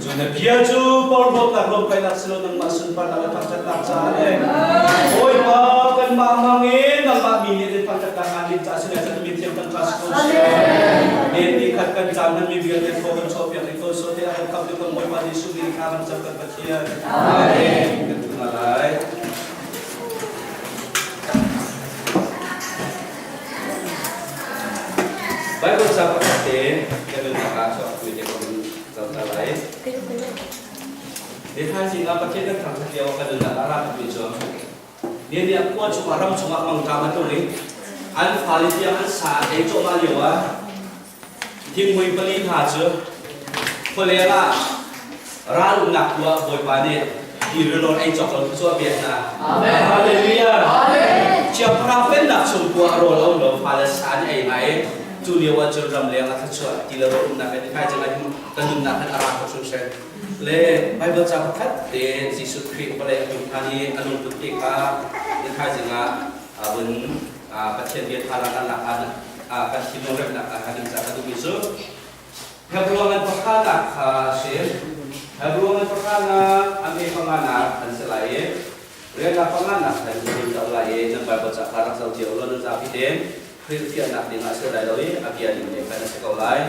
Cu na bia cu porhlawtnak lawmkainak silo nangmah sunparnak le thangṭhatnak caah le Bawipa kanmah mang in nangmah mi nih in thangṭhatnak aan lim caah si lai can mi thiang kan trust ko seh. Ne ni khat kan caan nan mi vialte thaw kan chuahpiak rih ko so te a kan khamh tu kan Bawipa Jesuh min kha kan cam kan Pathian. Amen. Kan tu hna lai. Bible ca pakhat te kan nunnak ah chuak tu te kan zoh ta lai. Ni thaizing ah Pathian kan thangṭhat lio kan nunnak ah ra mi cu ni ni ah khua chungah ram chungah mangṭam a tlung i an fale tiang an sa an ei cuahmah lio ah Thingmui pali hna cu khualeng ah ral umnak tu ah Bawipa nih ti rawl ei cawk lo thluachuah pek hna. Hallelujah. Siangpahrang pennak chung tu ah rawl a um lo fale sa an ei hna i cu lio ah cun ramleng ah thluachuah ti le rawl umnak in kai cang kan nunnak hin a ra kho hrimhrim. Le Bible ca pakhat te Jesuh Khrih vawlei a tum than i a lungput te kha ni thaizing ah vun Pathian bia tha lang nak ah kan thinlung remnak ah kan ca ka duhmi cu Hebron an pakhanak kha si. Hebron an pakhanak an me panganak an si lai i riannak panganak kan in zoh lai i nan Bible ca kha rak zoh cio law nan zapi tein hrilhfiahnak ding ah si lai lo i a bia ding le kan a si ko lai.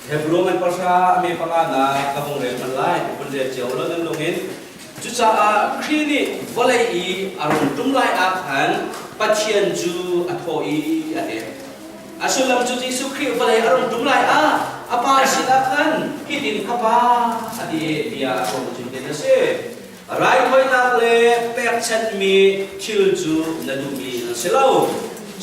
Hebrew man pahra a me panganak ka hung rel hman lai vun rel cio law nan lung in. Cucaah Khrih nih vawlei i a rung ṭum lai ah khan Pathian cu a thawh i a ti. A sullam cu Jesuh Khrih vawlei a rung ṭum lai ah a Pa sinah khan hitin ka Pa a ti i bia a ruang cun tin a si. Raithawinak le pekchanhmi thil cu na duhmi an si lo.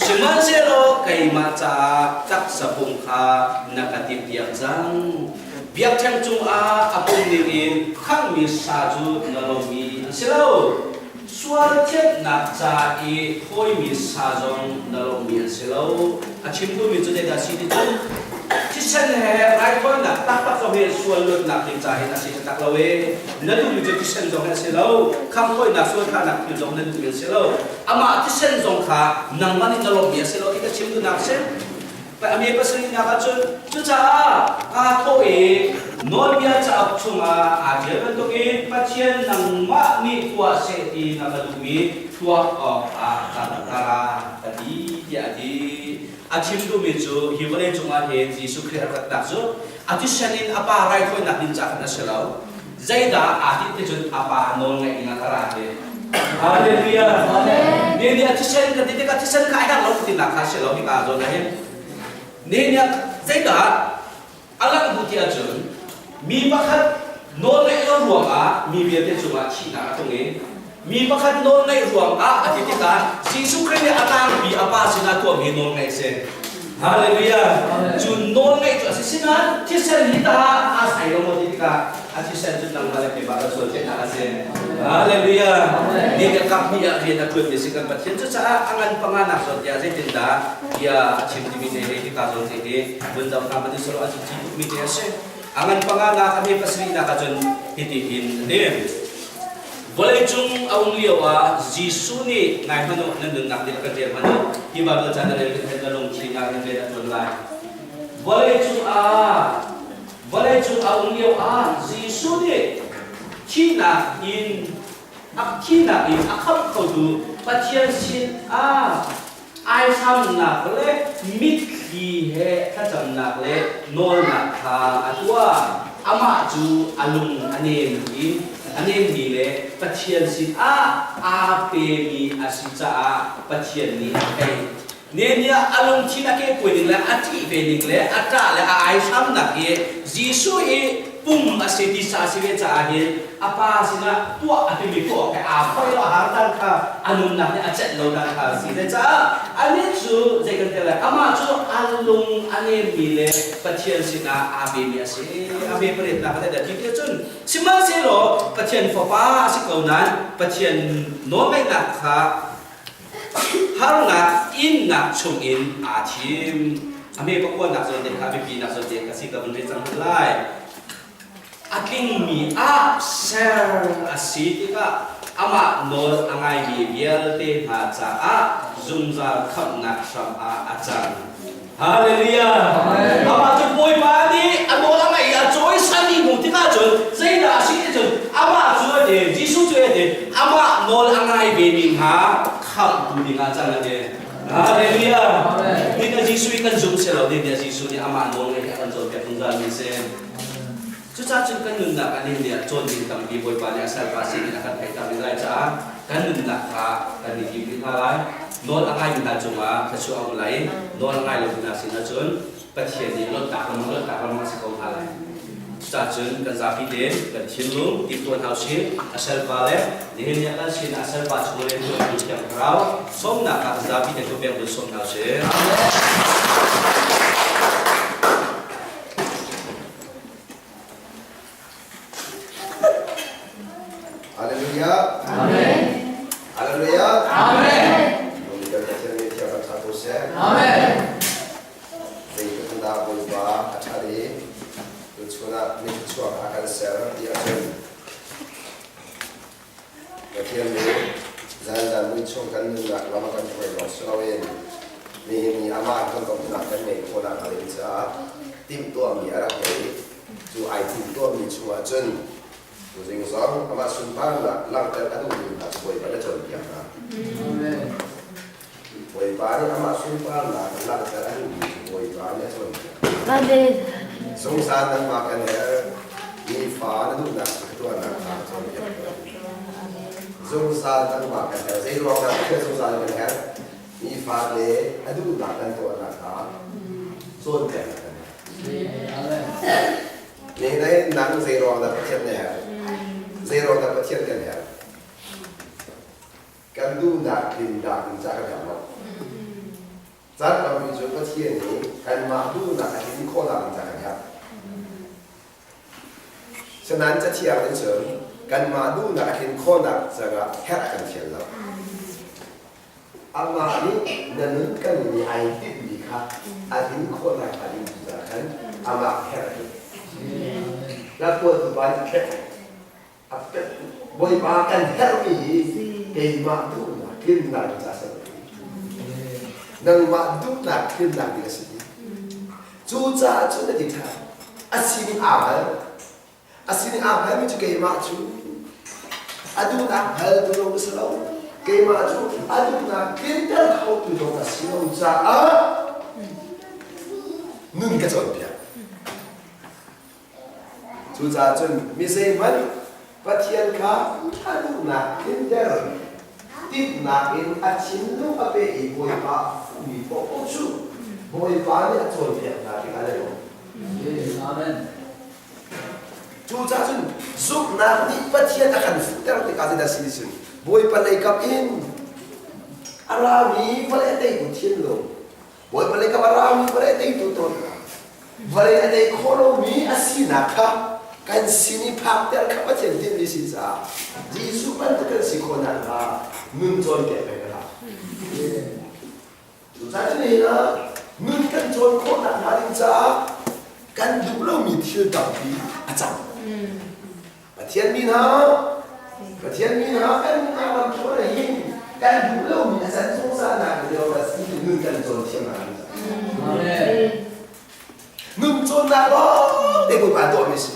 Sihmanhsehlaw keimah caah taksa pum kha na ka timhpiak cang. Biakṭheng cungah a pum ningin khanghmi sa cu na lawmmi an si lo. Sual thianhnak ca i thawimi sa zong na lawmmi an si lo. A chim duhmi cu zeidah a si ti cun thisen he raithawinak taktak zong hi sual luatnak ding ca hin a si taktak lo i na duhmi cu thisen zong hi a si lo. Khamhthawinak sualthahnak thil zong na duhmi an si lo. Amah thisen zong kha nangmah nih na lawmmi a si lo ti ka chim duhnak a si. A mi pasarihnak ah cun cucaah aa thawh i Nawlbia cauk chungah aa ṭial bantukin Pathian nangmah nih tuah seh ti na ka duhmi tuah awkah ka ra ka ti tiah a ti. A chim duhmi cu hi vawlei cungah hin Jesuh Khrih a ratnak cu a thisen in a pa raithawinak ding ca khan a si lo. Zeidah aa tinh ti cun a pa nawl ngaih dingah ka ra ti. Hallelujah. Ni nih a thisen kan ti tikah thisen kha a herh lo tinak kha si lo hika zawn ah hin. Ni nih zeidah a langh bu ti ahcun mi pakhat nawl ngaih lo ruangah mi vialte cungah thihnak a tlung i mi pakhat nawl ngaih ruangah a ti tikah Jesuh Khrih nih a tlangpi a pa sinah tuahmi nawl ngaih a si. Hallelujah. Cu nawl ngaih cu a si sinain thisen hi tah aa sai lo maw ti tikah a thisen cu nangmah le keimah kan sual thiannak a si. Hallelujah. Ni le kap hnih ah rian a ṭuanmi si kan Pathian cucaah a ngan panganak zawn tiah zeitindah bia a chim timi te hi hika zawn te hi vun zoh hna hmanh usih law a cici tukmi te a si. A ngan panganak a me pasarihnak ahcun hitihin a ti. Vawleicung a um lioah Jesuh nih ngai hmanh u, nan nunnak nih a kan rel hmanh u, hi Baibal ca na rel tikah na lungthli ah nan rian a ṭuan lai. Vawleicung ah vawleicung a um lioah Jesuh nih thihnak in a thihnak in a khamh khotu Pathian sin ah aihramnak le mitthli he thlacamnak le nawlnak kha a tuah. Amah cu a lung a nem i a nemmi le Pathian sinah aa pemi a si caah Pathian nih a theih. Nehemiah a lungthin a kehkuai ning le a ṭih ve ning le a ṭah le a aihramnak hi Jesuh i pum a si tisa a si ve caah hin a pa sinah tuah a timi tuah awk he aa poi lo a har dan kha a nunnak nih a celh lo dan kha a si. Zeicah anih cu zei kan ti lai amah cu a lung a nemmi le Pathian sinah aa pemi a si. A ve pariatnak a dah ti ti cun sihmanhsehlaw Pathian fapa a si ko nain Pathian nawlngaihnak kha Harnak innak chungin aa thim. A hme pakuanak zawn te kha biapinak zawn te ka si ka vun rel cang hna lai. A tlingmi ah ser a si tikah amah nawl a ngaimi vialte hna caah zungzal khamhnak hram ah a cang. Hallelujah! Amah cu Bawipa nih a nawl a ngaih i a cawisan i hmuh tikah cun zeidah a si ti cun amah cu a ti, Jesuh cu a ti, amah nawl a ngai vemi hna khamhtu dingah cang a ti. Hallelujah! Ni na Jesuh i kan zum si lo, ni Jesuh nih amah nawl ngaih a kan cawnpiak zungzalmi a si. Cucaah cun kan nunnak ah nihin ni ah cawn ding tampi Bawipa nih a salpa sinin a kan theihter rih lai caah kan nunnak kha kan i tim rih hna lai. Nawl a ngaimi hna cungah thluachuah a um lai i nawl a ngai lomi hna sinah cun Pathian nih lawtnak lengmang lawtnak lengmang a si ko hna lai. Cucaah cun kan zapi tein kan thinlung timhtuah hna usih. A salpa le nihin ni ah kan sinah a salpa chung le tuantu Thiang Thlarau sawmnak ah kan zapi te pek vun sawm hna usih. Hallelujah. Amen. Hallelujah. Amen. Pathian nih thiang kan ṭha ko seh. Amen. Zeitluk in dah Bawipa a ṭhat i tuchun ah mithluachuak a kan ser ti ahcun Pathian nih zanzan mui chung kan nunnak lam a kan hruai lawng si loin nihin ni amah tonkomhnak kan ngeih khawhnak hnga ding caah timhtuahmi a rak ngei. Cu ai timhtuahmi chungah cun tuzing zong amah sunparnak langhter a duhmi hna cu Bawipa na cawnpiak hna. Bawipa nih amah sunparnak langhter a duhmi cu Bawipa nih a cawnpiak. Zungzal nangmah kan herh. Nifa na duhnak cu ka tuahnak kha ka cawnpiak tuah. Zungzal nangmah kan herh. Zei ruang dah Pathian zungzal kan herh? Nifa le a duhnak kan tuahnak kha cawnpiak kan herh. Nihin nang zei ruang dah Pathian na herh? Zei ruang dah Pathian kan herh? Kan duhnak tlinnak ding ca kan herh lo. Caan tampi cu Pathian nih kanmah duhnak a tlin khawhnak ding ca kan herh. Sinain Cathiang nih cun kanmah duhnak a tlin khawhnak caah herh a kan fial lo. Amah nih na nun kan mi ai tinhmi kha a tlin khawhnak hnga ding tu caah khan amah herh a tlin. Lamkawl pa nih khet Bawipa kan herhmi hi keimah duhnak tlinnak ding caah si lo. Nangmah duhnak tlinnak ding a si. Cucaah cun na ti ṭhan. A sining aa hngal. A sining aa hngalmi cu keimah cu a duhnak hngaltu zong ka si lo. Keimah cu a duhnak tlinter khotu zong ka si lo caah nun ka cawnpiak. Cucaah cun mi zeihmanh Pathian kha a duhnak tlinter timhnak in a thinlung a pe i Bawipa a fuhmi paohpaoh cu Bawipa nih a cawnpiak hna tikah le Amen. Cucaah cun zumhnak nih Pathian a kan fuhter tikah zeidah a si ti cun Bawipa leikap in a rami vawlei a teitu thinlung Bawipa lei kam a rami vawlei a teitu tawn vawlei a tei khawh lomi a sinak kha kan sin i phakter kha Pathian tinhmi si caah Jesuh bantuk kan si khawh nakhnga nun cawnpiak peng a hau. Cucaah cun nihin ah nun kan cawn khawh nakhnga ding caah kan duh lomi thil tampi a cang. Pathian mi hna Pathian mi hna kan nunnak lam thluan ah hin kan duh lomi a can zungzal nak lio ka si nun kan cawn thiam nak nun cawnnak lawng te Bawipa tuahmi si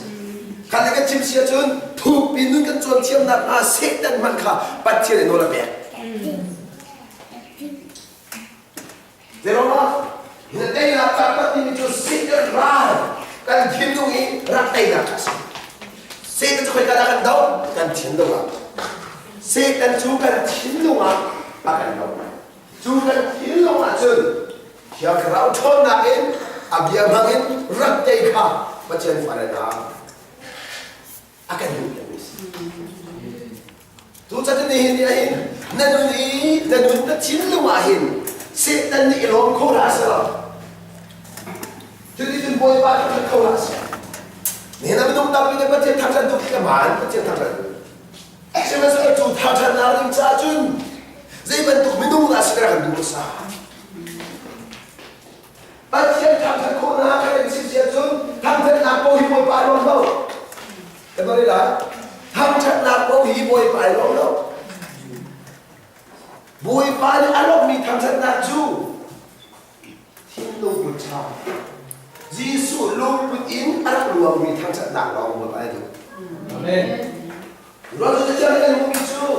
khan le kan chim si ahcun thukpi nun kan cawn thiam nak hnga Satan hmanh kha Pathian nih nawl a pek Zeiroma na teinak taktak timi cu Satan ral kan thinlung i rak teinak a si. Satan cu khoika dah kan doh? Kan thinlung ah. Satan cu kan thinlung ah a kan doh. Cu kan thinlung ah cun Thiang Thlarau ṭhawnnak in a bia hmang in rak tei kha Pathian fale hna. kan duh piakmi si. Tuchan nihin ni ahhin na nun i na nun na thinlung ah hin Satan nih i lawm kho hlah seh. Cuticun Bawipa thangṭhat kho hlah seh. Nihin ah minung tampi nih Pathian thangṭhat duh khi ka hmaan, Pathian thangṭhat duh. Sihmanhsehlaw cu thangṭhatnak ding caah cun zei bantuk minung dah si kan duh hmasa. Pathian thangṭhat khawhnak kan in chim si ahcun thangṭhatnak paoh hi Bawipa ai lawm lo. Kan bari lai. Thangṭhatnak paoh hi Bawipa ai lawm lo. Bawipa nih a lawmhmi thangṭhatnak cu thinlung put ṭha. Jesuh lungput in a rak luangmi thangṭhatnak lawng Bawipa ai duh. Amen. Ruah cu kan hmuhmi cu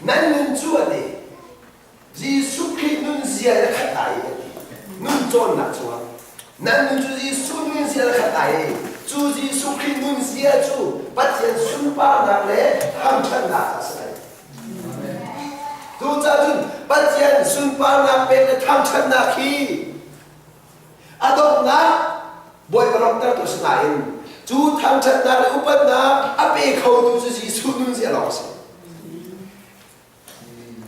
Nan nun cu a ti. Jesuh Khrih nunzia in a khat lai a ti. Nun cawnnak chungah nan nun cu Jesuh nunzia in a khat lai i cu Jesuh Khrih nunzia cu Pathian sunparnak le thangṭhatnak a si lai. Cucaah cun Pathian sunparnak pek le thangṭhatnak hi A donghnak Bawipa lawmhtertu si nain cu thangṭhatnak le upatnak a pe khotu cu Jesuh nunzia lawng a si.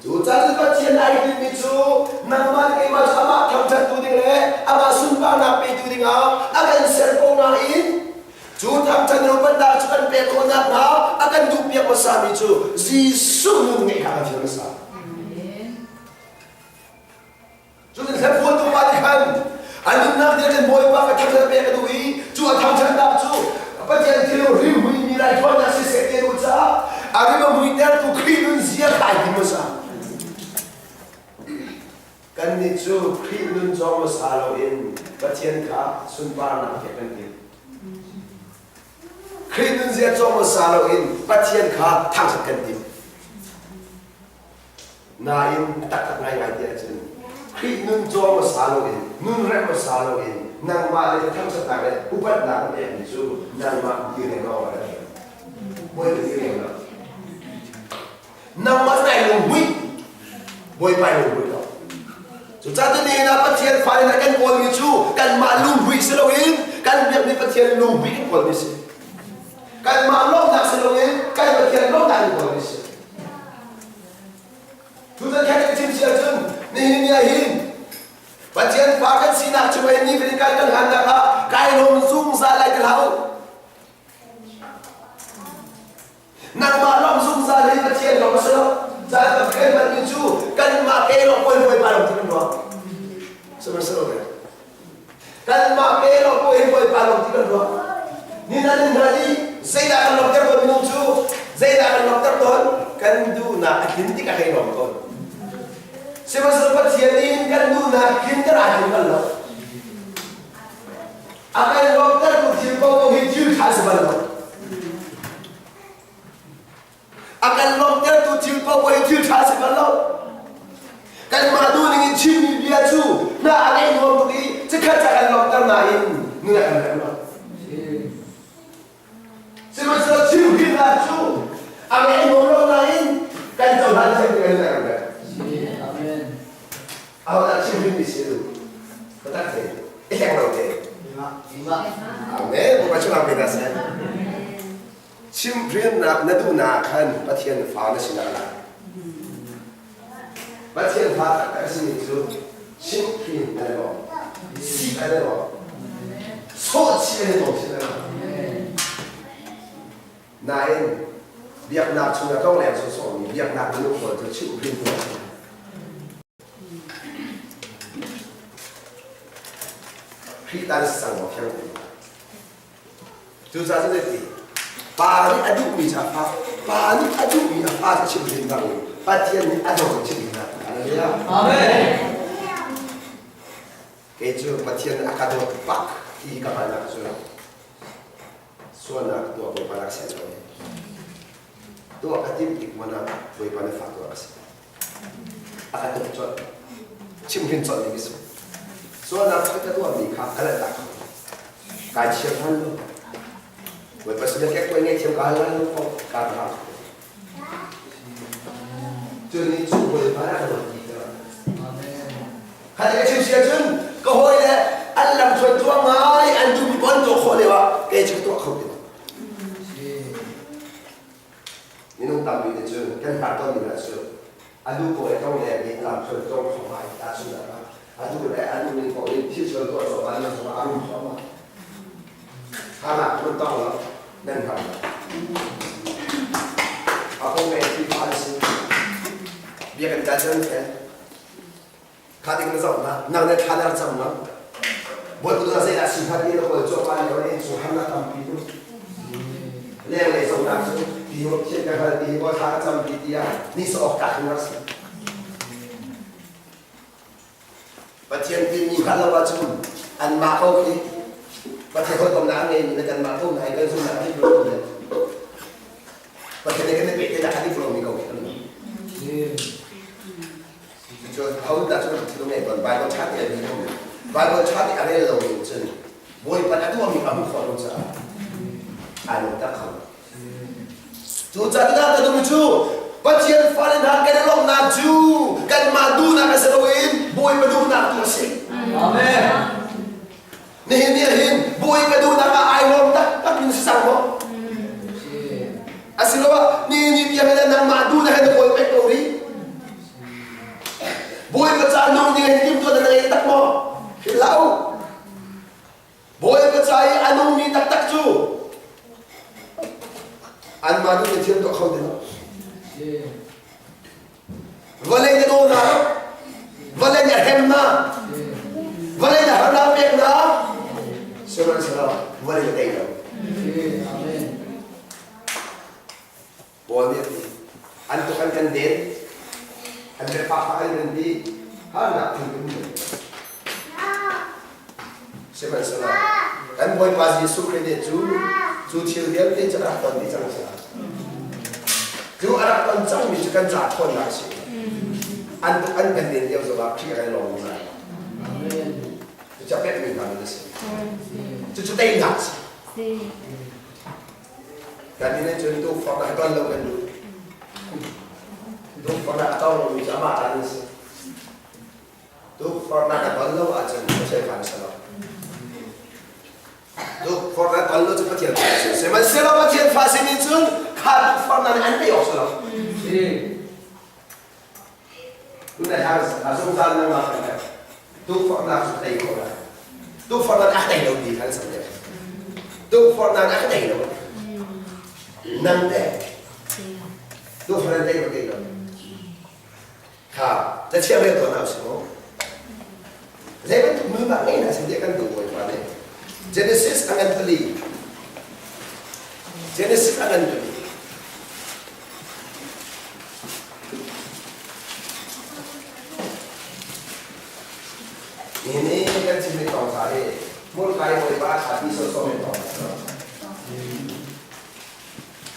Cucaah Pathian ai tinhmi cu nangmah le keimah cu amah thangṭhattu ding le amah sunparnak petu dingah a kan ser ko nain cu thangṭhat le upatnak cu kan pek khawh nakhnga a kan duhpiak hmasami cu Jesuh nun ngeih kha kan thiam hmasa. Cun hlaphuantu pa nih khan a nunnak vialte Bawipa ka thangṭhat pek a duh i cu a thangṭhatnak cu Pathian thil rimhmui mi raithawinak siseh ti a duh caah a rim a muitertu Khrih nunzia kha ai tim hmasa. Kannih cu Khrih nun cawng hmasa loin Pathian kha sunparnak pek kan tim. Khrih nunzia cawng hmasa loin Pathian kha thangṭhat kan tim. Nain a taktak ngaingai ti ahcun Khrih nun cawng hmasa loin, nun remh hmasa loin nangmah le thangṭhatnak le upatnak na pekmi cu nangmah ti lengmang a rak Bawipa ti lengmang. Nangmah nai lunghmuih, Bawipa i lunghmuih lo. Cucaah tu nihin ah Pathian fale hna kan kawlmi cu kanmah lunghmuih si loin kan biakmi Pathian lunghmuih kan kawlmi si. Kanmah lawmhnak si loin kan Pathian lawmhnak kan kawlmi si. Tutan khan kan chim si ahcun nihin ni ah hin Pathian fa kan sinak chung ah ni fatin kai kan hlannak ah kai lawm zungzal lai ti hlah u. Nangmah lawm zungzal hi Pathian lawm a si lo. Caan tam kan hmanmi cu kanmah ke lawng poi Bawipa lawm ti kan ruah. Sihmanhsehlaw Kanmah ke lawng paoh hi Bawipa lawng ti kan ruah. Ni hna ni hna i zeidah kan lawmhter tawn minung cu zeidah kan lawmhter tawn kan duhnak a tlin tik a hei lawm tawn. Sihmanhsehlaw Pathian nih kan duhnak tlinter aa tim bal lo. A kan lawmhtertu thil paohpaoh hi thil ṭha si bal lo. A kan lawmhtertu thil paoh hi thil ṭha si bal lo. Kanmah duhning in chimmi bia cu hna a ngei nuam tuk i chikkhat ca kan lawmhter nain nun a kan rem lo. Sihmanhsehlaw chimhrinnak cu a ngei nuam lo nain kan cohlan thiam ti kan nun a kan rem. Amen. Ahodah chimhrinmi si lu? Biatak te. I hleng lo te. Amen. Bawipa chungah pe hna seh. Chimhhrinnak na duhnak ah khan Pathian fa na sinak a lang. Pathian fa taktak a simi cu chimhhrin an i lawm, sik an i lawm, sawhchih an i lawm sin a lang. Nain biaknak chungah tlongleng sawsawhmi biaknak minung pawl cu chimhhrin tu an si. Khrih ta na si cang maw thiang tein? Cucaah cu zeiti? Pa nih a duhmi cu a fa, pa nih a duhmi a fa cu chimhhrin bang in Pathian nih a dawt chimhhrin hna. Hallelujah. Amen. Kei cu Pathian nih a ka dawt bak ti ka hngalhnak cu sualnak tuah Bawipa nak sian lo. Tuah ka timh tik man ah Bawipa na fa tuah ka si. A ka tuk colh. Chimhrin colh ding a si. Sualnak ka tuahmi kha ka lanhtak kho. Kai chir hlan lo. Bawipa sinah kekkuai ngaihthiam ka hal lai lo kong ka hal. Cu nih cu Bawipa nih a ka dawt ti ka Kha ka chim si ahcun ka hawi le an lam thuan tuah ngai an duhmi bon tuah khawh. Atu le anu ning paoh in thil sual tuah lo ah nan cungah a rum thluahmah. Harnak nan tong lo, nan hngal lo. A kong me Khrihfa an si. Bia kan caan cang khe. Kha ding na zoh na, nang le thla na cam na. Bawipa tu zeidah si hnga ti na kawl cuahmah lio in chung harnak tampi tu. Leng lei zohnak cu ti ho thian ka hngal ti hi thla ka cam ti tiah ni sa awk tlak in rak si. Pathian tinhmi hngalh lo ahcun anmah ko khi Pathian hawikomnak a ngeimi le kanmah ko hna i kan zumhnak a dik lo le Pathian nih kan i pehtlaihnak a dik lomi ko khi kan Cucu ahodah cu thil ngei tawn Bible ṭha te a rel lo Bible ṭha te a rel lo ning cun Bawipa a tuahmi a hmuh khawh lo caah ai lawm tak kho. Cucaah dah ka duhmi cu Pathian fale hna kan i lawmhnak cu kanmah duhnak a si loin Bawipa duhnak tu a si. Amen. Nihin ni ah hin Bawipa duhnak ah ai lawm taktak in si cang maw? Asiloah ni ni tiang in nangmah duhnak in na kawl pek ko rih. Bawipa ca nung ding in timhtuah na ngei tak maw? Hlah u. Bawipa ca i a nungmi taktak cu anmah duh in thil tuah kho ti lo. Vawlei na daw hna, vawlei na hrem hna, vawlei na harnak pek hna, sihmanhsehlaw vawlei na tei lo. Paul nih a ti, an tuk an kan den, an biafak fak an kan ti, harnak thil kan um. Sihmanhsehlaw kan Bawipa Jesuh Khrih nih cu cu thil vialte cu a rak ton dih cang a si. Cu a rak ton cangmi cu kan ca ṭhawnnak a si. An tuk an kan den lio zongah Khrih a kan lawm zungzal. Cucu a pekmi hna a si. Cucu teinak a si. Kan nih cun tukforhnak ton lo kan duh. Tukforhnak a tong lomi cu amah ta an si. Tukforhnak a ton lo ahcun Pathian fa na si lo. Tukforhnak ton lo cu Pathian fa na si. Sihmanhsehlaw Pathian fa simi cun kha tukforhnak nih an tei awk si lo. Tunai a zungzal nangmah kan herh. Tukforhnak cu tei khawh lai. Tukforhnak a tei lo ti khan sam deuh. Tukforhnak a tei lo. Nang te. Tukforhnak tei lo tei lo. Kha na chiah ve tawn hau si mu. Zei bantuk nunnak ngei hna seh tiah kan duh Bawipa nih. Genesis a ngan pali. Genesis a ngan pali. Ni ni kan chimmi thawngtha hi hmurka i Bawipa a ṭha ti sawsawh in thawngtha.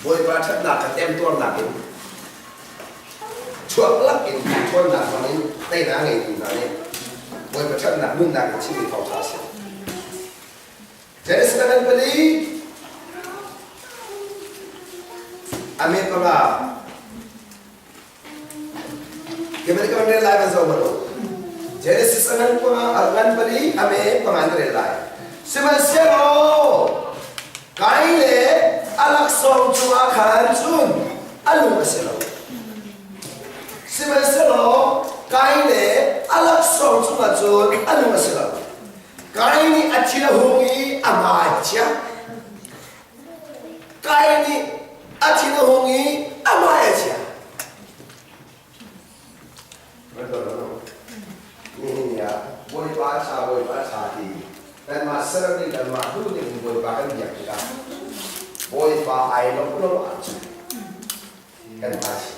Bawipa ṭhatnak kha temtuarnak in chuak lak in ṭhawnnak hmang in teinak a ngeitu hna nih Bawipa ṭhatnak nunnak in chimmi thawngṭha a si. Genesis ngan pali Amen panga Keimah nih ka van rel lai van zoh hmanh u. Genesis a ngan panga a ngan pali a me panga na rel lai. Sihmanhsehlaw Kain le a laksawng cungah khan cun a lung a si lo. Sihmanhsehlaw Kain le a laksawng cungah cun a lung a si lo. Kain nih a thin a hung i a hmai a chia. Kain nih a thin a hung i a hmai a chia. Nihin ni ah Bawipa ṭha Bawipa ṭha ti kanmah ser ning kanmah duh ning in Bawipa kan biak tikah Bawipa ai lawmh lo ahcun kan hmai si.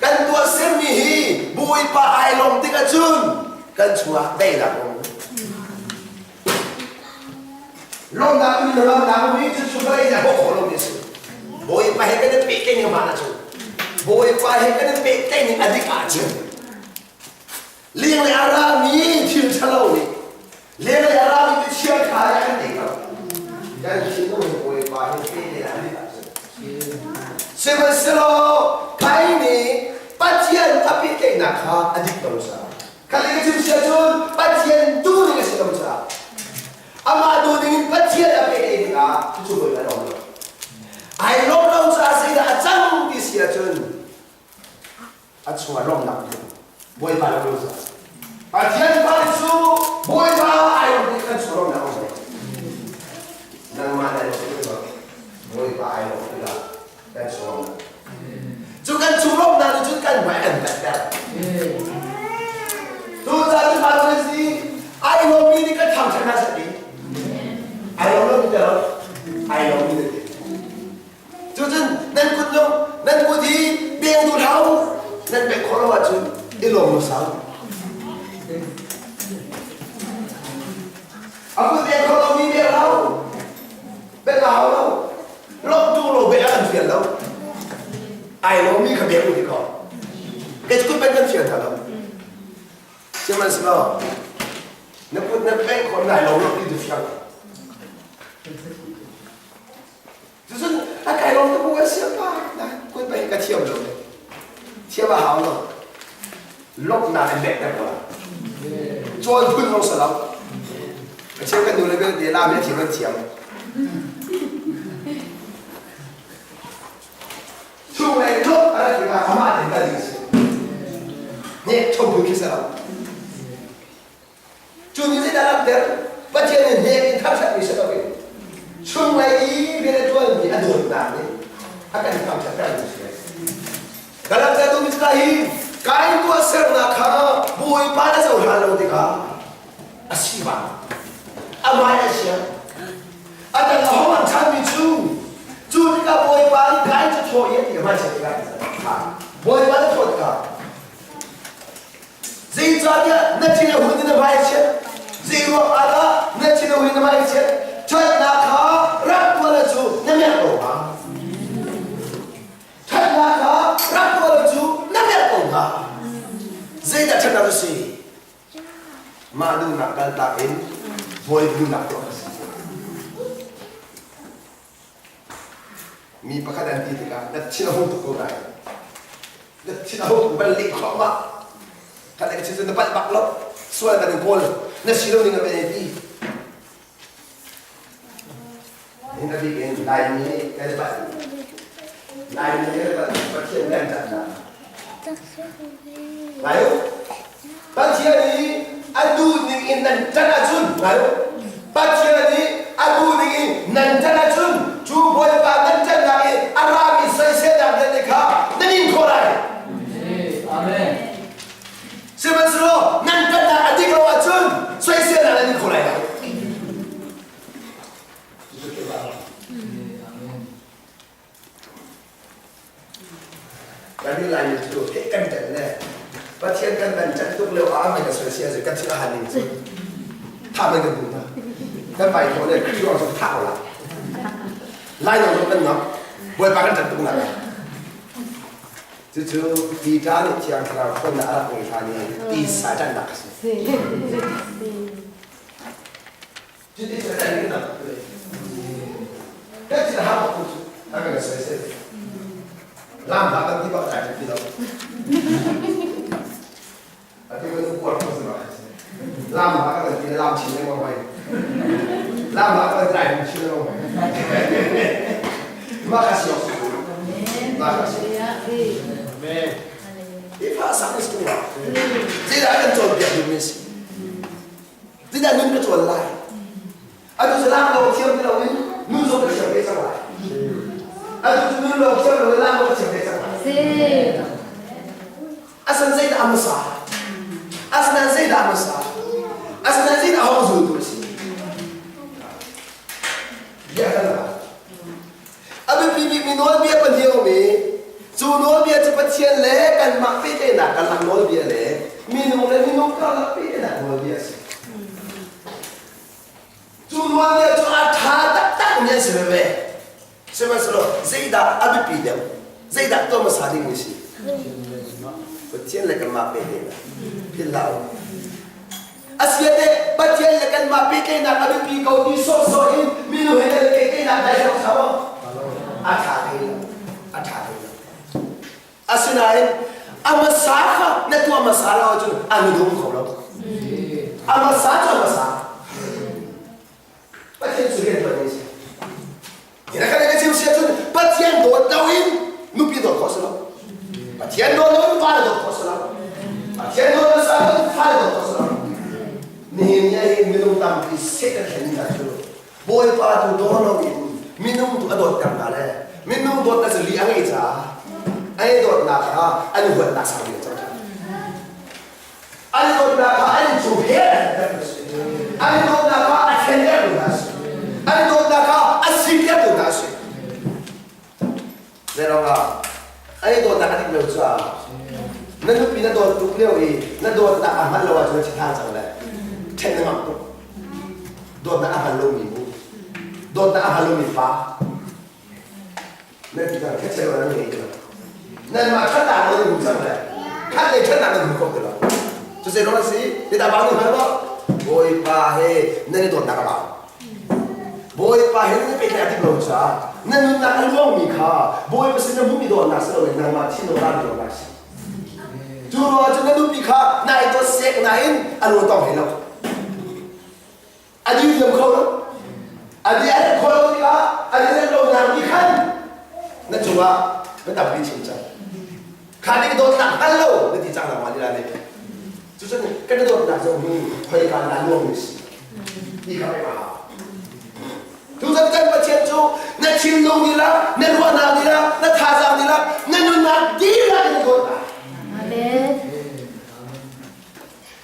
Kan tuahsermi hi Bawipa ai lawm tik ahcun kan chungah daihnak a um. Lawmnak um le lawmnak um hi cucu vawlei nih a bawh khawh lomi a si. Bawipa he kan i pehtlaih ning hmaan ahcun Bawipa he kan i pehtlaih ning a dik ahcun leng le a rami thil ṭhalo nih leng le a rami biachia ṭha nih a kan tei lo. Kan thinlung he Bawipa he pehtlaih a dik ahcun Sihmanhsehlaw Kain nih Pathian a pehtlaihnak kha a dik lo caah Kha ka chim si ahcun Pathian duh ning a si lo caah amah duh ning in Pathian a pehtlaih tikah cucu Bawipa a lawm lo. Ai lawm lo caah zeidah a cang ti si ahcun a chungah lawmhnak a um. Bawipa le Bawipa. Pathian fale cu Bawipa ai nih kan chuah nak um. Nangmah na Bawipa ai lo tikah kan chuah. Cu kan chung na nih cun kan hmai an tat Tu caan cu pa si ai lomi nih kan thangṭhat hna seh ti. Ai lo lo ti lo. Ai lomi nih ti. Cucun nan kut lung nan kut hi beng duh hlah u. Nan pek khawh lo ahcun i lawm lo sau. A kut beng kho lomi beng hlah u. Beng a hau lo. Lawmh tung lo beng a kan fial lo. Ai lomi kha beng u ti ko. Kei cu kut beng kan fial hna lo. Sihmanhsehlaw na kut na beng khawh nai lo lo ti tu fiang. Cucun a kai lawm tuk ka siam pa na kut pei ka thiam lo thiam a hau lo lawmhnak in bek ter ko cawn phun zong si lo a cheu kan nu le vialte lam he thiam an thiam chung lei lawm a rat tikah amah te kal ding a si ne chom phun khi si lo Cu nih zeidah a langhter? Pathian nih hnek in thangṭhatmi si loin chunglei i rian a ṭuanmi a dawtnak nih a kan thangṭhattermi a si. Ka langhter duhmi cu hi Kain tuahsernak kha Bawipa na cohlan lo tikah a si bang amah a siang a dang a hong an chanmi cu cu tikah Bawipa nih Kain cu thaw i a ti a hmai tikah Bawipa na thawt tikah Zeicahtiah na thin a hun in na hmai a chiat? Zeiruang ah dah na thin a hun in na hmai a chiat? Ṭhatnak kha rak tuah cu na merh ko hnga. Ṭhatnak kha rak tuah cu na merh ko hnga. Zeidah ṭhatnak cu si? Mah duhnak kaltak in bawi duhnak tuah a si. Mi pakhat an ti tikah na thin a hung tuk ko lai. Na thin a hung tuk bal leh thluahmah. Kan le cun na palh bak lo. Sual kan in kawl. Na si lo ning a kan ti. Hin a bik in Laimi kan palh. Laimi kan palh Pathian kan ṭahnak. Ngai u. Pathian i a duh ning in nan ṭanh ahcun ngai u. Pathian nih a duh ning in nan ṭanh ahcun cu Bawipa nan ṭanhnak i a rami soiselnak vialte kha nan in khawh lai. Amen. Sihmanhsehlaw nan ṭanhnak a dik lo ahcun soiselnak nan in khawh lai lo. Kan i Laimi cu heh kan ṭanh le Pathian kan van ṭanh tuk lio ah kan soisel cu kan thil a han ning cu thah man kan duh hna. Kan vai khawh le Khrih ruang cu thah ko lai. Lai dong zong kan ngam. Bawipa kan ṭanh tuk nak. Cucu Peter nih Thiang Thlarau ṭhawnnak a rak ngei hlan i tisa ṭanhnak a si. Cuti cu kan nih nak kan thil ha bak cu a kan soisel. Lam hlah kan ti bak kai ti lo. Atu kan uar ko si Lam hlah kan ti lam chin lengmang hoi. Lam hlah kan dai chin lengmang hoi. Mah ka si ok. Mah ka si. Amen. Ifa sak is tu. Zeidah kan cawnpiak duhmi si? Zeidah nun ka cawn lai? Atu cu lang lo thiam ti loin nun zong ka thiam ve cang lai. Atu cu nun lo thiam loin lang lo ka thiam ve cang lai. Asan zeidah a hmasa? Asinain zeidah a hmasa? Asinain zeidah a hong zultu a si? Bia kan la. A biapi bikmi nawlbia pahnih a um i cu nawlbia cu Pathian le kanmah pehtlaihnak karlak nawlbia le minung le minung karlak pehtlaihnak nawlbia a si. Cu nawlbia cu a ṭha taktakmi an si veve. Sihmanhsehlaw zeidah a biapi deuh? Zeidah tuah hmasa dingmi si? Pathian le kanmah pehtlaihnak. Philh hlah u. Asiate Pathian le kanmah pehtlaihnak a biapi ko ti sawhsawh in minung he kan pehtlaihnak dai lo kha maw? A ṭha thei lo. A ṭha thei lo. Asinain a hmasa kha na tuah hmasa lo ahcun an dum kho lo. A hmasa cu a hmasa. Pathian cu rian ṭuan a si. Hi na kan chim si ahcun Pathian dawt lo in nupi dawt khawh si lo. Pathian dawt lo in va dawt khawh si lo. Pathian tampi Satan hlen hna cu Bawipa tu daw loin minung tu a dawtter hna le minung dawtnak cu li a ngei caah an i dawtnak kha an i huatnak sang bik a cang ṭhan. An i dawtnak kha an i cung he an i dawtnak kha a thlentertu hna a si. An i dawtnak kha a siktertu hna a si. Zeiruangah an i dawtnak a dik lo caah na nupi na dawt tuk lio i na dawtnak a hman lo ahcun na thi ṭhan cang le ṭhen na ngamh tuk. Dawtnak a hman lomi mu, dawtnak a hman lomi fa nan ti cang khat nan ngei ti lo. Nanmah ṭhatnak lo nan hmu cang le khat le ṭhatnak nan hmu kho ti lo. Cu zeiruang a si? Ti bang nih hman maw? Bawipa he nan i dawtnak a bau. Bawipa he nan i pehtlaih a dik lo caah na nunnak a luangmi kha Bawipa sin na hmuhmi dawtnak si loin nangmah thinlung rami dawtnak a si. Cu ruangah cun na nupi kha na i dawt sek nain a lung tong hlei lo. A diriam kho lo. A di a rem kho lo tikah a di rem lo nak nih khan na cungah na tampi chim cang. Kha nih dawtnak hngal lo na ti cang nangmah lila nih. Cucun kan i dawtnak zong hi khoika dah luangmi si ti kha pek a hau. Tutan kan Pathian cu na thinlung dihlak, na ruahnak dihlak, na thazaang dihlak, na nunnak dihlak in dawt lai. Amen.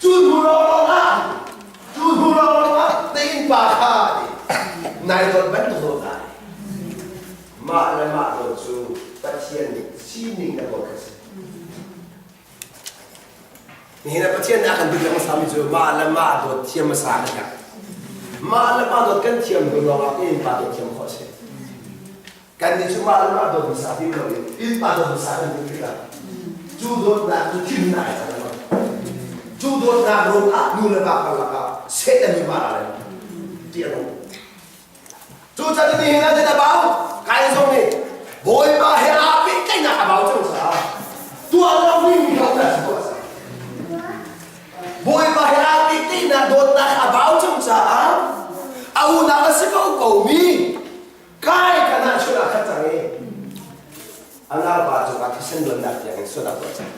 Cu hnu lawnglawng ah, cu hnu lawnglawng ah na innpa kha nai dawt bantuk dawt lai. Mah le mah dawt cu Pathian nih sining na dawt kha si. Nihin ah Pathian nih a kan duh hmasami cu mah le mah dawt thiam hmasa kan herh. Mah le mah dawt kan thiam hnu lawngah innpa dawt thiam khawh a si. Kannih cu mah le mah dawt hmasa tim loin innpa dawt hmasa kan duh tikah cu dawtnak cu thimnak a cang lo. Cu dawtnak ruangah nu le pa karlak ah Satan nih mah le ṭih a nung. Cucaah nihin ah a bau kai zong nih Bawipa he aa pehtlaihnak a bau cang caah tuah lo ding mi kha tuah a si. Bawipa he aa pehtlaihnak dawtnak a bau cang caah a unau a si ko ko mi kai kan ah chun ah khat cang i a naupa cu ka thisen luannak tiang in sual a tuah cang.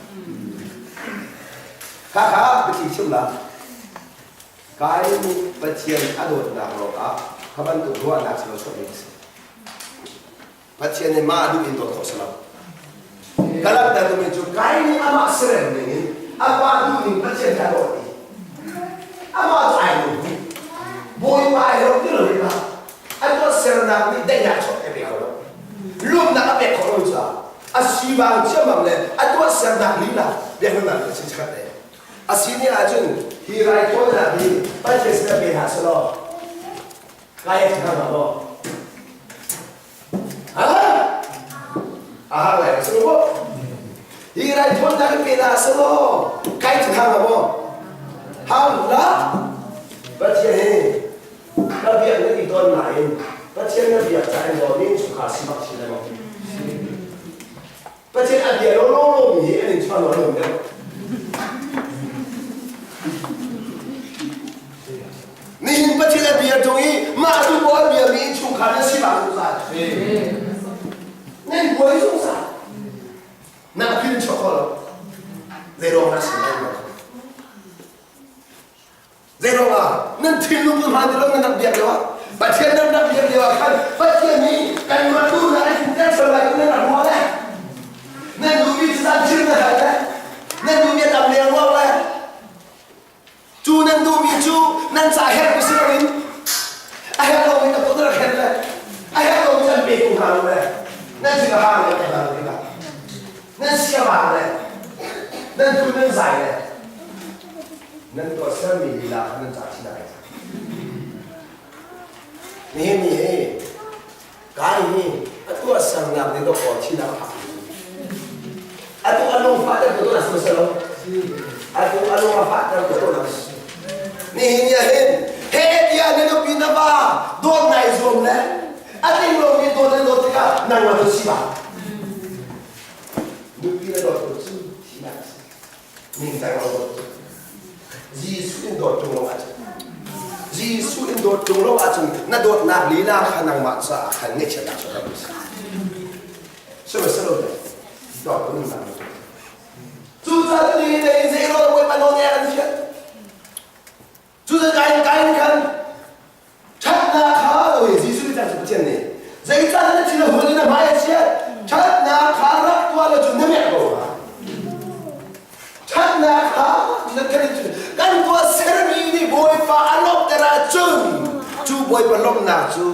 Khakha biathli chim la. Kain nih Pathian a dawtnak ruangah kha bantuk ruahnak cu a chuahmi a si. Pathian nih mah duh in dawt khawh si lo. Ka langhter duhmi cu Kain nih amah serem ning in a pa duh ning Pathian kha a dawt i amah cu ai lung Bawipa ai lawm ti lo tikah a tuahsernak nih daihnak chuah a pe kho lo. Lumnak a pek khawh lo caah a sivang ciammam le a tuahsernak lila biaknak a si chikat A si ni ahcun hi raithawinak hi Pathian sinah pe hlah selaw kai a hnga maw? Ha? A har lai si maw? Hi raithawinak hi pe hlah selaw kai hnga maw? Hang la Pathian hi ka biak na ti tawn nain Pathian na biak ca in law nin chungkhar si bak si lai maw? Pathian a bia lawlaw mi hi an in chuah lo an um deuh. Nihin Pathian a bia tung i mah tu pawl a bia mi innchungkhar nan si bang zungzal. Nan buai zungzal. Na phil chuak kho lo. Zei ruang dah si lai lo. Zeiruangah nan thinlung cu hmaan ti lo nan rak biak lio ah Pathian nan rak biak lio ah khan Pathian nih kanmah tu na an ter sual lai nan rak ruah le nan duhmi cu zan thil na hal le nan duhmi a tam leng ruang le cu nan duhmi cu nan ca herh si loin a herh lomi na kut rak herh le a herh lomi an pe ko hna lo le nan sin a hang le hna lo tikah nan siamang le nan tu nan zai le nan tuahsermi lila kha nan ca chin ai nihin ni hi kai hi a tuahsernak nih dawk aw thinak a phak atu a lung fahter tu na si lo atu a lung a fahter tu na si nihin ni ah hin he tiah na nupi na va dawt nai zuam le a ting lomi dawt na dawt tikah nang ma tu si ba nupi na dawt tu cu thinak a si ningcang lo dawt Jesuh in dawt ṭung lo ahcun Jesuh in dawt ṭung lo ahcun na dawtnak lila kha nangmah caah khan ngaihchiatnak chuahter si sihmanhsehlaw dawt nunnak cucaah ni nei zei rawl bawipa nawl ngai an fial Cucu kain kain khan. Ṭhatnak kha lo i Jesuh nih cang cu Pathian nih zeicah na thin a hun i na hmai a chiat? Ṭhatnak kha rak tuah law cu na miak ko hnga. Ṭhatnak kha na kan kan tuah sermi nih Bawipa a lawmhter ahcun cu Bawipa lawmhnak cu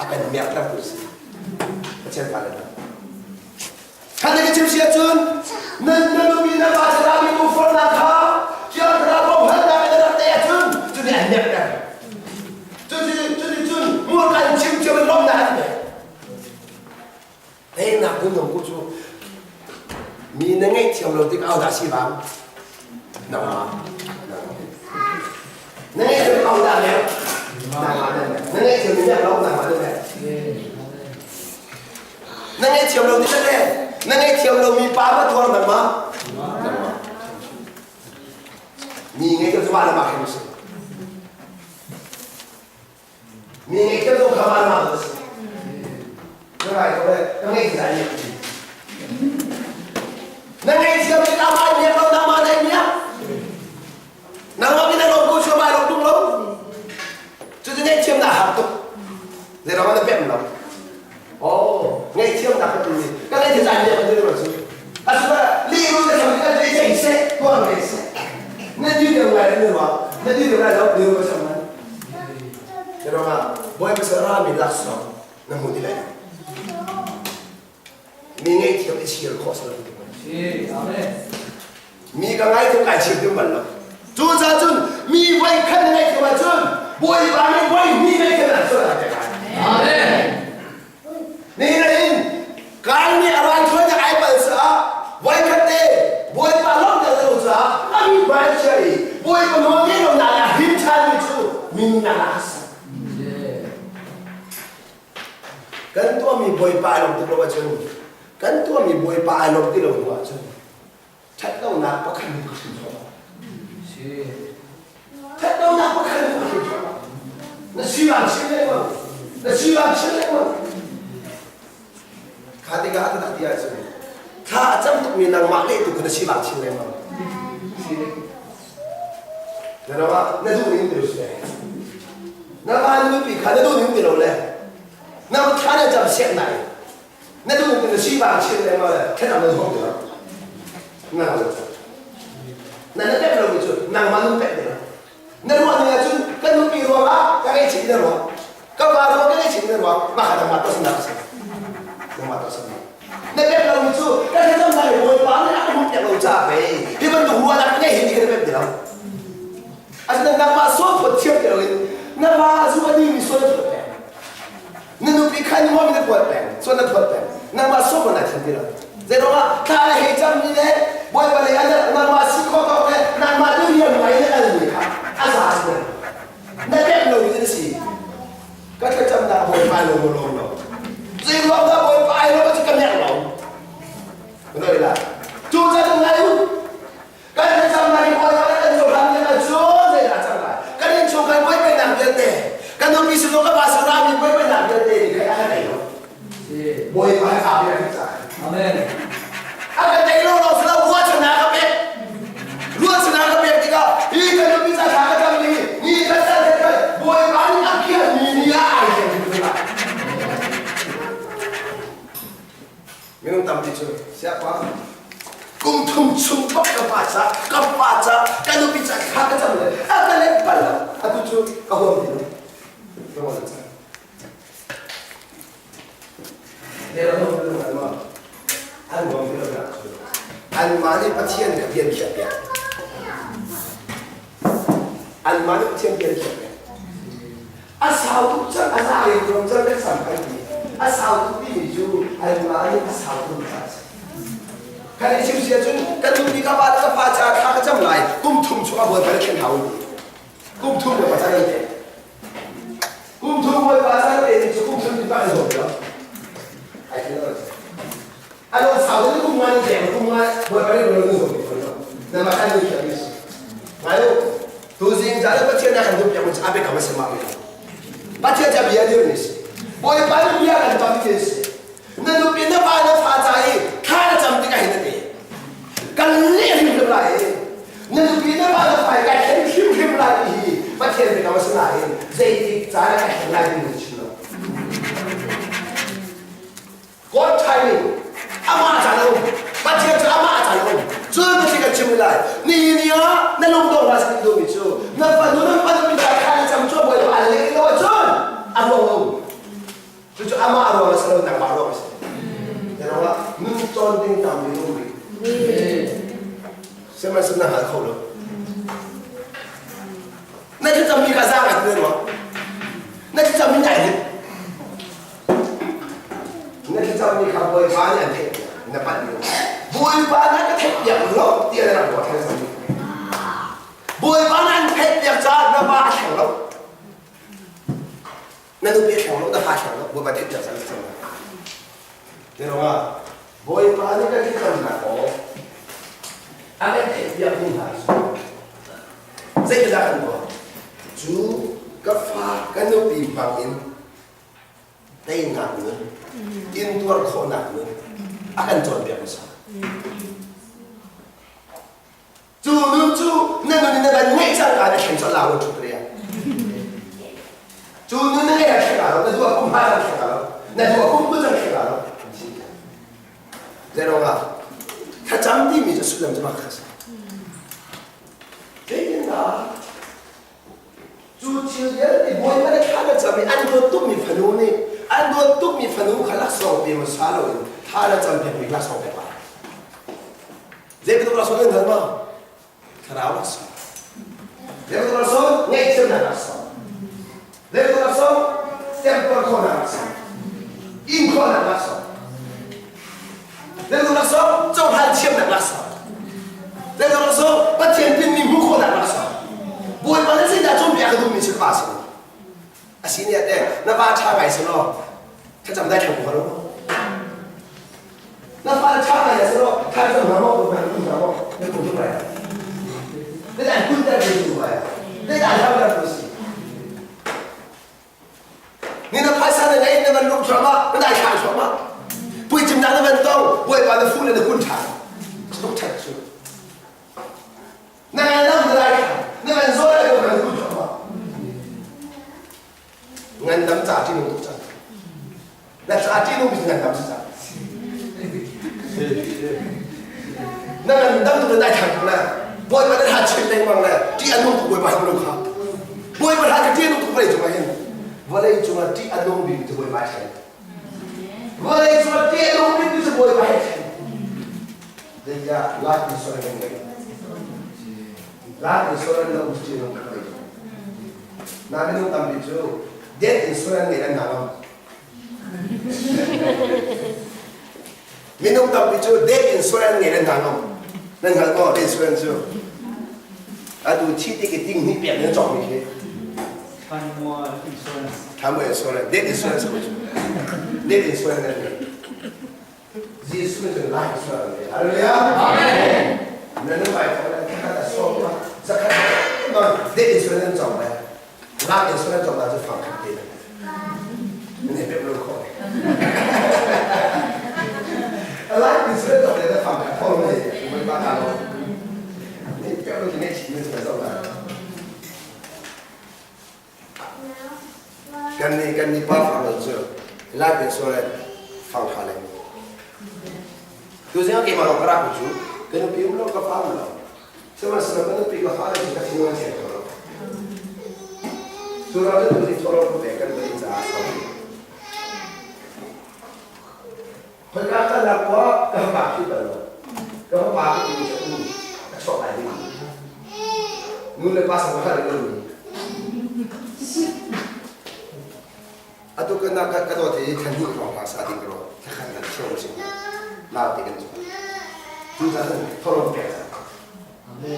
a kan miaktertu a si. Pathian fale hna. Khan na ka chim si ahcun nan na nupi na pa Thlarau mi forhnak kha Thiang Thlarau bawmhnak in na rak tei ahcun cu nih an miakter. Cuti cuti cun hmurka in chim cio in lawmhnak an pek. Teinak gunung ku cu mi na ngaihthiam lo tik au dah si bang nangmah na ngaihthiam au dah le nangmah na ngaihthiam mi lo nangmah na Na ngaihthiam lo ti le na ngaihthiam lomi pa va tuar nangmah. Mi ngaihthiam cu mah le mah khin a si. Mi ngaihthiam zong kha mah le mah a si. Na ngai ko le na ngaihthiam ai miak. Na ngaihthiam tik ah ai miak lo nangmah na miak. Nangmah mi na lawm ko chuam ai lawm tung lo. Cucu ngaihthiam na har tuk. Zeiruang ah na pemh lo? Oh, ngaihthiamnak ka tu ni. Ka ngaihthiam caan liam tu ni su. Asba li ru na sam ka lei chei se tuan ve se. Na di deuh ngai na ruah. Na di deuh lai lo di ru sam man. Zeiruang ah boy pasal ra mi laksawng na hmu ti lai. Mi ngaihthiam i chir khawh sal ti Mi ka ngai tu kai chir tum bal lo. Cu ca cun mi voi khat na ngaihthiam ahcun Bawipa nih voi hnih ngaihthiam ah cun a pek lai. Amen. Ni na in kai nih a raithawinak ai pal caah voi khat te Bawipa lawmhter lo caah a mi hmai chia i Bawipa nawl ngei lo nak ah him ṭhanmi cu minnak ah a ser. Kan tuahmi Bawipa ai lawm tuk lo ahcun kan tuahmi Bawipa ai lawm ti lo hnu ahcun ṭhatlonak pakhat nih ka hrim thawh. Ṭhatlonak pakhat nih ka hrim thawh. Na sivan chin lengmang. Na sivan chin lengmang. Kha tikah a tak ti ahcun thla a cam tukmi nangmah leh tu kha na sivang chin lengmang. Na ram ah na duh ning ti lo si. Na mah nupi kha na duh ning ti lo le na thla na cam siak nai na duh ning na sivang chin lengmang le thenam na hong ti lo. Na na na pek lo mi cu nangmah nun pek ti lo. Na ruah ning ahcun ka nupi ruangah ka ngaihchih na ruah. Ka pa ruang ka ngaihchih na ruah. Mah kha nangmah tuahsernak a si. Nangmah tuahsernak. Na pek lomi cu ka thlacam lai Bawipa nih a ka hmuh piak lo caah pei hi bantuk ruahnak ka ngei hi ti ka na pek ti lo. Asinain nangmah sual phawt thiam ti loin na pa zu a dingmi sual na phawt peng. Na nupi kha ni na phawt peng, sual na phawt peng. Nangmah sual phawt na thiam ti lo. Zeiruangah thla na hei cammi le Bawipa lei ah nangmah si khawh tawk le nangmah diriam ngai na kalmi kha a za si. Na pek lo mi na si. Ka thlacamnak Bawipa ai lawm lawm lo. Zeiruang dah Bawipa ai lawm cu ka nek lo. Ka la. Cu ca cu ngai u. Kan thlacamnak hi Bawipa nih kan cohlan mi cu zeidah cang lai. Kan innchungkhar buaibainak vialte, kan nupi sinung ka pa sin rami buaibainak vialte nih khan a kan ei lo. Bawipa he aa bia caah. Amen. A kan ei lo lo sila ruahchannak ka pek. Ruahchannak ka pek tikah hi kan nupi ca thla ka cam ni ni kan sal he kan Bawipa nih a khiah mi ni ah ai hleng ti lai. Minung tampi cu siapa kum thum chung bak ka pa ca ka pa ca ka nupi ca thla ka cam le a ka let bal lo atu cu ka huam ti lo. Ka huam ti Anmah nih Pathian kha bia an khiahpiak. Anmah nih Pathian bia an khiahpiak. A sau tuk cang, a za in rom cang kan sam kan ti. A sau tuk timi cu anmah nih a sau tuk caah a si. Kan i chim si ahcun kan nupi ka pa le ka fa caah thla ka cam lai kum thum chung a bawipa nih thlen hau in ti. Kum thum bawipa caan an pek. Kum thum bawipa caan pe ni cu kum thum ti pa an zawm lo. Ai thil lo. A lo sau deuh kum ngan deng kum ngan bawipa nih lo zawm ti lo. Na ma kan ni khiam ni si. Ngai u. Tu zing ca le Pathian na kan duh piak mu a biakam a si ma mi. Pathian ca bia dir ni si. Bawipa nih bia kan tam ti si. Na nupi na pa na fa ca i thla na cam tikah hin na te. Kan leh hrimhrim lai i na nupi na pa na fa kai thlen hrimhrim lai ti hi Pathian biakam a si nain zeitik caan ah. thleng lai ti chim lo. God timing amah caan a um. Pathian cu amah caan a um. Cun na kan chim lai. Ni ni ah na lungdong hna sin duhmi cu na fanu na fanu mi ta kha na cam cu bawipa an leh lo ahcun a ruang a um. Cucu amah ruang a si lo nangmah ruang a si. Ruangah nun cawn ding tam mi um rih. Sihmanhsehlaw na hngal kho lo. Na thlacammi kha zaang ai ruang. Na thlacammi nai rit. Na thlacammi kha Bawipa nih an theih na palh lio. Bawipa nih ka theih piak lo tiah na rak ruah thlacammi. Bawipa nih an theih piak caah na pa a thleng lo. Na nupi a thleng lo, na fa a thleng lo. Bawipa theih piak cang cang. Ruangah Bawipa nih kan thlacamnak aw a kan theih piak mi hna cu zeitindah kan tuah? Cu ka fa ka nupi hmang in teinak nun, intuar khawhnak nun a kan cawnpiak hmasa. Cu nun cu na nun in na van ngeih cang ka na thleng colh la ṭhut ria. Cu nun na ngeih ah thleng lo, na duah kum ha cang thleng lo, na duah kum kul cang thleng lo. Zeiruangah thlacam timi cu sullam cu mah kha si. Zeitindah cu thil vialte Bawipa nih thla na cam i an dawt tukmi fanu nih an dawt tukmi fanu kha laksawng pe hmasa loin thla na cam piakmi laksawng pek lai. Zei bantuk laksawng nan hngal maw? Thlarau laksawng. Zei bantuk laksawng? Ngaihthiamnak laksawng. Zei bantuk laksawng? Temtuar khawhnak laksawng. In khawhnak laksawng. Zei bantuk laksawng? Cohlan thiamnak laksawng. Zei bantuk laksawng? Pathian tinhmi hmuh khawhnak laksawng. Bawipa nih zeidah cawnpiak a duhmi si pa si. A si nih ate na pa ṭha ngai si law thlacam dai thlang ko lo. Na fa ṭha ngai si law thlacam hna maw hna hna maw na kum tuk lai. Na dai kun ter tu lai. Na dai hlam ter tu si. Ni na phaisa na ngei na van lung thluahmah na dai thlang thluahmah. Puicim na na van tong Bawipa na fu le na kun ṭha. Tuk ṭhat cu. Na ngan dam na lai na ngan zawi lai ko kan kun thluahmah. Ngan dam ca ṭi nung tuk cang. Na ca ṭi nung bi ngan dam si cang. Na ngan dam tuk na dai thang tuk le Bawipa na tha chin lengmang le ṭih a nung tuk Bawipa hin lung kha. Bawipa tha ka ṭih a nung tuk vawlei cungah hin. Vawlei cungah ṭih a nung bik cu Bawipa thlen. Vawlei cungah ṭih a nung bik cu Bawipa he thlen. Zeicah life insurance kan ngei? Life insurance na um cu nung kan ngei. Na minung tampi cu death insurance ngei an ngam. Minung tampi cu death insurance ngei an ngam. Nan hngal maw death insurance cu? Atu thi tik i ting hnih pek in cawk mi khi. Thanmua insurance. Thanmua insurance, death insurance ko cu. Death insurance nan ngei. Jesuh cu lai sual ve. Hallelujah. Amen. Na nu ai thawk le khat a sawm ma zakhat non de insurance nan cawk le lak insurance cawk la cu fang khat te ne pek lo kho. Life insurance cawk le na fang khat thong ne mai ba ka lo. Ne pek lo ne chi ne sa zo la. Kan nih kan nih pa fang lo cu life insurance fang tha leng. Tu zing keimah lawng ka rak cu ka nupi um lo ka fa um lo. Sihmanhsehlaw ka nupi ka fa le cu ka thinlung an cheng kho lo. Cu ram cu tu zing thawh lo pe kan vun caah sau. Khoika kalnak poah ka fapa khi bal lo. Ka fapa ka timi cu um a chuak lai ding. Nu le pa sang ka lo mi. Atu kan ka ka dawt hi thlan hnih hrawng hna sa ding ro thakhan kan thiam si. Lau ti kan cu. Cu ca cun tholong pek cang. Amen.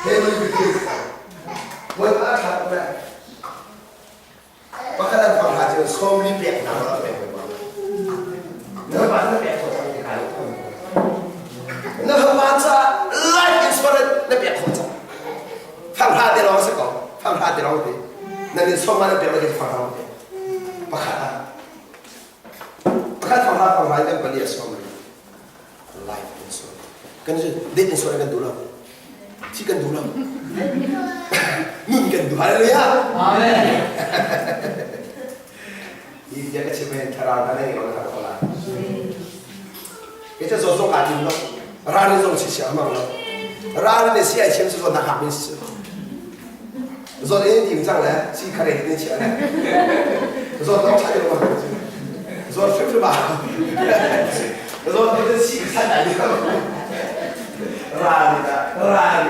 He ni bi Bawipa a thla ko Pakhat an fang hna cu sawmli pek hna rak pek ve Na fapa na pek khawh cang ti kai. Na fapa ca life insurance na pek khawh cang. Fang hra te lawng si ko. Fang hra te lawng ti. Na nin sawm na pek le fang hra te. Pakhat ah. Pakhat fang hra fang hra kan pali a sawm life insurance. Kan death insurance kan duh lo. Thi kan duh lo. Nun kan duh. Hallelujah. Amen. Hi bia ka chim hin thlarau hna ngei lo na ko lai. Ke cha zo zong aa tim lo. Ral zong si siang mang lo. Ral ne si ai chim si zo na hak min si. Zo ne tim cang le si khare ne chia le. Zo dong cha lo ma. Zo hrim hrim ba. Zo ne si khan dai lo. Ral ni da ral.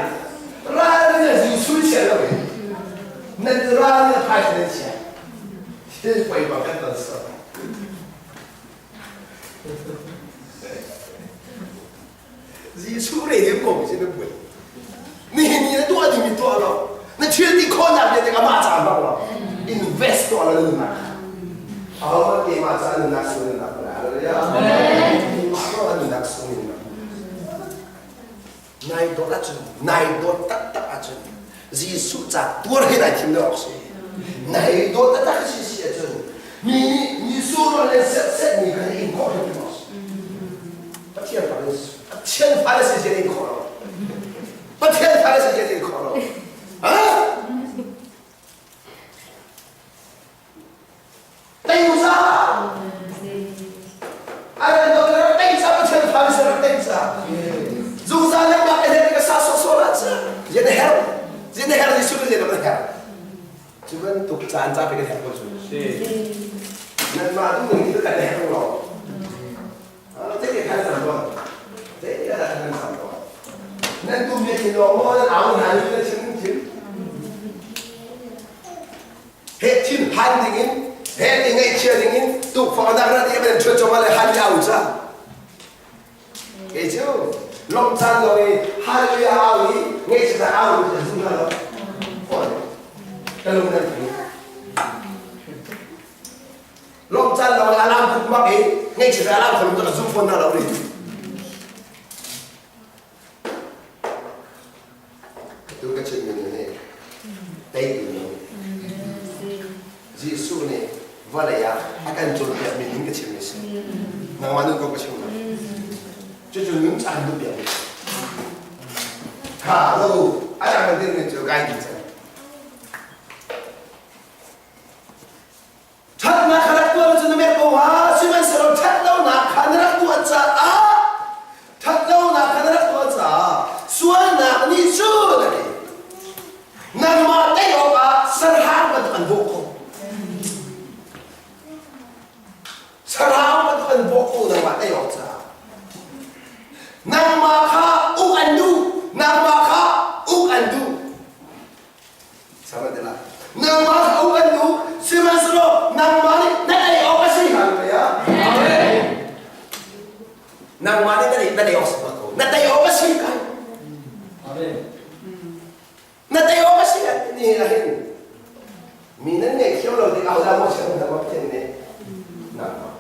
Ral ne Jesu chia lo. Nan ral ne phai ne chia. Thil poi bang kan ton sual. Jesuh re hi ko si na buai. Nihin ni na tuah dingmi tuah lo. Na thil ti khawhnak le amah ca hmang lo. Invest tuah lo na nunnak. Ahohmanh keimah ca nunnak sung in nak Hallelujah. Amen. Mah nunnak sung in nak. Nai dawt ahcun, nai dawt taktak ahcun Jesuh ca tuar hi nai thim deuh awk si. Nai dawt taktak si si ahcun mi nih Jesuh rawl le set mi kha in khawh hrim awk si. Pathian fa Pathian fa na si si in khawh lo. Pathian fa na si si in khawh lo. Ha? Tei sa. Ai do ka tei sa Pathian fa sa rak tei sa. Zungzal le mak he ka sa so so la cha. Yen her. Yen her Jesuh ka yen her. Cu bantuk caan ca pe ka her ko cu. Nan mah tu ning ka her lo. Te ke khan sam lo. Te ke khan sam lo. Nan tu me tin lo mo nan au na ni na chim chim. He thinphan dingin he ti ngaihchia dingin tukforhnak rat i an chuah cawma le han au ca kei cu lawmh caan lawng i hallelujah au i ngaihchiatnak au i kan zum hna lo ka lung nan thei lawmh caan lawng i alam khuk mak i ngaihchiatnak alam khuk ka zum fawn hna lo ri Tu ka chimmi nih teitu nu Jesuh nih vawlei ah a kan cawnpiakmi ning ka chimmi si. Nangmah nun ko ka chim lo. Cucu nun caan duh piakmi si. Kha lo a dang nan dirmi cu kai ti cang. Ṭhatnak kha rak tuah cu na merh ko hnga, sihmanhsehlaw ṭhatlonak kha na rak tuah caah ṭhatlonak kha na rak tuah caah sualnak nih cun a ti. Nangmah tei awkah sarhang bantuk an bawh ko. Sarhang bantuk an bawh ko nangmah tei awk caah. Nangmah kha uk an duh, nangmah kha uk an duh. Nangmah kha um an duh, sihmanhsehlaw nangmah nih na ei awk a si. Hallelujah. Nangmah nih na na ei awk si ko. Na tei awk a si kai. Amen. Na tei awk a si ni ah hin mi nan ngei thiam lo tik ahodah maw siang hna ma Pathian nih nangmah.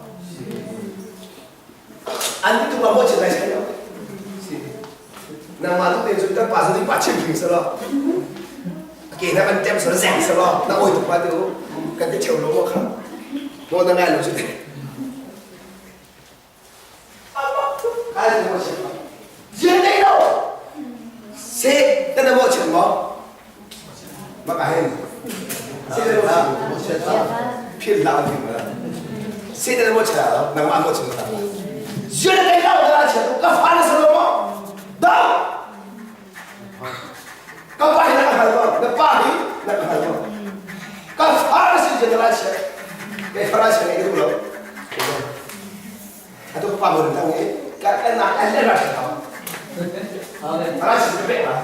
An tu ma maw chin lai sai lo. Nangmah tu te cun kan pa zong pa chim hring selaw ke na kan tem selaw zeng selaw na oi tuk pa tu kan te cheu lo mo kha no na ngai lo chu te ai mo chim jian dei lo se ta na mo chim mo ma ka hen se na mo chim phil la phil la se na mo chim nangmah mo chim la jian dei lo na chim ka fa na selaw mo Da! Ka pa hi na ka hal maw? Na pa hi na ka hal maw? Ka fa na si generation. Ke fara sia ngai duh lo. Atu ka pa mo tang i ka ka na an le ra sia. Ra sia pe la.